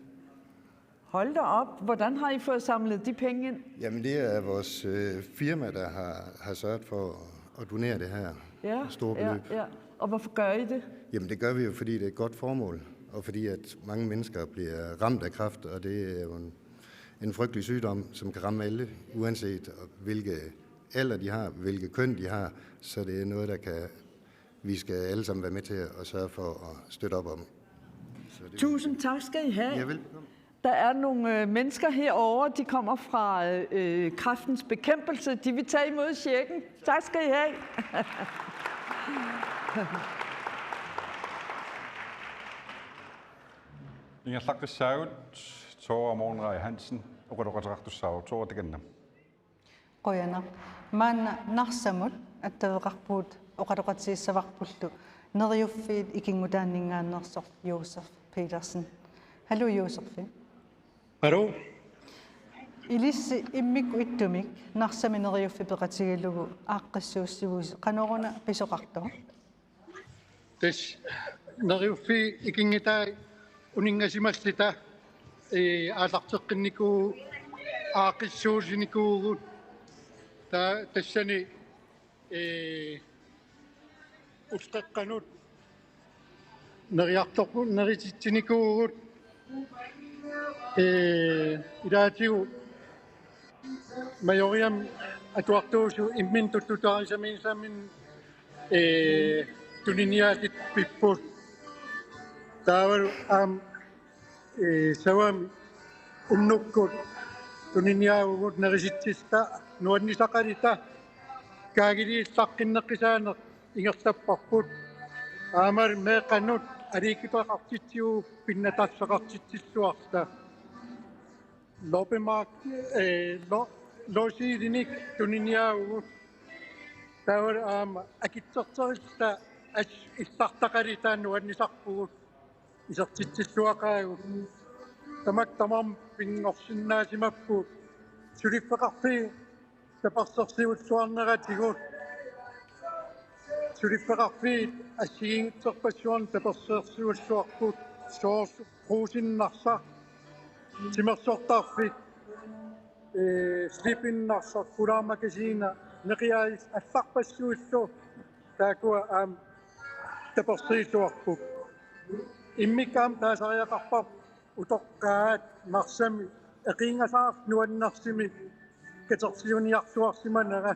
Hold da op. Hvordan har I fået samlet de penge ind? Jamen, det er vores, øh, firma, der har, har sørget for at donere det her, ja, store beløb. Ja, ja. Og hvorfor gør I det? Jamen, det gør vi jo, fordi det er et godt formål, og fordi at mange mennesker bliver ramt af kræft, og det er jo en, en frygtelig sygdom, som kan ramme alle, uanset hvilke alder de har, hvilke køn de har, så det er noget, der kan, vi skal alle sammen være med til at sørge for at støtte op om. Så det Tusind tak skal I have. Ja, velbekomme. Der er nogle, øh, mennesker herovre, de kommer fra, øh, Kræftens Bekæmpelse. De vil tage imod checken. Tak skal I have. Ingerlaqqissaagut, Tore Morgenrad Hansen, oqaloqateqartussaavoq, Tore, takanna. Qujanaq. Maanna Narsamut attaveqarpugut oqaloqatigissavarpullu Neriuffiit ikinngutaanninngaanneersoq Josef Petersen. Hallo, Josefi. Hallo. Ilissi immikkut ittumik Narsami Neriuffi peqatigalugu aaqqissuussivusi, qanoruna pisoqartoq? Tassa Neriuffiit ikinngitai uninngasimallita, ee, aallarteqqinnikuuvugut, aaqqissuussinikuuvugut, ta-, tassani, ee, ulluaqqanut neriartorpu-, nerisitsinikuuvugut, ee, ilaatigut Majoriami atuartuusugut imminut tuttutarisamiinnissaminnut, ee, tuniniaatit pipput. Taavalu aamma, ee, Savami unnukkut tuniniaavugut nerisitsissuta nuannisaqalita, kaagiliillaqqinneqqisaaneq ingerlapparput. Aammalu meeqqanut aliikkutaqartitsivugut pinnatassaqartitsissuarta. Loppemark-, eh, lo-, losseilinik tuniniaavugut. Taavalu aamma akitserserissuta assut illartaqalita nuannisarpugut. Isertitsissuaqaagut. Tamakku tamarmik pinngorsinnaasimapput. Suliffeqarfiit tapersersuilluarneratigut. Suliffeqarfiit assigiinngitsorpassuarnik tapersersuilluarput, soorlu Brugsenip Narsaq, timersortarfik, ee, Sleepenik Narsaq, Polar Magazine, Neqiaris allarpassuillu taakkua aamma tapersersuilluarput. Immikkut aamma taasariaqarparput utoqqaat Narsami eqiingasaarlutik nuannersumik katersuiniartuarsimanera,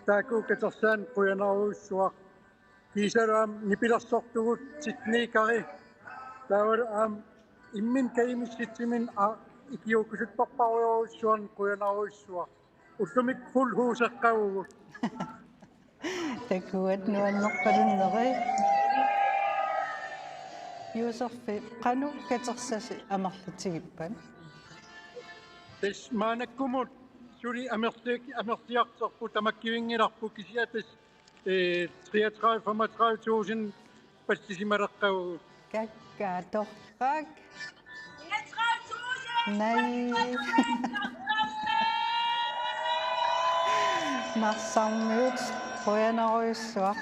taakku katersaannik qujanarujussuaq. Kiisalu aamma nipilersortugut teknikeri, taavalu aamma imminut kajumissutsiminut a-, ikiuukkusuttorpassuarujussuarnik qujanarujussuaq. Ullumikkut fuld hus-eqqavugut. Takuat, nuannerpalunneri. Josefi, qanoq katersasi amerlatigippat? Tassa maannakkumut suli amerli-, amerliartorput, tamakkivinngilarput, kisianni tassa, eh, treogtredive, femogtredive tusind pallisimaleqqavugut. Kakkaak, torrak. Nej. Narsarmiut, qujanarujussuaq.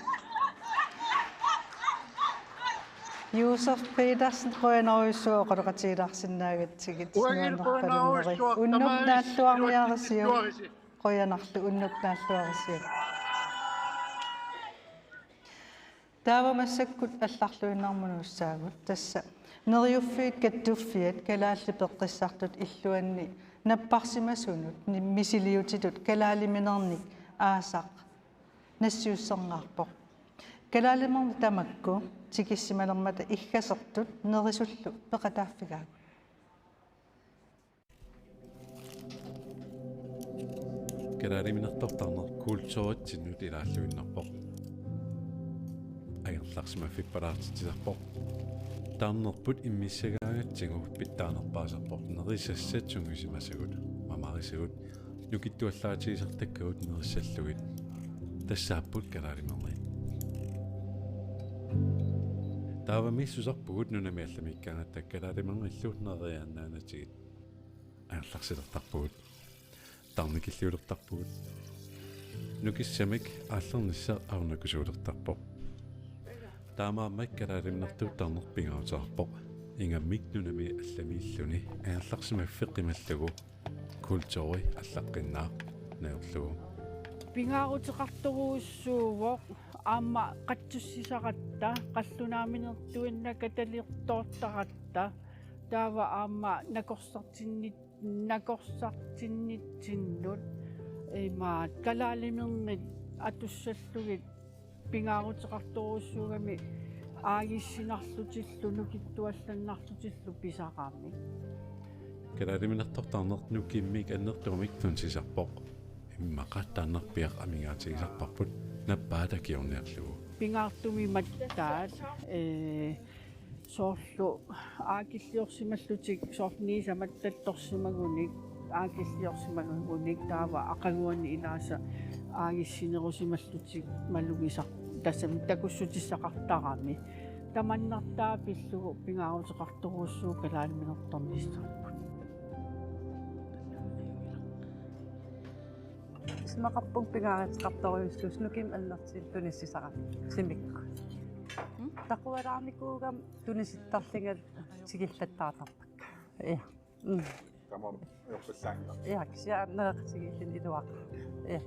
Josef Petersen, qujanarujussuaq oqaloqatigilaarsinnaagatsigit. Unnuk naalluarniarisiuk. Qujanarlu, unnuk naalluarisiuk. Taava massakkut allarluinnarmut nuussaagut, tassa Neriuffiit Kattuffiat Kalaallit Peqqissartut illuanni napparsimasunut ni-, misiliutitut kalaaliminernik aasaq nassiussernaarpoq. Kalaalimernik tamakku tikissimalermata iggasertut nerisullu peqataaffigaagut. Kalaaliminertortarneq kulturitsinnut ilaalluinnarpoq. Angerlarsimaffippalaartitsisarpoq. Tarnerput immissagaangatsigu pitsaanerpaasarpoq nerisassat sungiusimasagut, mamarisagut, nukittuallaatigisartakkagut nerissallugit. Tassaapput kalaalimernit. Taavami susarpugut nunami allamiikkaangatta kalaalimernillu neriannaanatigit. Angerlarsilertarpugut. Tarnikilliulertarpugut. Nukissamik aallernissaq aarnakusuulertarpoq. Taamaammat kalaaliminertuuttarneq pingaaruteqarpoq. Ingammik nunami allamiilluni angerlarsimaffiit qimallugu kulturi allaqqinnaaq najorlugu. Pingaaruteqartorujussuuvoq aamma qatsussisaratta, qallunaaminertuinnaq kataliortoortaratta, taava aamma nakorsartinnit-, nakorsartinnitsinnut, ima, kalaalimernit atussallugit pingaaruteqartorujussuugami aagissinarlutillu nukittuallannarlutillu pisarami. Kalaaliminertortarneq nukimmik annertuumik tunisisarpoq. Immaqa taannarpiaq amigaatigisarparput nappaat akiorniarlugu. Pingaartumik mattaat, ee, soorlu aakilliorsimallutik, soorlu niisa mattattorsimagunik, aakilliorsimagunik, taava aqaguani ilaasa aagissinerusimallutik malugisar-, tassami takussutissaqartarami. Tamanna taava pillugu pingaaruteqartorujussuuvoq kalaaliminertornissarput. Isumaqarpunga pingaaruteqartorujussuusoq nukimmik annertuumik tunissisarami. Simik. Mm? Taqualaarnikuugama tunisittarlunga tigillattaartarpakka. Ja. Mm. Tamarmi ajorpallaanngilaq. Ja, kisianni nereqatigiilluni iluaqaaq. Ja.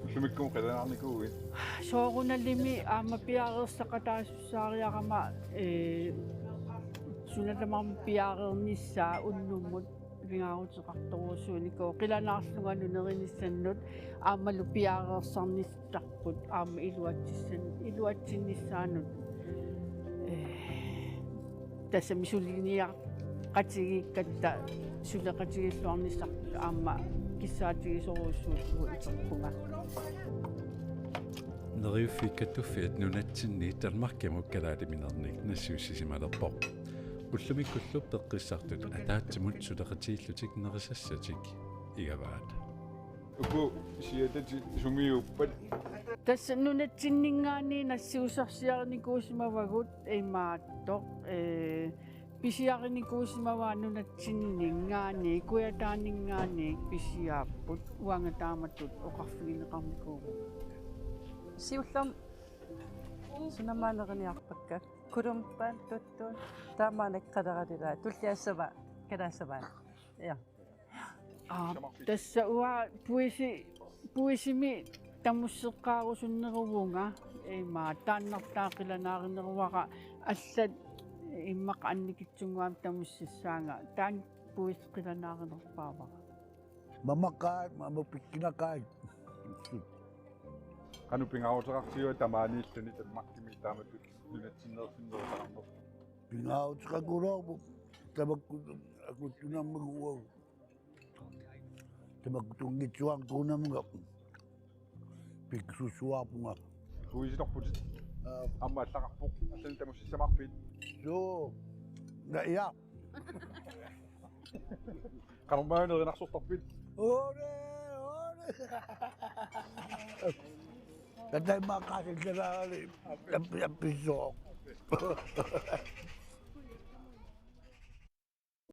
Ullumikkut qilanaarnikuuit? Soorunalimi aamma piareersaqataasussaariarama, ee, suna tamarmi piareernissaa unnummut pingaaruteqartorujussuunikuuvoq, qilanaarlunga nunerisannut aammalu piareersarnissarput aamma iluatsissan-, iluatsinnissaanut, ee, tassami suliniaqatigiikkatta suleqatigiilluarnissarput aamma kissaatigisorujussuullunga iterpunga. Neriuffiit Kattuffiat nunatsinni Danmarkimut kalaaliminernik nassiussisimalerpoq. Ullumikkullu Peqqissartut ataatsimut suleqatigiillutik nerisassatik igavaat. Uku siatatit sumiuppat? Tassa nunatsinninngaanniit nassiussersiarinikuusimavagut imaattoq, ee, pisiarinikuusimavaat nunatsinninngaanniit, Kujataaninngaanniit pisiaapput, uanga taamatut oqarfigineqarnikuuvugut. Siullermik sunamaaneriniarpakka. Kulumpan tuttun taamaannak qaleralilaa tulliassava kalaassavaat. Ja. Aa, tassa uanga puisi-, puisimi tamusseqqaarusunneruvunga, ima, taannartaa qilanaarineruara allat immaqa annikitsunnguamik tamussissaanga, taanna puisi qilanaarinerpaavara. Mamaqaat, mama pikkinaqaat. Qanoq pingaaruteqartigiva tamaaniilluni Danmarkimi taamatut nunatsinneersinnerusaqarnerput? Pingaaruteqakuloorpoq tamakku akuttunammagu uagut. Tamakku tunngitsuartuunamanga pikkusussuarpunga. Puisilerputit. Aa. Aamma allaqarpoq. Allanik tamussissamaarpit? Suu. Na, ja. Qanormaana erinarsortarpit? Ore, ore. Tatai maqaasillalaali. Appi-, appisooq.